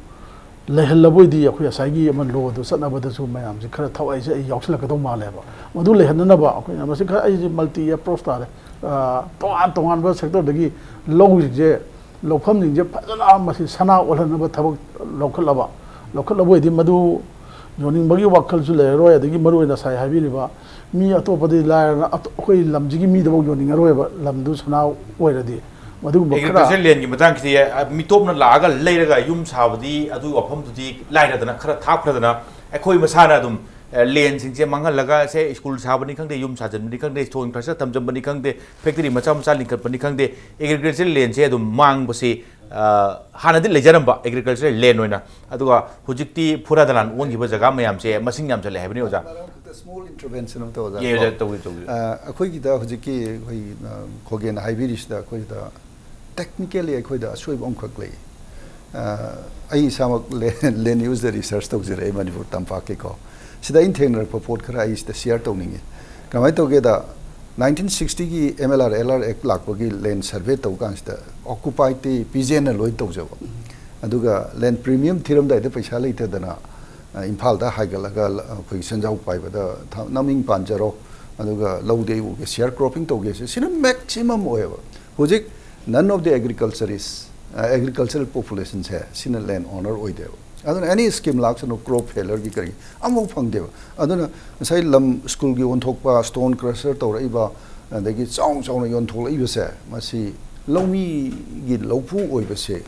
ꯂꯩꯍꯜꯂꯕ ꯑꯣꯏꯗꯤ ꯑꯩꯈꯣꯏ ꯉꯁꯥꯏꯒꯤ ꯑꯃ ꯂꯣꯗꯨ ꯆꯠꯅꯕꯗꯁꯨ ꯃꯌꯥꯝꯁꯦ ꯈꯔ ꯊꯋꯥꯏꯁꯦ ꯑꯩ ꯌꯥꯎꯁꯤꯜꯂꯛꯀꯗꯧ ꯃꯥꯜꯂꯦꯕ꯫ ꯃꯗꯨ ꯂꯩꯍꯟꯅꯅꯕ ꯑꯩꯈꯣꯏꯅ ꯃꯁꯤ ꯈꯔ, ꯑꯩꯁꯦ ꯃꯜꯇꯤ ꯑꯦꯄ꯭ꯔꯣꯆ ꯇꯥꯔꯦ꯫ ꯑ, ꯇꯣꯉꯥꯟ ꯇꯣꯉꯥꯟꯕ ꯁꯦꯛꯇꯔꯗꯒꯤ ꯂꯧꯁꯤꯡꯁꯦ, ꯂꯧꯐꯝꯁꯤꯡꯁꯦ ꯐꯖꯅ ꯃꯁꯤ ꯁꯅꯥ ꯑꯣꯜꯍꯟꯅꯕ ꯊꯕꯛ ꯂꯧꯈꯠꯂꯕ, ꯂꯧꯈꯠꯂꯕ ꯑꯣꯏꯗꯤ ꯃꯗꯨ ꯌꯣꯟꯅꯤꯡꯕꯒꯤ ꯋꯥꯈꯜꯁꯨ ꯂꯩꯔꯔꯣꯏ꯫ ꯑꯗꯒꯤ ꯃꯔꯨꯑꯣꯏꯅ ꯉꯁꯥꯏ ꯍꯥꯏꯕꯤꯔꯤꯕ ꯃꯤ ꯑꯇꯣꯞꯄꯗꯤ ꯂꯥꯏꯔꯅ ꯑꯇꯣ-, ꯑꯩꯈꯣꯏ ꯂꯝꯁꯤꯒꯤ ꯃꯤꯗꯐꯥꯎ ꯌꯣꯟꯅꯤꯡꯉꯔꯣꯏꯕ, ꯂꯝꯗꯨ ꯁꯅꯥ ꯑꯣꯏꯔꯗꯤ꯫ ꯃꯗꯨꯒꯨꯝꯕ ꯈꯔ ꯑꯦꯒ꯭ꯔꯤꯀꯜꯆꯔ ꯂꯦꯟꯒꯤ ꯃꯇꯥꯡꯁꯤꯗꯤ, ꯑ, ꯃꯤꯇꯣꯞꯅ ꯂꯥꯛꯑꯒ ꯂꯩꯔꯒ ꯌꯨꯝ ꯁꯥꯕꯗꯤ, ꯑꯗꯨ ꯋꯥꯐꯝꯗꯨꯗꯤ ꯂꯥꯏꯔꯗꯅ, ꯈꯔ ꯊꯥꯞꯈ꯭ꯔꯗꯅ, ꯑꯩꯈꯣꯏ ꯃꯁꯥꯅ ꯑꯗꯨꯝ, ꯑ, ꯂꯦꯟꯁꯤꯡꯁꯦ ꯃꯥꯡꯍꯜꯂꯒ, ꯁꯦ, ꯁ꯭ꯀꯨꯜ ꯁꯥꯕꯅꯤ ꯈꯪꯗꯦ, ꯌꯨꯝ ꯁꯥꯖꯟꯕꯅꯤ ꯈꯪꯗꯦ, ꯊꯣꯡ ꯏꯟꯐ꯭ꯔꯥꯁ꯭ꯇ꯭ꯔꯛꯆꯔ ꯊꯝꯖꯟꯕꯅꯤ ꯈꯪꯗꯦ, ꯐꯦꯛꯇꯔꯤ ꯃꯆꯥ ꯃꯆꯥ ꯂꯤꯡꯈꯠꯄꯅꯤ ꯈꯪꯗꯦ, ꯑꯦꯒ꯭ꯔꯤꯀꯜꯆꯔ ꯂꯦꯟꯁꯦ ꯑꯗꯨꯝ ꯃꯥꯡꯕꯁꯤ, ꯑ, ꯍꯥꯟꯅꯗꯤ ꯂꯩꯖꯔꯝꯕ ꯑꯦꯒ꯭ꯔꯤꯀꯜꯆꯔ ꯂꯦꯟ ꯑꯣꯏꯅ, ꯑꯗꯨꯒ ꯍꯧꯖꯤꯛꯇꯤ ꯐꯨꯔꯥ ꯗꯂꯥꯟ ꯑꯣꯟꯈꯤꯕ ꯖꯒꯥ ꯃꯌꯥꯝꯁꯦ ꯃꯁꯤꯡ ꯌꯥꯝꯁꯤꯜꯂꯦ ꯍꯥꯏꯕꯅꯤ, ꯑꯣꯖꯥ꯫ ꯃꯔꯛ ꯑꯃꯈꯛꯇ small intervention ꯑꯃ ꯇꯧ, ꯑꯣꯖꯥ, ꯌꯥꯏ, ꯀꯣ? ꯑꯣꯖꯥ, ꯇꯧꯕꯤꯌꯨ, ꯇꯧꯕꯤꯌꯨ꯫ ꯑ, ꯑꯩꯈꯣꯏꯒꯤꯗ ꯍꯧꯖꯤꯛꯀꯤ ꯑꯩꯈꯣꯏ, ꯑ, ꯈꯣꯒꯦꯟꯅ ꯍꯥꯏꯕꯤꯔꯤꯁꯤꯗ ꯑꯩꯈꯣꯏꯗ technically ꯑꯩꯈꯣꯏꯗ ꯑꯁꯣꯏꯕ ꯑꯃꯈꯛ ꯂꯩ꯫ ꯑ, ꯑꯩ ꯏꯁꯥꯃꯛ ꯂꯦ-, land use ꯗ research ꯇꯧꯖꯔꯛꯑꯦ ꯃꯅꯤꯄꯨꯔ ꯇꯝꯄꯥꯛꯀꯤꯀꯣ꯫ ꯁꯤꯗ ꯑꯩꯅ ꯊꯦꯡꯅꯔꯛꯄ ꯄꯣꯠ ꯈꯔ ꯑꯩ ꯁꯤꯗ share ꯇꯧꯅꯤꯡꯉꯤ꯫ ꯀꯃꯥꯏꯅ ꯇꯧꯒꯦꯗ, nineteen sixty ꯒꯤ M L R L R Act ꯂꯥꯛꯄꯒꯤ land survey ꯇꯧ ꯀꯥꯟꯁꯤꯗ occupied ꯇꯤ ꯄꯤꯖꯦꯟꯅ ꯂꯣꯏ ꯇꯧꯖꯕ꯫ ꯑꯗꯨꯒ ꯂꯦꯟ ꯄ꯭ꯔꯤꯃꯤꯌꯝ ꯊꯤꯔꯝꯗꯥꯏꯗ ꯄꯩꯁꯥ ꯂꯩꯇꯗꯅ, ꯑ, ꯏꯝꯐꯥꯜꯗ ꯍꯥꯏꯒꯠꯂꯒ ꯂ-, ꯑꯩꯈꯣꯏꯒꯤ ꯁꯦꯟꯖꯥꯎ ꯄꯥꯏꯕꯗ ꯊ-, ꯅꯃꯤꯡ ꯄꯥꯟꯖꯔꯣ, ꯑꯗꯨꯒ ꯂꯧꯗꯤ ꯑꯩ ꯎꯒꯦ, ꯁꯤꯌꯔ ꯀ꯭ꯔꯣꯞꯄꯤꯡ ꯇꯧꯒꯦꯁꯦ, ꯁꯤꯅ ꯃꯦꯛꯁꯤꯃꯝ ꯑꯣꯏꯌꯦꯕ꯫ ꯍꯧꯖꯤꯛ none of the agriculture is, ꯑ, ꯑꯦꯒ꯭ꯔꯤꯀꯜꯆꯔꯦꯜ ꯄꯣꯄꯨꯂꯦꯁꯟꯁꯦ ꯁꯤꯅ ꯂꯦꯟ ꯑꯣꯅꯔ ꯑꯣꯏꯗꯦꯕ꯫ ꯑꯗꯨꯅ ꯑꯦꯅꯤ ꯁ꯭ꯀꯤꯝ ꯂꯥꯛꯁꯅꯨ, ꯀ꯭ꯔꯣꯞ ꯐꯦꯂꯔꯒꯤ ꯀꯔꯤ ꯑꯃꯐꯥꯎ ꯐꯪꯗꯦꯕ꯫ ꯑꯗꯨꯅ ꯉꯁꯥꯏ ꯂꯝ ꯁ꯭ꯀꯨꯜꯒꯤ ꯑꯣꯟꯊꯣꯛꯄ, ꯁ꯭ꯇꯣꯟ ꯀ꯭ꯔꯁꯔ ꯇꯧꯔꯛꯏꯕ, ꯑꯗꯒꯤ ꯆꯥꯎ ꯆꯥꯎꯅ ꯌꯣꯟꯊꯣꯛꯂꯛꯏꯕꯁꯦ, ꯃꯁꯤ ꯂꯧꯃꯤꯒꯤ ꯂꯧꯐꯨ ꯑꯣꯏꯕꯁꯦ,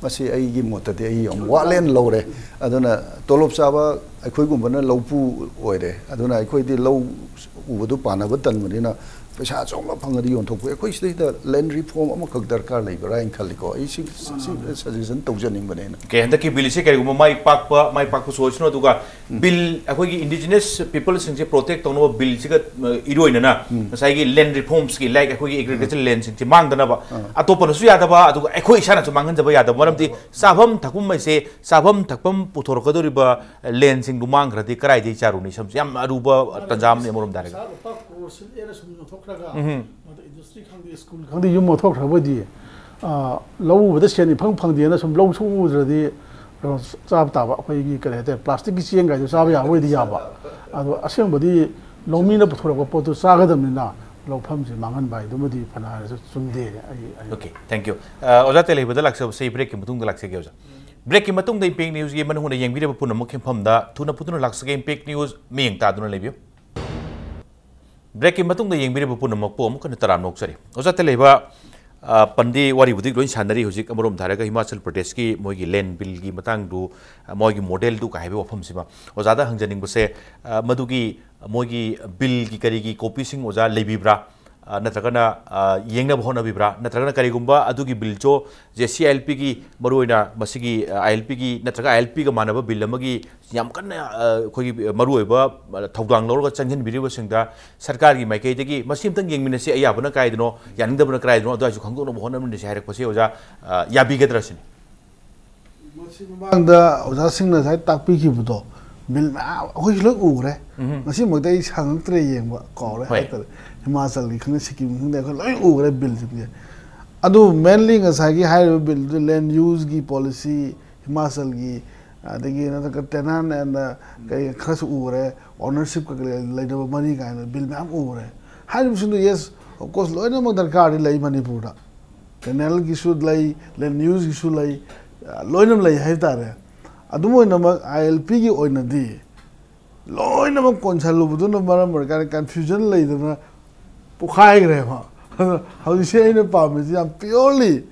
ꯃꯁꯤ ꯑꯩꯒꯤ ꯃꯣꯠꯇꯗꯤ ꯑꯩ ꯌꯥꯝ ꯋꯥꯠꯂꯦꯅ ꯂꯧꯔꯦ꯫ ꯑꯗꯨꯅ ꯇꯣꯂꯣꯞ ꯆꯥꯕ ꯑꯩꯈꯣꯏꯒꯨꯝꯕꯅ ꯂꯧꯄꯨ ꯑꯣꯏꯔꯦ꯫ ꯑꯗꯨꯅ ꯑꯩꯈꯣꯏꯗꯤ ꯂꯧ ꯎꯕꯗꯨ ꯄꯥꯟꯅꯕ ꯇꯟꯕꯅꯤꯅ ꯄꯩꯁꯥ ꯑꯆꯧꯕ ꯐꯪꯉꯗꯤ ꯌꯣꯟꯊꯣꯛꯄ꯫ ꯑꯩꯈꯣꯏ ꯁꯤꯗꯩꯗ ꯂꯦꯟ ꯔꯤꯐꯣꯔꯝ ꯑꯃꯈꯛ ꯗꯔꯀꯥꯔ ꯂꯩꯕ꯭ꯔꯥ ꯍꯥꯏꯅ ꯈꯜꯂꯤꯀꯣ꯫ ꯑꯩ ꯁꯤ, ꯁꯤ ꯁꯖꯦꯁꯟ ꯇꯧꯖꯅꯤꯡꯕꯅꯦꯅ꯫ ꯑꯣꯀꯦ, ꯍꯟꯗꯛꯀꯤ ꯕꯤꯜꯁꯦ ꯀꯔꯤꯒꯨꯝꯕ ꯃꯥꯏ ꯄꯥꯛꯄ, ꯃꯥꯏ ꯄꯥꯛꯄꯁꯨ ꯑꯣꯏꯁꯅꯨ, ꯑꯗꯨꯒ ꯕꯤꯜ, ꯑꯩꯈꯣꯏꯒꯤ ꯏꯟꯗꯤꯖꯤꯅꯁ ꯄꯤꯄꯜꯁꯤꯡꯁꯦ ꯄ꯭ꯔꯣꯇꯦꯛ ꯇꯧꯅꯕ ꯕꯤꯜꯁꯤꯒ, ꯑ, ꯏꯔꯣꯏꯅꯅ ꯎꯝ꯫ ꯉꯁꯥꯏꯒꯤ ꯂꯦꯟ ꯔꯤꯐꯣꯔꯝꯁꯀꯤ, ꯂꯥꯏꯛ ꯑꯩꯈꯣꯏꯒꯤ ꯑꯦꯒ꯭ꯔꯤꯀꯜꯆꯔ ꯂꯦꯟꯁꯤꯡꯁꯦ ꯃꯥꯡꯗꯅꯕ, ꯑꯥ꯫ ꯑꯇꯣꯞꯄꯅꯁꯨ ꯌꯥꯗꯕ, ꯑꯗꯨꯒ ꯑꯩꯈꯣꯏ ꯏꯁꯥꯅꯁꯨ ꯃꯥꯡꯍꯟꯖꯕ ꯌꯥꯗꯕ, ꯃꯔꯝꯗꯤ ꯆꯥꯐꯝ ꯊꯛꯐꯝ ꯍꯥꯏꯁꯦ, ꯆꯥꯐꯝ ꯊꯛꯐꯝ ꯄꯨꯊꯣꯔꯛꯀꯗꯧꯔꯤꯕ ꯂꯦꯟꯁꯤꯡꯗꯨ ꯃꯥꯡꯈ꯭ꯔꯗꯤ ꯀꯗꯥꯏꯗꯒꯤ ꯆꯥꯔꯨꯅꯤ? ꯁꯝꯁꯦ ꯌꯥꯝ ꯑꯔꯨꯕ ꯃꯥꯅꯦ, ꯇꯥꯟꯖꯥ ꯑꯃꯅꯤ ꯑꯃꯔꯣꯝꯗ ꯍꯥꯏꯔꯒ꯫ ꯄꯩꯁꯥ ꯂꯨꯄꯥ ꯀ꯭ꯔꯣꯔ ꯁꯤꯜꯂꯦꯅ ꯁꯨꯝ ꯌꯣꯟꯊꯣꯛꯈ꯭ꯔꯒ, ꯎꯝꯍꯨꯝ꯫ ꯃꯗꯨ ꯏꯟꯗꯁꯇ꯭ꯔꯤ ꯈꯪꯗꯦ, ꯁ꯭ꯀꯨꯜ ꯈꯪꯗꯦ, ꯌꯨꯝ ꯌꯣꯟꯊꯣꯛꯈ꯭ꯔꯕ ꯑꯣꯏꯗꯤ, ꯑ, ꯂꯧ ꯎꯕꯗ ꯁꯦꯟ ꯏꯐꯪ ꯐꯪꯗꯦꯅ ꯁꯨꯝ ꯂꯧ ꯁꯨ ꯎꯗ꯭ꯔꯗꯤ ꯀꯩꯅꯣ ꯆꯥꯕ ꯇꯥꯕ, ꯑꯩꯈꯣꯏꯒꯤ ꯀꯔꯤ ꯍꯥꯏꯇꯥꯔꯦ, ꯄ꯭ꯂꯥꯁꯇꯤꯛꯀꯤ ꯆꯦꯡ ꯀꯥꯏꯗꯣ ꯆꯥꯕ ꯌꯥꯕ ꯑꯣꯏꯗꯤ ꯌꯥꯕ꯫ ꯑꯗꯣ ꯑꯁꯦꯡꯕꯗꯤ ꯂꯧꯃꯤꯅ ꯄꯨꯊꯣꯔꯛꯄ ꯄꯣꯠꯇꯨ ꯆꯥꯒꯗꯕꯅꯤꯅ ꯂꯧꯐꯝꯁꯤ ꯃꯥꯡꯍꯟꯕ ꯍꯥꯏꯗꯨꯃꯗꯤ ꯐꯅ ꯍꯥꯏꯔꯁꯨ ꯆꯨꯝꯗꯦ꯫ ꯑꯩ, ꯑꯩ ꯑꯣꯀꯦ, ꯊꯦꯡꯛ ꯌꯨ꯫ ꯑ, ꯑꯣꯖꯥ ꯇꯦꯂꯩꯕꯗ ꯂꯥꯛꯆꯕꯁꯦ ꯑꯩ ꯕ꯭ꯔꯦꯛꯀꯤ ꯃꯇꯨꯡꯗ ꯂꯥꯛꯆꯒꯦ, ꯑꯣꯖꯥ꯫ ꯕ꯭ꯔꯦꯛꯀꯤ ꯃꯇꯨꯡꯗ ꯏꯝꯄꯦꯛ ꯅ꯭ꯌꯨꯁꯀꯤ ꯃꯅꯨꯡꯗ ꯌꯦꯡꯕꯤꯔꯤꯕ ꯄꯨꯝꯅꯃꯛ ꯌꯨꯝꯐꯝꯗ ꯊꯨꯅ ꯐꯨꯠꯇꯨꯅ ꯂꯥꯛꯆꯒꯦ꯫ ꯏꯝꯄꯦꯛ ꯅ꯭ꯌꯨꯁ ꯃꯤꯠꯌꯦꯡ ꯇꯥꯗꯨꯅ ꯂꯩꯕꯤꯌꯨ꯫ ꯕ꯭ꯔꯦꯛꯀꯤ ꯃꯇꯨꯡꯗ ꯌꯦꯡꯕꯤꯔꯤꯕ ꯄꯨꯝꯅꯃꯛꯄꯨ ꯑꯃꯨꯛ ꯍꯟꯅ ꯇꯔꯥꯝꯅ ꯑꯣꯛꯆꯔꯤ꯫ ꯑꯣꯖꯥ ꯇꯦꯂꯩꯕ, ꯑ, ꯄꯟꯗꯤ ꯋꯥꯔꯤꯕꯨꯗꯤ ꯂꯣꯏ ꯁꯥꯟꯅꯔꯤ꯫ ꯍꯧꯖꯤꯛ ꯑꯃꯔꯣꯝꯗ ꯍꯥꯏꯔꯒ ꯍꯤꯃꯥꯆꯜ ꯄ꯭ꯔꯗꯦꯁꯀꯤ ꯃꯣꯏꯒꯤ ꯂꯦꯟ ꯕꯤꯜꯒꯤ ꯃꯇꯥꯡꯗꯨ, ꯑ, ꯃꯣꯏꯒꯤ ꯃꯣꯗꯦꯜꯗꯨ ꯀꯥ ꯍꯥꯏꯕ ꯋꯥꯐꯝꯁꯤꯃ ꯑꯣꯖꯥꯗ ꯍꯪꯖꯅꯤꯡꯕꯁꯦ, ꯑ, ꯃꯗꯨꯒꯤ ꯃꯣꯏꯒꯤ ꯕꯤꯜꯒꯤ ꯀꯔꯤꯒꯤ ꯀꯣꯄꯤꯁꯤꯡ ꯑꯣꯖꯥ ꯂꯩꯕꯤꯕ꯭ꯔꯥ? ꯑ, ꯅꯠꯇ꯭ꯔꯒꯅ, ꯑ, ꯌꯦꯡꯅꯕ ꯍꯣꯠꯅꯕꯤꯕ꯭ꯔꯥ? ꯅꯠꯇ꯭ꯔꯒꯅ ꯀꯔꯤꯒꯨꯝꯕ ꯑꯗꯨꯒꯤ ꯕꯤꯜꯁꯨ ꯖꯦ ꯁꯤ ꯑꯥꯏ ꯑꯦꯜ ꯄꯤꯒꯤ ꯃꯔꯨꯑꯣꯏꯅ ꯃꯁꯤꯒꯤ, ꯑ, ꯑꯥꯏ ꯑꯦꯜ ꯄꯤꯒꯤ ꯅꯠꯇ꯭ꯔꯒ ꯑꯥꯏ ꯑꯦꯜ ꯄꯤꯒ ꯃꯥꯟꯅꯕ ꯕꯤꯜ ꯑꯃꯒꯤ ꯌꯥꯝ ꯀꯟꯅ, ꯑ, ꯑꯩꯈꯣꯏꯒꯤ ꯃꯔꯨꯑꯣꯏꯕ, ꯑ, ꯊꯧꯗꯥꯡ ꯂꯧꯔꯒ ꯆꯪꯁꯤꯟꯕꯤꯔꯤꯕꯁꯤꯡꯗ ꯁꯔꯀꯥꯔꯒꯤ ꯃꯥꯏꯀꯩꯗꯒꯤ ꯃꯁꯤ ꯑꯝꯇꯪ ꯌꯦꯡꯃꯤꯟꯅꯁꯤ, ꯑꯌꯥꯕꯅ ꯀꯥꯏꯗꯅꯣ, ꯌꯥꯅꯤꯡꯗꯕꯅ ꯀꯗꯥꯏꯗꯅꯣ, ꯑꯗꯨ ꯑꯣꯏꯔꯁꯨ ꯈꯪꯗꯣꯛꯅꯕ ꯍꯣꯠꯅꯃꯤꯟꯅꯁꯤ ꯍꯥꯏꯔꯛꯄꯁꯦ ꯑꯣꯖꯥ, ꯑ, ꯌꯥꯕꯤꯒꯗ꯭ꯔꯥ ꯁꯤꯅꯤ? ꯃꯁꯤ ꯃꯃꯥꯡꯗ ꯑꯣꯖꯥꯁꯤꯡꯅ ꯉꯁꯥꯏ ꯇꯥꯛꯄꯤꯈꯤꯕꯗꯣ, ꯕꯤꯜ ꯃꯌꯥꯝ ꯑꯩꯈꯣꯏꯁꯨ ꯂꯣꯏ ꯎꯈ꯭ꯔꯦ꯫ ꯎꯝꯍꯨꯝ꯫ ꯉꯁꯤꯃꯛꯇꯤ ꯑꯩ ꯁꯪꯉꯛꯇ꯭ꯔꯦ ꯌꯦꯡꯕ, ꯀꯥꯎꯔꯦ ꯍꯣꯏ꯫ ꯍꯥꯏꯇꯥꯔꯦ꯫ ꯍꯤꯃꯥꯆꯜꯒꯤ ꯈꯪꯗꯦ, ꯁꯤꯛꯀꯤꯝꯒꯤ ꯈꯪꯗꯦ, ꯑꯩꯈꯣꯏ ꯂꯣꯏ ꯎꯈ꯭ꯔꯦ ꯕꯤꯜꯁꯤꯡꯁꯦ꯫ ꯑꯗꯨ mainly ꯉꯁꯥꯏꯒꯤ ꯍꯥꯏꯔꯤꯕ ꯕꯤꯜꯗꯨ land use ꯀꯤ policy, ꯍꯤꯃꯥꯆꯜꯒꯤ, ꯑꯗꯒꯤ ꯅꯠꯇ꯭ꯔꯒ tenant and ꯀꯩ ꯈꯔꯁꯨ ꯎꯔꯦ, ownership ꯀ ꯂꯩꯅꯕ ꯃꯔꯤ ꯀꯥꯏꯅ ꯕꯤꯜ ꯃꯌꯥꯝ ꯎꯔꯦ꯫ ꯍꯥꯏꯔꯤꯕꯁꯤꯡꯗꯨ, yes, of course, ꯂꯣꯏꯅꯃꯛ ꯗꯔꯀꯥꯔꯗꯤ ꯂꯩ ꯃꯅꯤꯄꯨꯔꯗ꯫ Canal ꯒꯤꯁꯨ ꯂꯩ, land use ꯀꯤꯁꯨ ꯂꯩ, ꯑ, ꯂꯣꯏꯅ ꯂꯩ ꯍꯥꯏꯕ ꯇꯥꯔꯦ꯫ ꯑꯗꯨꯝ ꯑꯣꯏꯅꯃꯛ, I L P ꯒꯤ ꯑꯣꯏꯅꯗꯤ ꯂꯣꯏꯅꯃꯛ ꯀꯣꯟꯁꯜꯂꯨꯕꯗꯨꯅ ꯃꯔꯝ ꯑꯣꯏꯔꯀꯥꯟꯗ confusion ꯂꯩꯗꯅ ꯄꯣꯛꯈꯥꯏꯈ꯭ꯔꯦꯕ꯫ ꯑꯗꯣ ꯍꯧꯖꯤꯛꯁꯦ ꯑꯩꯅ ꯄꯥꯝꯃꯤꯁꯤ ꯌꯥꯝ purely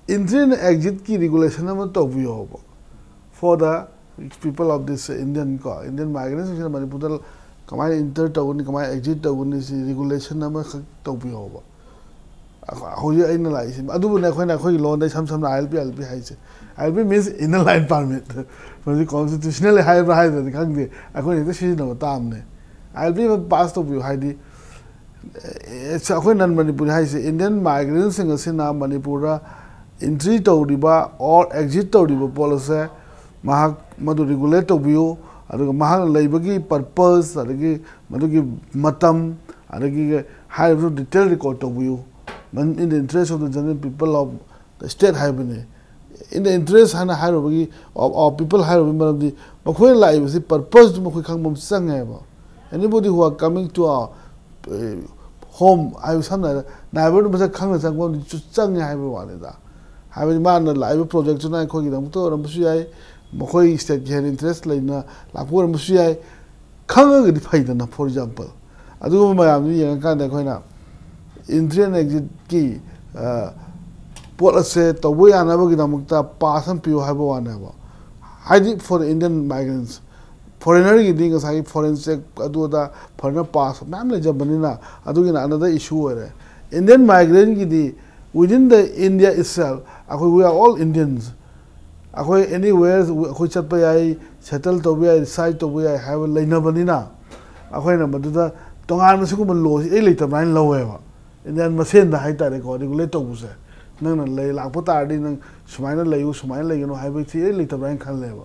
entry and exit ꯀꯤ regulation ꯑꯃ ꯇꯧꯕꯤꯌꯣꯕ, for the people of this Indian, ꯀꯣ, Indian migrants ꯁꯤꯡꯁꯤꯅ ꯃꯅꯤꯄꯨꯔꯗ ꯀꯃꯥꯏꯅ enter ꯇꯧꯒꯅꯤ, ꯀꯃꯥꯏꯅ exit ꯇꯧꯒꯅꯤ, ꯁꯤ regulation ꯑꯃꯈꯛ ꯇꯧꯕꯤꯌꯣꯕ꯫ ꯑꯈ-, ꯍꯧꯖꯤꯛ ꯑꯩꯅ ꯂꯥꯛꯏꯁꯤ, ꯑꯗꯨꯕꯨꯅꯦ ꯑꯩꯈꯣꯏꯅ ꯑꯩꯈꯣꯏꯒꯤ ꯂꯣꯟꯗ ꯏꯁꯝ ꯁꯝꯅ I L P, I L P ꯍꯥꯏꯁꯦ꯫ I L P means Inner Line Permit꯫ ꯃꯁꯤ constitutional ꯍꯥꯏꯕ꯭ꯔꯥ ꯍꯥꯏꯗ꯭ꯔꯗꯤ ꯈꯪꯗꯦ, ꯑꯩꯈꯣꯏꯅ ꯍꯦꯛꯇ ꯁꯤꯖꯤꯟꯅꯕ ꯇꯥꯕꯅꯦ꯫ I L P ꯑꯃ pass ꯇꯧꯕꯤꯌꯨ ꯍꯥꯏꯗꯤ, ꯑꯦ, ꯑꯩꯈꯣꯏ non Manipuri ꯍꯥꯏꯁꯦ, Indian migrant ꯁꯤꯡ ꯑꯁꯤꯅ ꯃꯅꯤꯄꯨꯔꯗ entry ꯇꯧꯔꯤꯕ or exit ꯇꯧꯔꯤꯕ ꯄꯣꯠ ꯑꯁꯦ ꯃꯍꯥꯛ ꯃꯗꯨ regulate ꯇꯧꯕꯤꯌꯨ, ꯑꯗꯨꯒ ꯃꯍꯥꯛꯅ ꯂꯩꯕꯒꯤ purpose, ꯑꯗꯒꯤ ꯃꯗꯨꯒꯤ ꯃꯇꯝ, ꯑꯗꯒꯤ ꯍꯥꯏꯔꯤꯕ detail record ꯇꯧꯕꯤꯌꯨ꯫ In the interest of the general people of the state ꯍꯥꯏꯕꯅꯤ꯫ In the interest ꯍꯥꯏꯅ ꯍꯥꯏꯔꯨꯕꯒꯤ, of our people ꯍꯥꯏꯔꯨꯕꯒꯤ ꯃꯔꯝꯗꯤ ꯃꯈꯣꯏꯅ ꯂꯥꯛꯏꯕꯁꯤ purpose ꯗꯨ ꯃꯈꯣꯏ ꯈꯪꯕ ꯑꯃ ꯆꯪꯉꯦꯕ꯫ Anybody who are coming to our, eh, home ꯍꯥꯏꯕ, ꯁꯝꯅ ꯍꯥꯏꯔꯕꯗ, neighbour ꯗꯨ ꯃꯁꯛ ꯈꯪꯅ ꯆꯪꯕ ꯑꯃꯗꯤ ꯆꯨ-, ꯆꯪꯉꯦ ꯍꯥꯏꯕꯒꯤ ꯋꯥꯅꯤꯗ꯫ ꯍꯥꯏꯕꯗꯤ ꯃꯥꯅ ꯂꯥꯛꯏꯕ project ꯇꯨꯅ ꯑꯩꯈꯣꯏꯒꯤꯗꯃꯛꯇ ꯑꯣꯏꯔꯝꯕꯁꯨ ꯌꯥꯏ, ꯃꯈꯣꯏ state ꯀꯤ ꯍꯦꯟꯅ interest ꯂꯩꯅ ꯂꯥꯛꯄ ꯑꯣꯏꯔꯝꯕꯁꯨ ꯌꯥꯏ꯫ ꯈꯪꯉꯒꯗꯤ ꯐꯩꯗꯅ, for example꯫ ꯑꯗꯨꯒꯨꯝꯕ ꯃꯌꯥꯝꯗꯨ ꯌꯦꯡꯉꯀꯥꯟꯗ ꯑꯩꯈꯣꯏꯅ entry and exit ꯀꯤ, ꯑ, ꯄꯣꯠ ꯑꯁꯦ ꯇꯧꯕ ꯌꯥꯅꯕꯒꯤꯗꯃꯛꯇ pass ꯑꯃ ꯄꯤꯌꯨ ꯍꯥꯏꯕ ꯋꯥꯅꯦꯕ꯫ ꯍꯥꯏꯗꯤ for the Indian migrants, foreigner ꯒꯤꯗꯤ ꯉꯁꯥꯏꯒꯤ foreign check ꯑꯗꯨ ꯑꯗꯥ foreigner pass ꯃꯌꯥꯝ ꯂꯩꯖꯕꯅꯤꯅ, ꯑꯗꯨꯒꯤꯅ another issue ꯑꯣꯏꯔꯦ꯫ Indian migrant ꯒꯤꯗꯤ within the India itself, ꯑꯩꯈꯣꯏ, we are all Indians꯫ ꯑꯩꯈꯣꯏ anywhere ꯑꯩꯈꯣꯏ ꯆꯠꯄ ꯌꯥꯏ, settle ꯇꯧꯕ ꯌꯥꯏ, reside ꯇꯧꯕ ꯌꯥꯏ ꯍꯥꯏꯕ ꯂꯩꯅꯕꯅꯤꯅ, ꯑꯩꯈꯣꯏꯅ ꯃꯗꯨꯗ ꯇꯣꯉꯥꯟꯕ ꯁꯤꯒꯨꯝꯕ law ꯁꯤ ꯏꯔꯩ ꯂꯩꯇꯕ ꯍꯥꯏꯅ ꯂꯧꯋꯦꯕ꯫ Indian ꯃꯁꯦꯟꯗ ꯍꯥꯏꯇꯥꯔꯦꯀꯣ, regulate ꯇꯧꯕꯁꯦ꯫ ꯅꯪꯅ ꯂꯩ ꯂꯥꯛꯄ ꯇꯥꯔꯗꯤ ꯅꯪ ꯁꯨꯃꯥꯏꯅ ꯂꯩꯌꯨ, ꯁꯨꯃꯥꯏꯅ ꯂꯩꯒꯅꯨ ꯍꯥꯏꯕ ꯁꯤ ꯏꯔꯩ ꯂꯩꯇꯕ꯭ꯔꯥ ꯍꯥꯏꯅ ꯈꯜꯂꯦꯕ꯫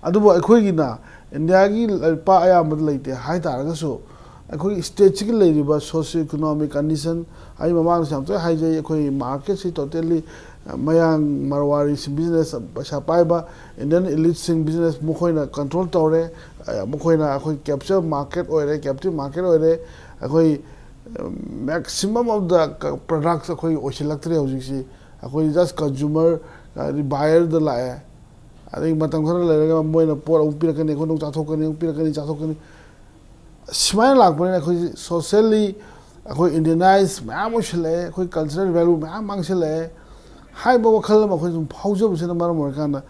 ꯑꯗꯨꯕꯨ ꯑꯩꯈꯣꯏꯒꯤꯅ India ꯒꯤ ꯂꯩꯄꯥꯛ ꯑꯌꯥꯝꯕꯗ ꯂꯩꯇꯦ ꯍꯥꯏ ꯇꯥꯔꯒꯁꯨ, ꯑꯩꯈꯣꯏꯒꯤ ꯁ꯭ꯇꯦꯠꯁꯤꯒꯤ ꯂꯩꯔꯤꯕ socio economic condition, ꯑꯩ ꯃꯃꯥꯡꯗꯁꯨ ꯌꯥꯝ ꯇꯣꯏꯅ ꯍꯥꯏꯖꯩ, ꯑꯩꯈꯣꯏ ꯃꯥꯔꯀꯦꯠꯁꯤ totally ꯃꯌꯥꯡ ꯃꯔꯋꯥꯔꯤꯁꯤꯡ, ꯕꯤꯖꯤꯅꯦꯁ ꯄꯩꯁꯥ ꯄꯥꯏꯕ ꯏꯟꯗꯤꯌꯟ ꯏꯂꯤꯠꯁꯤꯡ ꯕꯤꯖꯤꯅꯦꯁ ꯃꯈꯣꯏꯅ ꯀꯟꯇ꯭ꯔꯣꯜ ꯇꯧꯔꯦ꯫ ꯃꯈꯣꯏꯅ ꯑꯩꯈꯣꯏ ꯀꯦꯞꯆꯔ ꯃꯥꯔꯀꯦꯠ ꯑꯣꯏꯔꯦ, ꯀꯦꯞꯇꯤꯞ ꯃꯥꯔꯀꯦꯠ ꯑꯣꯏꯔꯦ꯫ ꯑꯩꯈꯣꯏ maximum of the products ꯑꯩꯈꯣꯏ ꯑꯣꯏꯁꯤꯜꯂꯛꯇ꯭ꯔꯦ ꯍꯧꯖꯤꯛꯁꯤ꯫ ꯑꯩꯈꯣꯏ just consumer, ꯍꯥꯏꯗꯤ ꯕꯥꯌꯔꯗ ꯂꯥꯛꯑꯦ꯫ ꯑꯗꯒꯤ ꯃꯇꯝ ꯈꯔ ꯂꯩꯔꯒ ꯃꯣꯏꯅ ꯄꯣꯠ ꯑꯃꯨꯛ ꯄꯤꯔꯛꯀꯅꯤ, ꯑꯩꯈꯣꯏꯅ ꯑꯃꯨꯛ ꯆꯥꯊꯣꯛꯀꯅꯤ, ꯑꯃꯨꯛ ꯄꯤꯔꯛꯀꯅꯤ, ꯆꯥꯊꯣꯛꯀꯅꯤ꯫ ꯁꯨꯃꯥꯏꯅ ꯂꯥꯛꯄꯅꯤꯅ ꯑꯩꯈꯣꯏ socially ꯑꯩꯈꯣꯏ Indianized ꯃꯌꯥꯝ ꯑꯣꯏꯁꯤꯜꯂꯛꯑꯦ, ꯑꯩꯈꯣꯏ cultural value ꯃꯌꯥꯝ ꯃꯥꯡꯁꯤꯜꯂꯛꯑꯦ ꯍꯥꯏꯕ ꯋꯥꯈꯜ ꯑꯃ ꯑꯩꯈꯣꯏ ꯁꯨꯝ ꯐꯥꯎꯖꯕꯁꯤꯅ ꯃꯔꯝ ꯑꯣꯏꯔꯀꯥꯟꯗ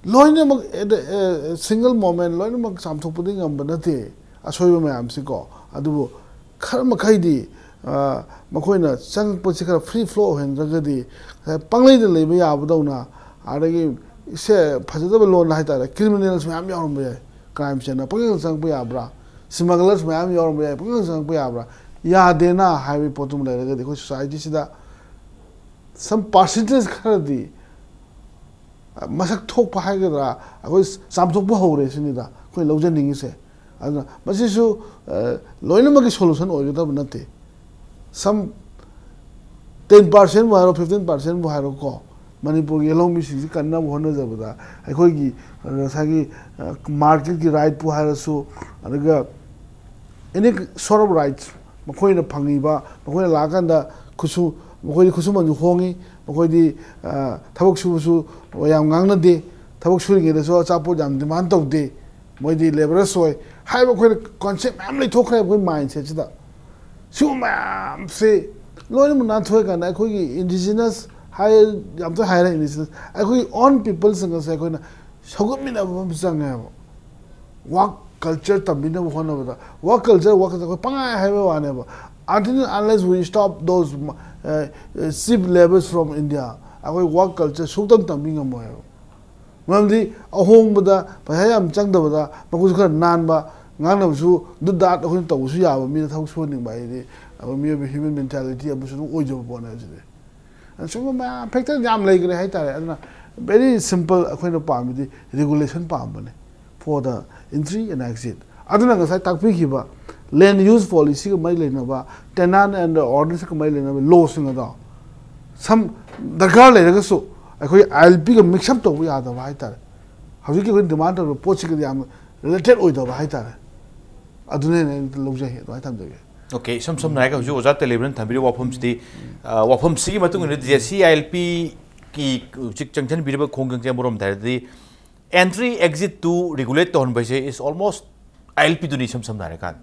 ꯂꯣꯏꯅꯃꯛ at a single moment ꯂꯣꯏꯅꯃꯛ ꯆꯥꯝꯊꯣꯛꯄꯗꯤ ꯉꯝꯕ ꯅꯠꯇꯦ ꯑꯁꯣꯏꯕ ꯃꯌꯥꯝꯁꯤꯀꯣ꯫ ꯑꯗꯨꯕꯨ ꯈꯔ ꯃꯈꯩꯗꯤ, ꯑ, ꯃꯈꯣꯏꯅ ꯆꯪꯉꯛꯄꯁꯤ ꯈꯔ free flow ꯑꯣꯏꯍꯟꯗ꯭ꯔꯒꯗꯤ ꯉꯁꯥꯏ ꯄꯪꯂꯩꯗ ꯂꯩꯕ ꯌꯥꯕꯗꯧꯅ, ꯑꯗꯒꯤ ꯁꯦ ꯐꯖꯗꯕ ꯂꯣꯟ ꯍꯥꯏꯇꯥꯔꯦ, criminals ꯃꯌꯥꯝ ꯌꯥꯎꯔꯝꯕ ꯌꯥꯏ꯫ Crime ꯁꯦꯅ ꯄꯪꯆꯪ ꯆꯪꯉꯛꯄ ꯌꯥꯕ꯭ꯔꯥ? Smugglers ꯃꯌꯥꯝ ꯌꯥꯎꯔꯝꯕ ꯌꯥꯏ, ꯄꯪꯆꯪ ꯆꯪꯉꯛꯄ ꯌꯥꯕ꯭ꯔꯥ? ꯌꯥꯗꯦꯅ ꯍꯥꯏꯕꯒꯤ ꯄꯣꯠꯇꯨꯃ ꯂꯩꯔꯒꯗꯤ ꯑꯩꯈꯣꯏ society ꯁꯤꯗ some percentage ꯈꯔꯗꯤ ꯃꯁꯛ ꯊꯣꯛꯄ ꯍꯥꯏꯒꯗ꯭ꯔꯥ, ꯑꯩꯈꯣꯏ ꯆꯥꯝꯊꯣꯛꯄ ꯍꯧꯔꯦ ꯁꯤꯅꯤꯗ ꯑꯩꯈꯣꯏ ꯂꯧꯖꯅꯤꯡꯉꯤꯁꯦ꯫ ꯑꯗꯨꯅ ꯃꯁꯤꯁꯨ, ꯑ, ꯂꯣꯏꯅꯃꯛꯀꯤ solution ꯑꯣꯏꯒꯗꯕ ꯅꯠꯇꯦ꯫ Some ten percent ꯕꯨ ꯍꯥꯏꯔꯣ, fifteen percent ꯕꯨ ꯍꯥꯏꯔꯣꯀꯣ, ꯃꯅꯤꯄꯨꯔꯒꯤ ꯂꯧꯃꯤꯁꯤꯡꯁꯤ ꯀꯟꯅꯕ ꯍꯣꯠꯅꯖꯕꯗ ꯑꯩꯈꯣꯏꯒꯤ, ꯑ, ꯉꯁꯥꯏꯒꯤ, ꯑ, market ꯀꯤ right ꯄꯨ ꯍꯥꯏꯔꯁꯨ, ꯑꯗꯨꯒ any sort of rights ꯃꯈꯣꯏꯅ ꯐꯪꯉꯤꯕ, ꯃꯈꯣꯏꯅ ꯂꯥꯛꯑꯀꯥꯟꯗ ꯈꯨꯠꯁꯨ-, ꯃꯈꯣꯏꯗꯤ ꯈꯨꯠꯁꯨꯃꯟꯁꯨ ꯍꯣꯡꯉꯤ, ꯃꯈꯣꯏꯗꯤ, ꯑ, ꯊꯕꯛ ꯁꯨꯕꯁꯨ ꯌꯥꯝ ꯉꯥꯡꯅꯗꯦ, ꯊꯕꯛ ꯁꯨꯔꯤꯉꯩꯗꯁꯨ ꯑꯆꯥꯄꯣꯠ ꯌꯥꯝ demand ꯇꯧꯗꯦ, ꯃꯣꯏꯗꯤ labourers ꯑꯣꯏ ꯍꯥꯏꯕ ꯑꯩꯈꯣꯏꯅ concept ꯃꯌꯥꯝ ꯂꯩꯊꯣꯛꯈ꯭ꯔꯦ ꯑꯩꯈꯣꯏ mindset ꯁꯤꯗ꯫ ꯁꯤꯒꯨꯝꯕ ꯃꯌꯥꯝꯁꯦ ꯂꯣꯏꯅꯃꯛ ꯅꯥꯟꯊꯣꯛꯑꯀꯥꯟꯗ ꯑꯩꯈꯣꯏꯒꯤ indigenous ꯍꯥꯏ, ꯌꯥꯝ ꯇꯣꯏꯅ ꯍꯥꯏꯔꯦ indigenous, ꯑꯩꯈꯣꯏꯒꯤ own people ꯁꯤꯡ ꯑꯁꯦ ꯑꯩꯈꯣꯏꯅ ꯁꯧꯒꯠꯃꯤꯟꯅꯕ ꯑꯃ ꯆꯪꯉꯦꯕ꯫ Work culture ꯇꯝꯕꯤꯅꯕ ꯍꯣꯠꯅꯕꯗ, work culture, work culture ꯑꯩꯈꯣꯏ ꯄꯪꯍꯥꯏ ꯍꯥꯏꯕ ꯋꯥꯅꯦꯕ꯫ Until unless we stop those, uh, cheap labours from India, ꯑꯩꯈꯣꯏ work culture ꯁꯨꯡꯇꯝ ꯇꯝꯕꯤ ꯉꯝꯃꯣꯏꯕ꯫ ꯃꯔꯝꯗꯤ ꯑꯍꯣꯡꯕꯗ, ꯄꯩꯁꯥ ꯌꯥꯝ ꯆꯪꯗꯕꯗ, ꯃꯈꯣꯏꯁꯨ ꯈꯔ ꯅꯥꯟꯕ, ꯉꯥꯡꯅꯕꯁꯨ ꯗꯨꯠ ꯗꯥꯠ ꯑꯩꯈꯣꯏꯅ ꯇꯧꯕꯁꯨ ꯌꯥꯕ, ꯃꯤꯅ ꯊꯕꯛ ꯁꯨꯍꯟꯅꯤꯡꯕ ꯍꯥꯏꯗꯤ ꯑꯩꯈꯣꯏ ꯃꯤꯑꯣꯏꯕ human mentality ꯑꯃꯁꯨ ꯑꯗꯨꯝ ꯑꯣꯏꯖꯕ ꯄꯣꯠꯅꯦ ꯍꯥꯏꯕꯁꯤꯗꯤ꯫ ꯑꯗꯨꯅ ꯁꯨꯝꯕ ꯃꯌꯥꯝ factor ꯌꯥꯝ ꯂꯩꯈ꯭ꯔꯦ ꯍꯥꯏꯇꯥꯔꯦ꯫ ꯑꯗꯨꯅ very simple ꯑꯩꯈꯣꯏꯅ ꯄꯥꯝꯃꯤꯗꯤ regulation ꯄꯥꯝꯕꯅꯦ for the entry and exit꯫ ꯑꯗꯨꯅ ꯉꯁꯥꯏ ꯇꯥꯛꯄꯤꯈꯤꯕ Land use policyꯒ ꯃꯔꯤ ꯂꯩꯅꯕ, tenant and ordinanceꯒ ꯃꯔꯤ ꯂꯩꯅꯕ lawꯁꯤꯡ ꯑꯗꯣ ꯁꯝ ꯗꯔꯀꯥꯔ ꯂꯩꯔꯒꯁꯨ ꯑꯩꯈꯣꯏ ILPꯒ mix up ꯇꯧꯕ ꯌꯥꯗꯕ ꯍꯥꯏꯇꯥꯔꯦ꯫ ꯍꯧꯖꯤꯛꯀꯤ ꯑꯩꯈꯣꯏ demand ꯇꯧꯔꯤꯕ ꯄꯣꯠꯁꯤꯒꯗꯤ ꯌꯥꯝ related ꯑꯣꯏꯗꯕ ꯍꯥꯏꯇꯥꯔꯦ꯫ ꯑꯗꯨꯅ ꯍꯦꯟꯅ ꯑꯩꯅ ꯂꯧꯖꯩ, ꯑꯗꯨꯃꯥꯏꯅ ꯊꯝꯖꯒꯦ꯫ ꯑꯣꯀꯦ, ꯏꯁꯝ ꯁꯝꯅ ꯍꯥꯏꯔꯒ ꯍꯧꯖꯤꯛ ꯑꯣꯖꯥ ꯇꯦꯂꯤꯕ꯭ꯔꯟ ꯊꯝꯕꯤꯔꯤꯕ ꯋꯥꯐꯝꯁꯤꯗꯤ, ꯑ, ꯋꯥꯐꯝꯁꯤꯒꯤ ꯃꯇꯨꯡ ꯏꯟꯅ JC ILPꯒꯤ ꯍꯧꯖꯤꯛ ꯆꯪꯁꯤꯟꯕꯤꯔꯤꯕ ꯈꯣꯡꯖꯪꯁꯦ ꯑꯃꯔꯣꯝꯗ ꯍꯥꯏꯔꯗꯤ entry exit ꯇꯨ regulate ꯇꯧꯍꯟꯕ ꯍꯥꯏꯁꯦ is almost ILPꯗꯨꯅꯤ, ꯏꯁꯝ ꯁꯝꯅ ꯍꯥꯏꯔꯀꯥꯟꯗ꯫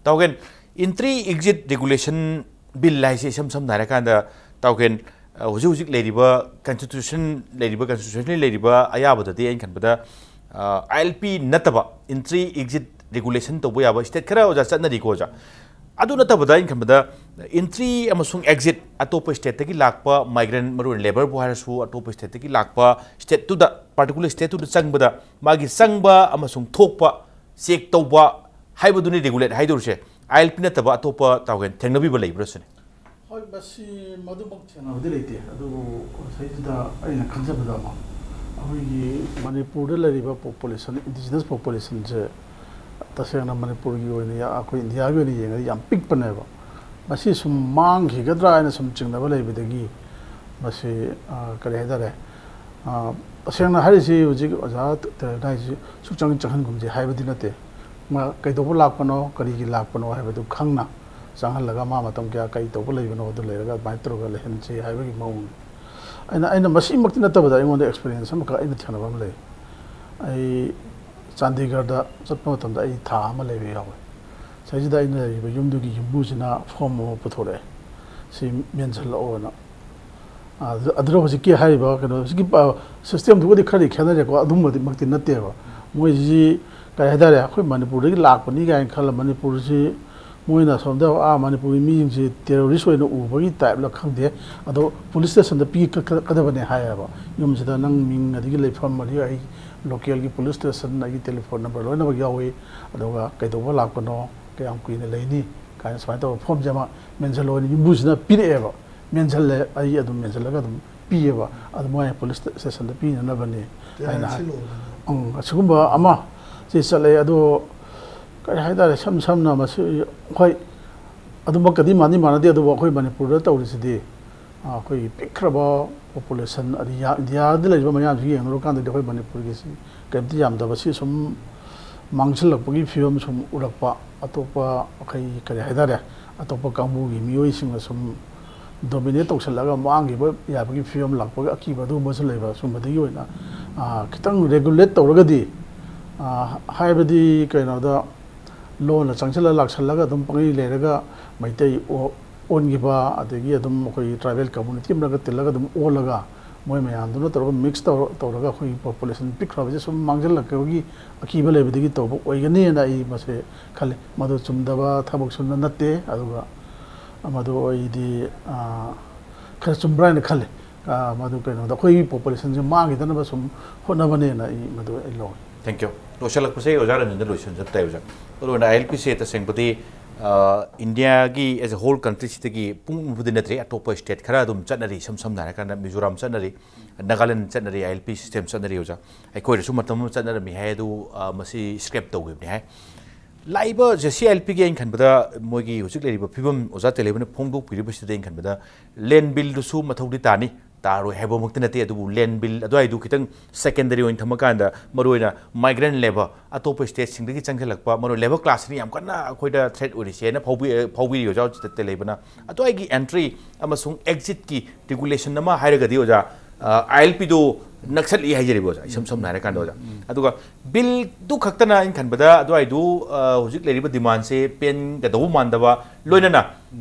ꯇꯥꯎꯒꯦꯟ, entry exit regulation bill ꯍꯥꯏꯁꯦ ꯏꯁꯝ ꯁꯝꯅ ꯍꯥꯏꯔꯀꯥꯟꯗ, ꯇꯥꯎꯒꯦꯟ, ꯑ, ꯍꯧꯖꯤꯛ ꯍꯧꯖꯤꯛ ꯂꯩꯔꯤꯕ constitution, ꯂꯩꯔꯤꯕ constitutionally ꯂꯩꯔꯤꯕ ꯑꯌꯥꯕꯗꯗꯤ ꯑꯩꯅ ꯈꯟꯕꯗ, ꯑ, ILP ꯅꯠꯇꯕ entry exit regulation ꯇꯧꯕ ꯌꯥꯕ state ꯈꯔ, ꯑꯣꯖꯥ, ꯆꯠꯅꯔꯤꯀꯣ, ꯑꯣꯖꯥ꯫ ꯑꯗꯨ ꯅꯠꯇꯕꯗ ꯑꯩꯅ ꯈꯟꯕꯗ entry ꯑꯃꯁꯨꯡ exit ꯑꯇꯣꯞꯄ stateꯇꯒꯤ ꯂꯥꯛꯄ migrant, ꯃꯔꯨꯑꯣꯏꯅ labourꯕꯨ ꯍꯥꯏꯔꯁꯨ, ꯑꯇꯣꯞꯄ stateꯇꯒꯤ ꯂꯥꯛꯄ stateꯇꯨꯗ, particular stateꯇꯨꯗ ꯆꯪꯕꯗ ꯃꯥꯒꯤ ꯆꯪꯕ ꯑꯃꯁꯨꯡ ꯊꯣꯛꯄ check ꯇꯧꯕ ꯍꯥꯏꯕꯗꯨꯅꯤ regulate ꯍꯥꯏꯗꯧꯔꯤꯁꯦ꯫ ILP ꯅꯠꯇꯕ ꯑꯇꯣꯞꯄ, ꯇꯥꯎꯒꯦꯟ, ꯊꯦꯡꯅꯕꯤꯕ ꯂꯩꯕ꯭ꯔꯥ ꯁꯤꯅꯤ? ꯍꯣꯏ, ꯃꯁꯤ ꯃꯗꯨꯃꯛ ꯊꯦꯡꯅꯕꯗꯤ ꯂꯩꯇꯦ, ꯑꯗꯨꯕꯨ ꯉꯁꯥꯏꯁꯤꯗ ꯑꯩꯅ ꯈꯟꯖꯕꯗ ꯑꯃ, ꯑꯩꯈꯣꯏꯒꯤ ꯃꯅꯤꯄꯨꯔꯗ ꯂꯩꯔꯤꯕ population, indigenous populationꯁꯦ ꯇꯁꯦꯡꯅ ꯃꯅꯤꯄꯨꯔꯒꯤ ꯑꯣꯏꯅ ꯌꯥ-, ꯑꯩꯈꯣꯏ ꯏꯟꯗꯤꯌꯥꯒꯤ ꯑꯣꯏꯅ ꯌꯦꯡꯉꯗꯤ ꯌꯥꯝ ꯄꯤꯛꯄꯅꯦꯕ꯫ ꯃꯁꯤ ꯁꯨꯝ ꯃꯥꯡꯈꯤꯒꯗ꯭ꯔꯥ ꯍꯥꯏꯅ ꯁꯨꯝ ꯆꯤꯡꯅꯕ ꯂꯩꯕꯗꯒꯤ ꯃꯁꯤ, ꯑ, ꯀꯔꯤ ꯍꯥꯏꯇꯥꯔꯦ, ꯑ, ꯇꯁꯦꯡꯅ ꯍꯥꯏꯔꯤꯁꯤ ꯍꯧꯖꯤꯛ ꯑꯣꯖꯥ ꯇꯦꯂꯦꯟ ꯍꯥꯏꯁꯤ ꯁꯨꯛꯆꯪ ꯆꯪꯍꯟꯒꯨꯝꯁꯦ ꯍꯥꯏꯕꯗꯤ ꯅꯠꯇꯦ꯫ ꯃꯥ ꯀꯩꯗꯧꯕ ꯂꯥꯛꯄꯅꯣ, ꯀꯔꯤꯒꯤ ꯂꯥꯛꯄꯅꯣ ꯍꯥꯏꯕꯗꯨ ꯈꯪꯅ ꯆꯪꯍꯜꯂꯒ ꯃꯥ ꯃꯇꯝ ꯀꯌꯥ ꯀꯔꯤ ꯇꯧꯕ ꯂꯩꯕꯅꯣ ꯑꯗꯨ ꯂꯩꯔꯒ ꯑꯗꯨꯃꯥꯏꯅ ꯇꯧꯔꯒ ꯂꯩꯍꯟꯁꯤ ꯍꯥꯏꯕꯒꯤ ꯃꯑꯣꯡꯅꯤ꯫ ꯑꯩꯅ, ꯑꯩꯅ ꯃꯁꯤꯃꯛꯇꯤ ꯅꯠꯇꯕꯗ ꯑꯩꯉꯣꯟꯗ experience ꯑꯃꯈꯛ ꯑꯩꯅ ꯊꯦꯡꯅꯕ ꯑꯃ ꯂꯩ꯫ ꯑꯩ ꯆꯥꯟꯗꯤꯒꯔꯗ ꯆꯠꯄ ꯃꯇꯝꯗ ꯑꯩ ꯊꯥ ꯑꯃ ꯂꯩꯕ ꯌꯥꯎꯋꯦ꯫ ꯁꯤꯗꯩꯁꯤꯗ ꯑꯩꯅ ꯂꯩꯔꯤꯕ ꯌꯨꯝꯗꯨꯒꯤ ꯌꯨꯝꯕꯨꯁꯤꯅ form ꯑꯃ ꯄꯨꯊꯣꯔꯛꯑꯦ, "ꯁꯤ ꯃꯦꯟꯁꯤꯜꯂꯛꯑꯣꯅ"꯫ ꯑꯗꯨ-, ꯑꯗꯨꯗ ꯍꯧꯖꯤꯛꯀꯤ ꯍꯥꯏꯔꯤꯕ ꯀꯩꯅꯣ, ꯍꯧꯖꯤꯛꯀꯤ ꯄ-, systemꯗꯨꯒꯗꯤ ꯈꯔꯗꯤ ꯈꯦꯠꯅꯔꯦꯀꯣ, ꯑꯗꯨꯝꯕꯗꯤꯃꯛꯇꯤ ꯅꯠꯇꯦꯕ꯫ ꯃꯣꯏꯁꯤ ꯀꯔꯤ ꯍꯥꯏꯇꯥꯔꯦ, ꯑꯩꯈꯣꯏ ꯃꯅꯤꯄꯨꯔꯗꯒꯤ ꯂꯥꯛꯄꯅꯤ ꯀꯥꯏꯅ ꯈꯜꯂ, ꯃꯅꯤꯄꯨꯔꯁꯤ ꯃꯣꯏꯅ ꯑꯁꯣꯝꯗ, ꯑꯥ, ꯃꯅꯤꯄꯨꯔꯒꯤ ꯃꯤꯁꯤꯡꯁꯤ terrorist ꯑꯣꯏꯅ ꯎꯕꯒꯤ typeꯂ ꯈꯪꯗꯦ, ꯑꯗꯣ police stationꯗ ꯄꯤꯒꯗꯕꯅꯦ ꯍꯥꯏꯌꯦꯕ꯫ ꯌꯨꯝꯁꯤꯗ ꯅꯪ ꯃꯤꯡ ꯑꯗꯒꯤ ꯂꯩꯐꯝ ꯑꯗꯒꯤ ꯑꯩ localꯒꯤ police station, ꯑꯩꯒꯤ telephone number ꯂꯣꯏꯅꯃꯛ ꯌꯥꯎꯏ, ꯑꯗꯨꯒ ꯀꯩꯗꯧꯕ ꯂꯥꯛꯄꯅꯣ, ꯀꯌꯥꯝ ꯀꯨꯏꯅ ꯂꯩꯅꯤ ꯀꯥꯏꯅ ꯁꯨꯃꯥꯏꯅ ꯇꯧꯕ formꯁꯦ ꯑꯃ ꯃꯦꯟꯁꯤꯜꯂꯣꯅ ꯌꯨꯝꯕꯨꯁꯤꯅ ꯄꯤꯔꯛꯑꯦꯕ꯫ ꯃꯦꯟꯁꯤꯜꯂꯦ, ꯑꯩ ꯑꯗꯨꯝ ꯃꯦꯟꯁꯤꯜꯂꯒ ꯑꯗꯨꯝ ꯄꯤꯌꯦꯕ꯫ ꯑꯗꯨ ꯃꯣꯏ police stationꯗ ꯄꯤꯅꯅꯕꯅꯤ ꯍꯥꯏꯅ ꯍꯥꯏ꯫ ꯎꯝ, ꯑꯁꯤꯒꯨꯝꯕ ꯑꯃ ꯁꯤ ꯆꯠꯂꯦ꯫ ꯑꯗꯣ ꯀꯔꯤ ꯍꯥꯏꯇꯥꯔꯦ, ꯁꯝ ꯁꯝꯅ ꯃꯁꯤ, ꯍꯣꯏ, ꯑꯗꯨꯃꯛꯀꯗꯤ ꯃꯥꯟꯗꯤ ꯃꯥꯟꯅꯗꯦ, ꯑꯗꯨꯕꯨ ꯑꯩꯈꯣꯏ ꯃꯅꯤꯄꯨꯔꯗ ꯇꯧꯔꯤꯁꯤꯗꯤ, ꯑ, ꯑꯩꯈꯣꯏꯒꯤ ꯄꯤꯛꯈ꯭ꯔꯕ ꯄꯣꯄꯨꯂꯦꯁꯟ, ꯑꯗꯤ ꯏꯟꯗꯤꯌꯥꯗ ꯂꯩꯔꯤꯕ ꯃꯌꯥꯝꯁꯤ ꯌꯦꯡꯅꯔꯨꯀꯥꯟꯗꯗꯤ ꯑꯩꯈꯣꯏ ꯃꯅꯤꯄꯨꯔꯒꯤꯁꯤ ꯀꯔꯤꯝꯇ ꯌꯥꯝꯗꯕꯁꯤ ꯁꯨꯝ ꯃꯥꯡꯁꯤꯜꯂꯛꯄꯒꯤ ꯐꯤꯕꯝ ꯁꯨꯝ ꯎꯔꯛꯄ, ꯑꯇꯣꯞꯄ ꯑꯩꯈꯣꯏ ꯀꯔꯤ ꯍꯥꯏꯇꯥꯔꯦ, ꯑꯇꯣꯞꯄ ꯀꯥꯡꯕꯨꯒꯤ ꯃꯤꯑꯣꯏꯁꯤꯡꯅ ꯁꯨꯝ ꯗꯣꯃꯤꯅꯦꯠ ꯇꯧꯁꯜꯂꯒ ꯃꯥꯡꯈꯤꯕ ꯌꯥꯕꯒꯤ ꯐꯤꯕꯝ ꯂꯥꯛꯄꯒꯤ ꯑꯀꯤꯕ ꯑꯗꯨꯒꯨꯝꯕꯁꯨ ꯂꯩꯕ꯫ ꯁꯨꯝꯕꯗꯒꯤ ꯑꯣꯏꯅ, ꯑ, ꯈꯤꯇꯪ ꯔꯦꯒꯨꯂꯦꯠ ꯇꯧꯔꯒꯗꯤ, ꯑ, ꯍꯥꯏꯕꯗꯤ ꯀꯩꯅꯣꯗ ꯂꯣꯟꯅ ꯆꯪꯁꯤꯜꯂ ꯂꯥꯛꯁꯜꯂꯒ ꯑꯗꯨꯝ ꯄꯪꯂꯩ ꯂꯩꯔꯒ ꯃꯩꯇꯩ ꯑꯣ-, ꯑꯣꯟꯈꯤꯕ, ꯑꯗꯒꯤ ꯑꯗꯨꯝ ꯑꯩꯈꯣꯏ ꯇ꯭ꯔꯥꯏꯕꯦꯜ ꯀꯝꯃꯨꯅꯤꯇꯤ ꯑꯃꯒ ꯇꯤꯜꯂꯒ ꯑꯗꯨꯝ ꯑꯣꯜꯂꯒ ꯃꯣꯏ ꯃꯌꯥꯝꯗꯨꯅ ꯇꯧꯔꯒ ꯃꯤꯛꯁ ꯇꯧꯔ-, ꯇꯧꯔꯒ ꯑꯩꯈꯣꯏꯒꯤ ꯄꯣꯄꯨꯂꯦꯁꯟ ꯄꯤꯛꯈ꯭ꯔꯕꯁꯦ ꯁꯨꯝ ꯃꯥꯡꯁꯤꯜꯂꯛꯄꯒꯤ ꯑꯀꯤꯕ ꯂꯩꯕꯗꯒꯤ ꯇꯧꯕ ꯑꯣꯏꯒꯅꯤꯅ ꯑꯩ ꯃꯁꯦ ꯈꯜꯂꯤ꯫ ꯃꯗꯨ ꯆꯨꯝꯗꯕ ꯊꯕꯛꯁꯨ ꯅꯠꯇꯦ꯫ ꯑꯗꯨꯒ ꯃꯗꯨ ꯑꯩꯗꯤ, ꯑ, ꯈꯔ ꯆꯨꯝꯕ꯭ꯔꯥ ꯍꯥꯏꯅ ꯈꯜꯂꯤ꯫ ꯑ, ꯃꯗꯨ ꯀꯩꯅꯣꯗ ꯑꯩꯈꯣꯏꯒꯤ ꯄꯣꯄꯨꯂꯦꯁꯟꯁꯦ ꯃꯥꯡꯈꯤꯗꯅꯕ ꯁꯨꯝ ꯍꯣꯠꯅꯕꯅꯦꯅ ꯑꯩ ꯃꯗꯨ ꯑꯩ ꯂꯧꯏ꯫ Thank you꯫ ꯂꯣꯏꯁꯤꯜꯂꯛꯄꯁꯦ ꯑꯣꯖꯥ ꯔꯟꯖꯟꯗ ꯂꯣꯏꯁꯤꯟꯖꯠ ꯇꯥꯏ ꯑꯣꯖꯥ꯫ ꯃꯔꯨꯑꯣꯏꯅ ILP ꯁꯦ ꯇꯁꯦꯡꯕꯗꯤ, ꯑ, ꯏꯟꯗꯤꯌꯥꯒꯤ as a whole country ꯁꯤꯗꯒꯤ ꯄꯨꯡ ꯄꯨꯗꯤ ꯅꯠꯇ꯭ꯔꯤ, ꯑꯇꯣꯞꯄ state ꯈꯔ ꯑꯗꯨꯝ ꯆꯠꯅꯔꯤ꯫ ꯏꯁꯝ ꯁꯝꯅ ꯍꯥꯏꯔꯀꯥꯟꯗ ꯃꯤꯖꯣꯔꯥꯝ ꯆꯠꯅꯔꯤ, ꯅꯥꯒꯥꯂꯦꯟ ꯆꯠꯅꯔꯤ, ILP system ꯆꯠꯅꯔꯤ ꯑꯣꯖꯥ꯫ ꯑꯩꯈꯣꯏꯗꯁꯨ ꯃꯇꯝ ꯑꯃ ꯆꯠꯅꯔꯝꯃꯤ ꯍꯥꯏ, ꯑꯗꯨ, ꯑ, ꯃꯁꯤ scrap ꯇꯧꯈꯤꯕꯅꯤ ꯍꯥꯏ꯫ ꯂꯥꯛꯏꯕ JCILP ꯒꯤ ꯑꯩꯅ ꯈꯟꯕꯗ ꯃꯣꯏꯒꯤ ꯍꯧꯖꯤꯛ ꯂꯩꯔꯤꯕ ꯐꯤꯕꯝ ꯑꯣꯖꯥ ꯇꯦꯂꯦꯕꯅ ꯐꯣꯡꯗꯣꯛꯄꯤꯔꯤꯕꯁꯤꯗ ꯑꯩꯅ ꯈꯟꯕꯗ land bill ꯗꯨꯁꯨ ꯃꯊꯧꯗꯤ ꯇꯥꯅꯤ, ꯇꯥꯔꯣꯏ ꯍꯥꯏꯕꯃꯛꯇꯤ ꯅꯠꯇꯦ, ꯑꯗꯨꯕꯨ land bill ꯑꯗꯨꯋꯥꯏꯗꯨ ꯈꯤꯇꯪ secondary ꯑꯣꯏꯅ ꯊꯝꯃꯀꯥꯟꯗ ꯃꯔꯨꯑꯣꯏꯅ migrant labour, ꯑꯇꯣꯞꯄ state ꯁꯤꯡꯗꯒꯤ ꯆꯪꯁꯤꯜꯂꯛꯄ ꯃꯔꯨ labour class ꯁꯤꯅ ꯌꯥꯝ ꯀꯟꯅ ꯑꯩꯈꯣꯏꯗ threat ꯑꯣꯏꯔꯤꯁꯦꯅ ꯐꯥꯎꯕꯤ-, ꯐꯥꯎꯕꯤꯔꯤ ꯑꯣꯖꯥ ꯇꯦꯂꯦꯕꯅ꯫ ꯑꯗꯨꯋꯥꯏꯒꯤ entry ꯑꯃꯁꯨꯡ exit ꯀꯤ regulation ꯑꯃ ꯍꯥꯏꯔꯒꯗꯤ ꯑꯣꯖꯥ, ꯑ, ILP ꯗꯨ ꯅꯛꯁꯜꯂꯛꯏ ꯍꯥꯏꯖꯔꯤꯕ ꯑꯣꯖꯥ, ꯏꯁꯝ ꯁꯝꯅ ꯍꯥꯏꯔꯀꯥꯟꯗ ꯑꯣꯖꯥ꯫ ꯑꯗꯨꯒ bill ꯗꯨ ꯈꯛꯇꯅ ꯑꯩꯅ ꯈꯟꯕꯗ ꯑꯗꯨꯋꯥꯏꯗꯨ, ꯑ, ꯍꯧꯖꯤꯛ ꯂꯩꯔꯤꯕ demand ꯁꯦ ꯄꯦꯟꯒꯗꯧꯕ ꯃꯥꯟꯗꯕ, ꯂꯣꯏꯅꯅ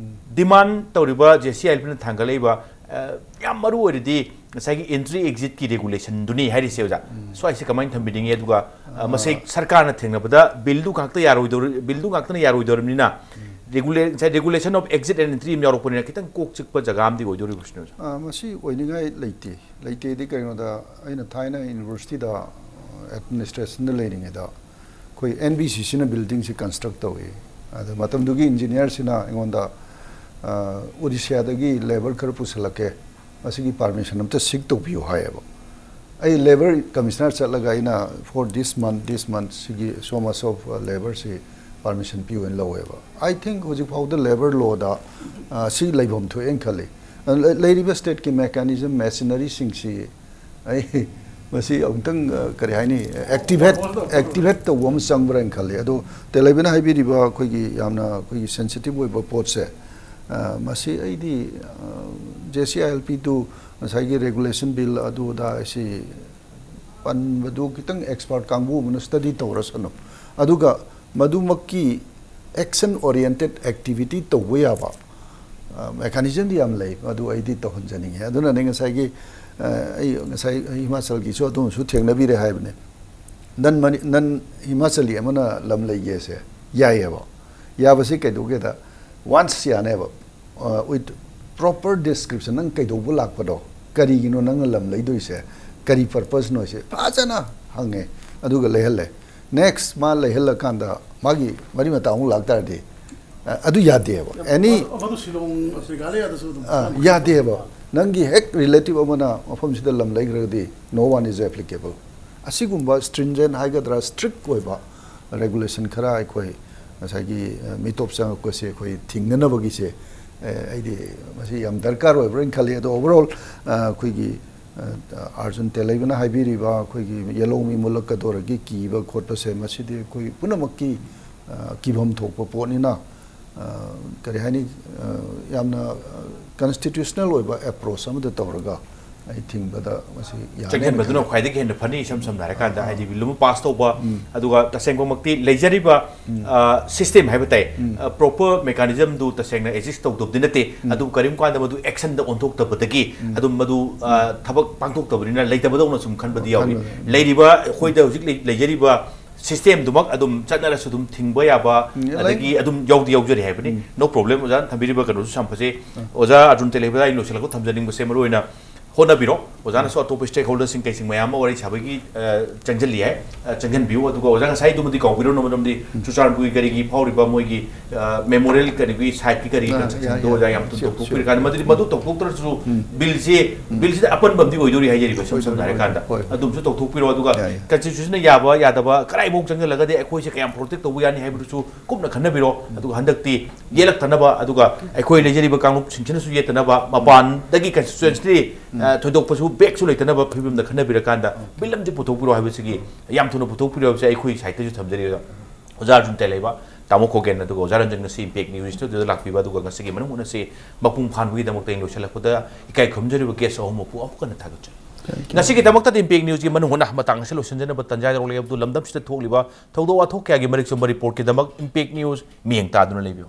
demand ꯇꯧꯔꯤꯕ JCILP ꯅ ꯊꯥꯡꯒꯠꯂꯛꯏꯕ, ꯑ, ꯌꯥꯝ ꯃꯔꯨ ꯑꯣꯏꯔꯤꯗꯤ ꯉꯁꯥꯏꯒꯤ entry exit ꯀꯤ regulation ꯗꯨꯅꯤ ꯍꯥꯏꯔꯤꯁꯦ ꯑꯣꯖꯥ꯫ ꯁ꯭ꯋꯥꯏꯁꯦ ꯀꯃꯥꯏꯅ ꯊꯝꯕꯤꯅꯤꯡꯉꯤ? ꯑꯗꯨꯒ, ꯑ, ꯃꯁꯤ ꯁꯔꯀꯥꯔꯅ ꯊꯦꯡꯅꯕꯗ bill ꯗꯨ ꯉꯥꯛꯇ ꯌꯥꯔꯣꯏꯗꯧꯔꯤ-, bill ꯗꯨ ꯉꯥꯛꯇꯅ ꯌꯥꯔꯣꯏꯗꯧꯔꯤꯕꯅꯤꯅ, regula-, ꯉꯁꯥꯏ regulation of exit and entry ꯑꯃ ꯌꯥꯎꯔꯛꯄꯅꯤꯅ ꯈꯤꯇꯪ ꯀꯣꯛ ꯆꯤꯛꯄ ꯖꯒꯥ ꯑꯃꯗꯤ ꯑꯣꯏꯗꯧꯔꯤꯕꯁꯤꯅꯦ ꯑꯣꯖꯥ꯫ ꯑ, ꯃꯁꯤ ꯑꯣꯏꯅꯤꯡꯉꯥꯏ ꯂꯩꯇꯦ꯫ ꯂꯩꯇꯦꯗꯤ ꯀꯩꯅꯣꯗ, ꯑꯩꯅ ꯊꯥꯏꯅ university ꯗ, ꯑ, administration ꯗ ꯂꯩꯔꯤꯉꯩꯗ ꯑꯩꯈꯣꯏ NBCC ꯅ building ꯁꯤ construct ꯇꯧꯏ꯫ ꯑꯗ ꯃꯇꯝꯗꯨꯒꯤ engineer ꯁꯤꯅ ꯑꯩꯉꯣꯟꯗ, ꯑ, ꯑꯣꯗꯤꯁꯥꯗꯒꯤ labour ꯈꯔ ꯄꯨꯁꯤꯜꯂꯛꯀꯦ, ꯃꯁꯤꯒꯤ permission ꯑꯝꯇ seek ꯇꯧꯕꯤꯌꯨ ꯍꯥꯏꯌꯦꯕ꯫ ꯑꯩ ꯂꯦꯕꯔ ꯀꯃꯤꯁꯅꯔ ꯆꯠꯂꯒ ꯑꯩꯅ for this month, this month ꯁꯤꯒꯤ so much of labour ꯁꯤ permission ꯄꯤꯌꯨꯅ ꯂꯧꯋꯦꯕ꯫ I think ꯍꯧꯖꯤꯛ ꯐꯥꯎꯗ ꯂꯦꯕꯔ ꯂꯣꯗ ꯁꯤ ꯂꯩꯐꯝ ꯊꯣꯛꯑꯦꯅ ꯈꯜꯂꯤ꯫ ꯑ, ꯂꯩ-, ꯂꯩꯔꯤꯕ ꯁ꯭ꯇꯦꯠꯀꯤ ꯃꯦꯀꯥꯅꯤꯖꯝ, ꯃꯦꯁꯤꯅꯔꯤꯁꯤꯡꯁꯤ ꯑꯩ ꯃꯁꯤ ꯑꯃꯨꯛꯇꯪ, ꯑ, ꯀꯔꯤ ꯍꯥꯏꯅꯤ, ꯑꯦꯛꯇꯤꯚꯦꯠ, ꯑꯦꯛꯇꯤꯚꯦꯠ ꯇꯧꯕ ꯑꯃ ꯆꯪꯕ꯭ꯔꯥ ꯍꯥꯏꯅ ꯈꯜꯂꯤ꯫ ꯑꯗꯣ ꯇꯦꯂꯩꯕꯅ ꯍꯥꯏꯕꯤꯔꯤꯕ ꯑꯩꯈꯣꯏꯒꯤ ꯌꯥꯝꯅ ꯑꯩꯈꯣꯏꯒꯤ ꯁꯦꯟꯁꯤꯇꯤꯚ ꯑꯣꯏꯕ ꯄꯣꯠꯁꯦ, ꯑ, ꯃꯁꯤ ꯑꯩꯗꯤ, ꯑ, J C I L P two ꯉꯁꯥꯏꯒꯤ ꯔꯦꯒꯨꯂꯦꯁꯟ ꯕꯤꯜ ꯑꯗꯨ ꯑꯗꯥ ꯑꯁꯤ ꯄꯟꯕꯗꯨ ꯈꯤꯇꯪ ꯑꯦꯛꯁꯄꯔꯠ ꯀꯥꯡꯕꯨ ꯑꯃꯅ ꯁ꯭ꯇꯗꯤ ꯇꯧꯔꯁꯅꯨ꯫ ꯑꯗꯨꯒ ꯃꯗꯨꯃꯛꯀꯤ ꯑꯦꯛꯁꯟ ꯑꯣꯔꯤꯌꯦꯟꯇꯦꯠ ꯑꯦꯛꯇꯤꯚꯤꯇꯤ ꯇꯧꯕ ꯌꯥꯕ, ꯑ, ꯃꯦꯀꯥꯅꯤꯖꯝꯗꯤ ꯌꯥꯝ ꯂꯩ, ꯃꯗꯨ ꯑꯩꯗꯤ ꯇꯧꯍꯟꯖꯅꯤꯡꯉꯤ꯫ ꯑꯗꯨꯅꯅꯦ ꯉꯁꯥꯏꯒꯤ, ꯑ, ꯑꯩ ꯉꯁꯥꯏ ꯍꯤꯃꯥꯆꯜꯒꯤꯁꯨ ꯑꯗꯨꯃꯁꯨ ꯊꯦꯡꯅꯕꯤꯔꯦ ꯍꯥꯏꯕꯅꯦ꯫ ꯅꯟ ꯃꯅꯤ-, ꯅꯟ ꯍꯤꯃꯥꯆꯂꯤ ꯑꯃꯅ ꯂꯝ ꯂꯩꯒꯦꯁꯦ ꯌꯥꯏꯌꯦꯕ꯫ ꯌꯥꯕꯁꯤ ꯀꯩꯗꯧꯒꯦꯗ, ꯋꯥꯟꯁ ꯌꯥꯅꯦꯕ, ꯑ, with proper description, ꯅꯪ ꯀꯩꯗꯧꯕ ꯂꯥꯛꯄꯅꯣ, ꯀꯔꯤꯒꯤꯅꯣ ꯅꯪꯅ ꯂꯝ ꯂꯩꯗꯣꯏꯁꯦ, ꯀꯔꯤ ꯄꯔꯄꯁꯅꯣ ꯁꯦ ꯐꯖꯅ ꯍꯪꯉꯦ, ꯑꯗꯨꯒ ꯂꯩꯍꯜꯂꯦ꯫ ꯅꯦꯛꯁ ꯃꯥ ꯂꯩꯍꯜꯂꯀꯥꯟꯗ ꯃꯥꯒꯤ ꯃꯔꯤ ꯃꯇꯥ ꯑꯃꯨꯛ ꯂꯥꯛꯇꯥꯔꯗꯤ, ꯑ, ꯑꯗꯨ ꯌꯥꯗꯦꯕ꯫ ꯑꯦꯅꯤ ꯃꯗꯨ ꯁꯤꯂꯣꯡ, ꯃꯦꯘꯥꯂꯌꯥꯗꯁꯨ ꯑꯗꯨꯝ ꯑ, ꯌꯥꯗꯦꯕ꯫ ꯅꯪꯒꯤ ꯍꯦꯛ ꯔꯤꯂꯦꯇꯤꯚ ꯑꯃꯅ ꯃꯐꯝꯁꯤꯗ ꯂꯝ ꯂꯩꯈ꯭ꯔꯒꯗꯤ no one is applicable꯫ ꯑꯁꯤꯒꯨꯝꯕ ꯁ꯭ꯇ꯭ꯔꯤꯟꯖꯦꯟ ꯍꯥꯏꯒꯗ꯭ꯔꯥ, ꯁ꯭ꯇ꯭ꯔꯤꯛ ꯑꯣꯏꯕ ꯔꯦꯒꯨꯂꯦꯁꯟ ꯈꯔ ꯑꯩꯈꯣꯏ ꯉꯁꯥꯏꯒꯤ, ꯑ, ꯃꯤꯇꯣꯞ ꯆꯪꯉꯛꯄꯁꯦ ꯑꯩꯈꯣꯏ ꯊꯤꯡꯅꯅꯕꯒꯤꯁꯦ, ꯑ, ꯑꯩꯗꯤ ꯃꯁꯤ ꯌꯥꯝ ꯗꯔꯀꯥꯔ ꯑꯣꯏꯕ꯭ꯔꯥ ꯍꯥꯏꯅ ꯈꯜꯂꯤ꯫ ꯑꯗꯣ ꯑꯣꯚꯔꯑꯣꯜ, ꯑ, ꯑꯩꯈꯣꯏꯒꯤ, ꯑ, ꯑꯥꯔꯖꯨꯟ ꯇꯦꯂꯩꯕꯅ ꯍꯥꯏꯕꯤꯔꯤꯕ ꯑꯩꯈꯣꯏꯒꯤ ꯌꯦꯂꯧꯃꯤ ꯃꯨꯜꯂꯛꯀꯗꯣꯔꯒꯤ ꯀꯤꯕ ꯈꯣꯠꯄꯁꯦ, ꯃꯁꯤꯗꯤ ꯑꯩꯈꯣꯏ ꯄꯨꯝꯅꯃꯛꯀꯤ, ꯑ, ꯀꯤꯐꯝ ꯊꯣꯛꯄ ꯄꯣꯠꯅꯤꯅ, ꯑ, ꯀꯔꯤ ꯍꯥꯏꯅꯤ, ꯑ, ꯌꯥꯝꯅ, ꯑ, ꯀꯟꯁꯇꯤꯇ꯭ꯌꯨꯁꯅꯦꯜ ꯑꯣꯏꯕ ꯑꯦꯄ꯭ꯔꯣꯆ ꯑꯃꯗ ꯇꯧꯔꯒ ꯑꯩ ꯊꯤꯡꯕꯗ ꯃꯁꯤ ꯌꯥꯅꯦꯅ ꯆꯪꯁꯤꯟꯕꯗꯨꯅ ꯈꯜꯂꯤ꯫ ꯈ꯭ꯋꯥꯏꯗꯒꯤ ꯍꯦꯟꯅ ꯐꯅꯤ, ꯏꯁꯝ ꯁꯝꯅ ꯍꯥꯏꯔꯀꯥꯟꯗ, ꯑꯥ꯫ ꯍꯥꯏꯗꯤ, ꯕꯤꯜ ꯑꯃ ꯄꯥꯁ ꯇꯧꯕ, ꯎꯝ꯫ ꯑꯗꯨꯒ ꯇꯁꯦꯡꯕꯃꯛꯇꯤ ꯂꯩꯖꯔꯤꯕ, ꯎꯝ꯫ ꯑ, ꯁꯤꯁꯇꯦꯝ ꯍꯥꯏꯕ ꯇꯥꯏ, ꯎꯝ꯫ ꯑ, ꯄ꯭ꯔꯣꯄꯔ ꯃꯦꯀꯥꯅꯤꯖꯝꯗꯨ ꯇꯁꯦꯡꯅ ꯑꯦꯛꯖꯤꯁ ꯇꯧꯗꯕꯗꯤ ꯅꯠꯇꯦ꯫ ꯎꯝ꯫ ꯑꯗꯨꯕꯨ ꯀꯔꯤꯒꯨꯝꯕ ꯀꯥꯟꯗ ꯃꯗꯨ ꯑꯦꯛꯁꯟꯗ ꯑꯣꯟꯊꯣꯛꯇꯕꯗꯒꯤ ꯎꯝ꯫ ꯑꯗꯨꯝ ꯃꯗꯨ, ꯑ, ꯎꯝ꯫ ꯊꯕꯛ ꯄꯥꯡꯊꯣꯛꯇꯕꯅꯤꯅ ꯂꯩꯇꯕꯗꯧꯅ ꯁꯨꯝ ꯈꯟꯕꯗꯤ ꯌꯥꯎꯏ꯫ ꯈꯟꯕꯗꯤ꯫ ꯂꯩꯔꯤꯕ, ꯑꯩꯈꯣꯏꯗ ꯍꯧꯖꯤꯛ ꯂꯩ-, ꯂꯩꯖꯔꯤꯕ ꯁꯤꯁꯇꯦꯝꯗꯨꯃꯛ ꯑꯗꯨꯝ ꯆꯠꯅꯔꯁꯨ ꯑꯗꯨꯝ ꯊꯤꯡꯕ ꯌꯥꯕ, ꯎꯝ, ꯂꯩ꯫ ꯑꯗꯒꯤ ꯑꯗꯨꯝ ꯌꯥꯎꯗꯤ ꯌꯥꯎꯖꯔꯤ ꯍꯥꯏꯕꯅꯤ꯫ ꯎꯝ꯫ No problem꯫ ꯑꯣꯖꯥꯅ ꯊꯝꯕꯤꯔꯤꯕ ꯀꯩꯅꯣꯁꯨ ꯌꯥꯝ ꯐꯖꯩ꯫ ꯑꯥ꯫ ꯑꯣꯖꯥ ꯑꯥꯔꯖꯨꯟ ꯇꯦꯂꯩꯕꯗ ꯑꯩ ꯂꯣꯏꯁꯤꯜꯂꯛꯄ ꯊꯝꯖꯅꯤꯡꯕꯁꯦ ꯃꯔꯨꯑꯣꯏꯅ ꯍꯣꯠꯅꯕꯤꯔꯣ꯫ ꯑꯣꯖꯥꯅꯁꯨ ꯑꯇꯣꯞꯄ ꯁ꯭ꯇꯦꯛ ꯍꯣꯜꯗꯔꯁꯤꯡ ꯀꯩꯁꯤꯡ ꯃꯌꯥꯝ ꯑꯃ ꯋꯥꯔꯤ ꯁꯥꯕꯒꯤ, ꯑ, ꯆꯪꯁꯤꯜꯂꯤ ꯍꯥꯏ, ꯑ, ꯆꯪꯁꯤꯟꯕꯤꯌꯨ꯫ ꯑꯗꯨꯒ ꯑꯣꯖꯥ ꯉꯁꯥꯏꯗꯨꯃꯗꯤ ꯀꯥꯎꯕꯤꯔꯨꯅꯨ, ꯃꯔꯝꯗꯤ ꯎꯝ꯫ ꯆꯨꯔꯆꯥꯟꯄꯨꯔꯒꯤ ꯀꯔꯤꯒꯤ ꯐꯥꯎꯔꯤꯕ ꯃꯣꯏꯒꯤ ꯃꯦꯃꯣꯔꯤꯌꯦꯜ ꯀꯔꯤꯒꯤ ꯁꯥꯏꯠꯀꯤ ꯀꯔꯤ ꯑꯥ, ꯀꯟꯁꯇ꯭ꯔꯛꯁꯟꯗꯣ ꯌꯥꯏ, ꯌꯥꯏ. ꯑꯣꯖꯥ ꯌꯥꯝ ꯊꯨꯅ Sure, ꯇꯧꯊꯣꯛꯄꯤꯔ sure. ꯀꯥꯟꯗ ꯃꯗꯨꯗꯤ ꯃꯗꯨ ꯇꯧꯊꯣꯛꯇ꯭ꯔꯁꯨ ꯕꯤꯜꯁꯦ ꯕꯤꯜꯁꯤꯗ ꯑꯄꯟꯕ ꯑꯃꯗꯤ ꯑꯣꯏꯗꯣꯔꯤ ꯍꯥꯏꯖꯔꯤꯕ ꯏꯁꯝ ꯍꯣꯏ, ꯁꯝꯅ ꯍꯣꯏ, ꯍꯥꯏꯔꯀꯥꯟꯗ ꯍꯣꯏ, ꯍꯣꯏ. ꯑꯗꯨꯝꯁꯨ ꯇꯧꯊꯣꯛꯄꯤꯔꯣ꯫ ꯑꯗꯨꯒ ꯌꯥꯏ, ꯌꯥꯏ. ꯀꯟꯁꯇꯤꯇ꯭ꯌꯨꯁꯟꯅ ꯌꯥꯕ ꯌꯥꯗꯕ ꯀꯗꯥꯏꯐꯥꯎ ꯆꯪꯁꯤꯜꯂꯒꯗꯤ ꯑꯩꯈꯣꯏꯁꯦ ꯀꯌꯥꯝ ꯄ꯭ꯔꯣꯇꯦꯛ ꯇꯧꯕ ꯌꯥꯅꯤ ꯍꯥꯏꯕꯗꯨꯁꯨ ꯀꯨꯞꯅ ꯈꯟꯅꯕꯤꯔꯣ꯫ ꯑꯗꯨꯒ ꯍꯟꯗꯛꯇꯤ ꯌꯦꯠꯂꯛꯇꯅꯕ, ꯑꯗꯨꯒ ꯑꯩꯈꯣꯏ ꯂꯩꯖꯔꯤꯕ ꯀꯥꯡꯂꯨꯞꯁꯤꯡꯁꯤꯅꯁꯨ ꯌꯦꯠꯇꯅꯕ, ꯃꯄꯥꯟꯗꯒꯤ ꯀꯟꯁꯇꯤꯇ꯭ꯌꯨꯁꯟꯁꯤ ꯊꯣꯏꯗꯣꯛꯄꯁꯨ ꯕꯦꯛꯁꯨ ꯂꯩꯇꯅꯕ ꯐꯤꯕꯝꯗ ꯈꯟꯅꯕꯤꯔꯀꯥꯟꯗ ꯕꯤꯜ ꯑꯃꯗꯤ ꯄꯨꯊꯣꯛꯄꯤꯔꯣ ꯍꯥꯏꯕꯁꯤꯒꯤ, ꯌꯥꯝ ꯊꯨꯅ ꯄꯨꯊꯣꯛꯄꯤꯔꯣ ꯍꯥꯏꯕꯁꯦ ꯑꯩꯈꯣꯏ ꯁꯥꯏꯠꯇꯁꯨ ꯊꯝꯖꯔꯤ꯫ ꯑꯣꯖꯥ ꯑꯔꯖꯨꯟ ꯇꯦꯂꯩꯕ, ꯇꯥꯃꯣ ꯈꯣꯒꯦꯟ, ꯑꯗꯨꯒ ꯑꯣꯖꯥ ꯔꯟꯖꯟ ꯉꯁꯤ ꯏꯝꯄꯦꯛ ꯅ꯭ꯌꯨꯁ ꯁ꯭ꯇꯨꯗꯤꯑꯣꯗ ꯂꯥꯛꯄꯤꯕ, ꯑꯗꯨꯒ ꯉꯁꯤꯒꯤ ꯃꯅꯨꯡ ꯍꯨꯠꯅꯁꯤ ꯃꯄꯨꯡ ꯐꯥꯍꯟꯕꯒꯤꯗꯃꯛꯇ ꯑꯩꯅ ꯂꯣꯏꯁꯤꯜꯂꯛꯄꯗ ꯏꯀꯥꯏ ꯈꯨꯝꯖꯔꯤꯕ ꯒꯦꯁ ꯑꯍꯨꯝꯃꯛꯄꯨ ꯑꯃꯨꯛ ꯍꯟꯅ ꯊꯥꯒꯠꯆꯔꯤ꯫ ꯉꯁꯤꯒꯤꯗꯃꯛꯇꯗꯤ ꯏꯝꯄꯦꯛ ꯅ꯭ꯌꯨꯁꯀꯤ ꯃꯅꯨꯡ ꯍꯨꯠꯅ ꯃꯇꯥꯡ ꯑꯁꯤ ꯂꯣꯏꯁꯤꯟꯖꯅꯕ ꯇꯥꯟꯖꯥ ꯂꯧꯔꯛꯂꯦ꯫ ꯑꯗꯨ ꯂꯝꯗꯝꯁꯤꯗ ꯊꯣꯛꯂꯤꯕ ꯊꯧꯗꯣꯛ ꯋꯥꯊꯣꯛ ꯀꯌꯥꯒꯤ ꯃꯔꯤꯛ ꯆꯨꯝꯕ ꯔꯤꯄꯣꯔꯠꯀꯤꯗꯃꯛ ꯏꯝꯄꯦꯛ ꯅ꯭ꯌꯨꯁ ꯃꯤꯠꯌꯦꯡ ꯇꯥꯗꯨꯅ ꯂꯩꯕꯤꯌꯨ꯫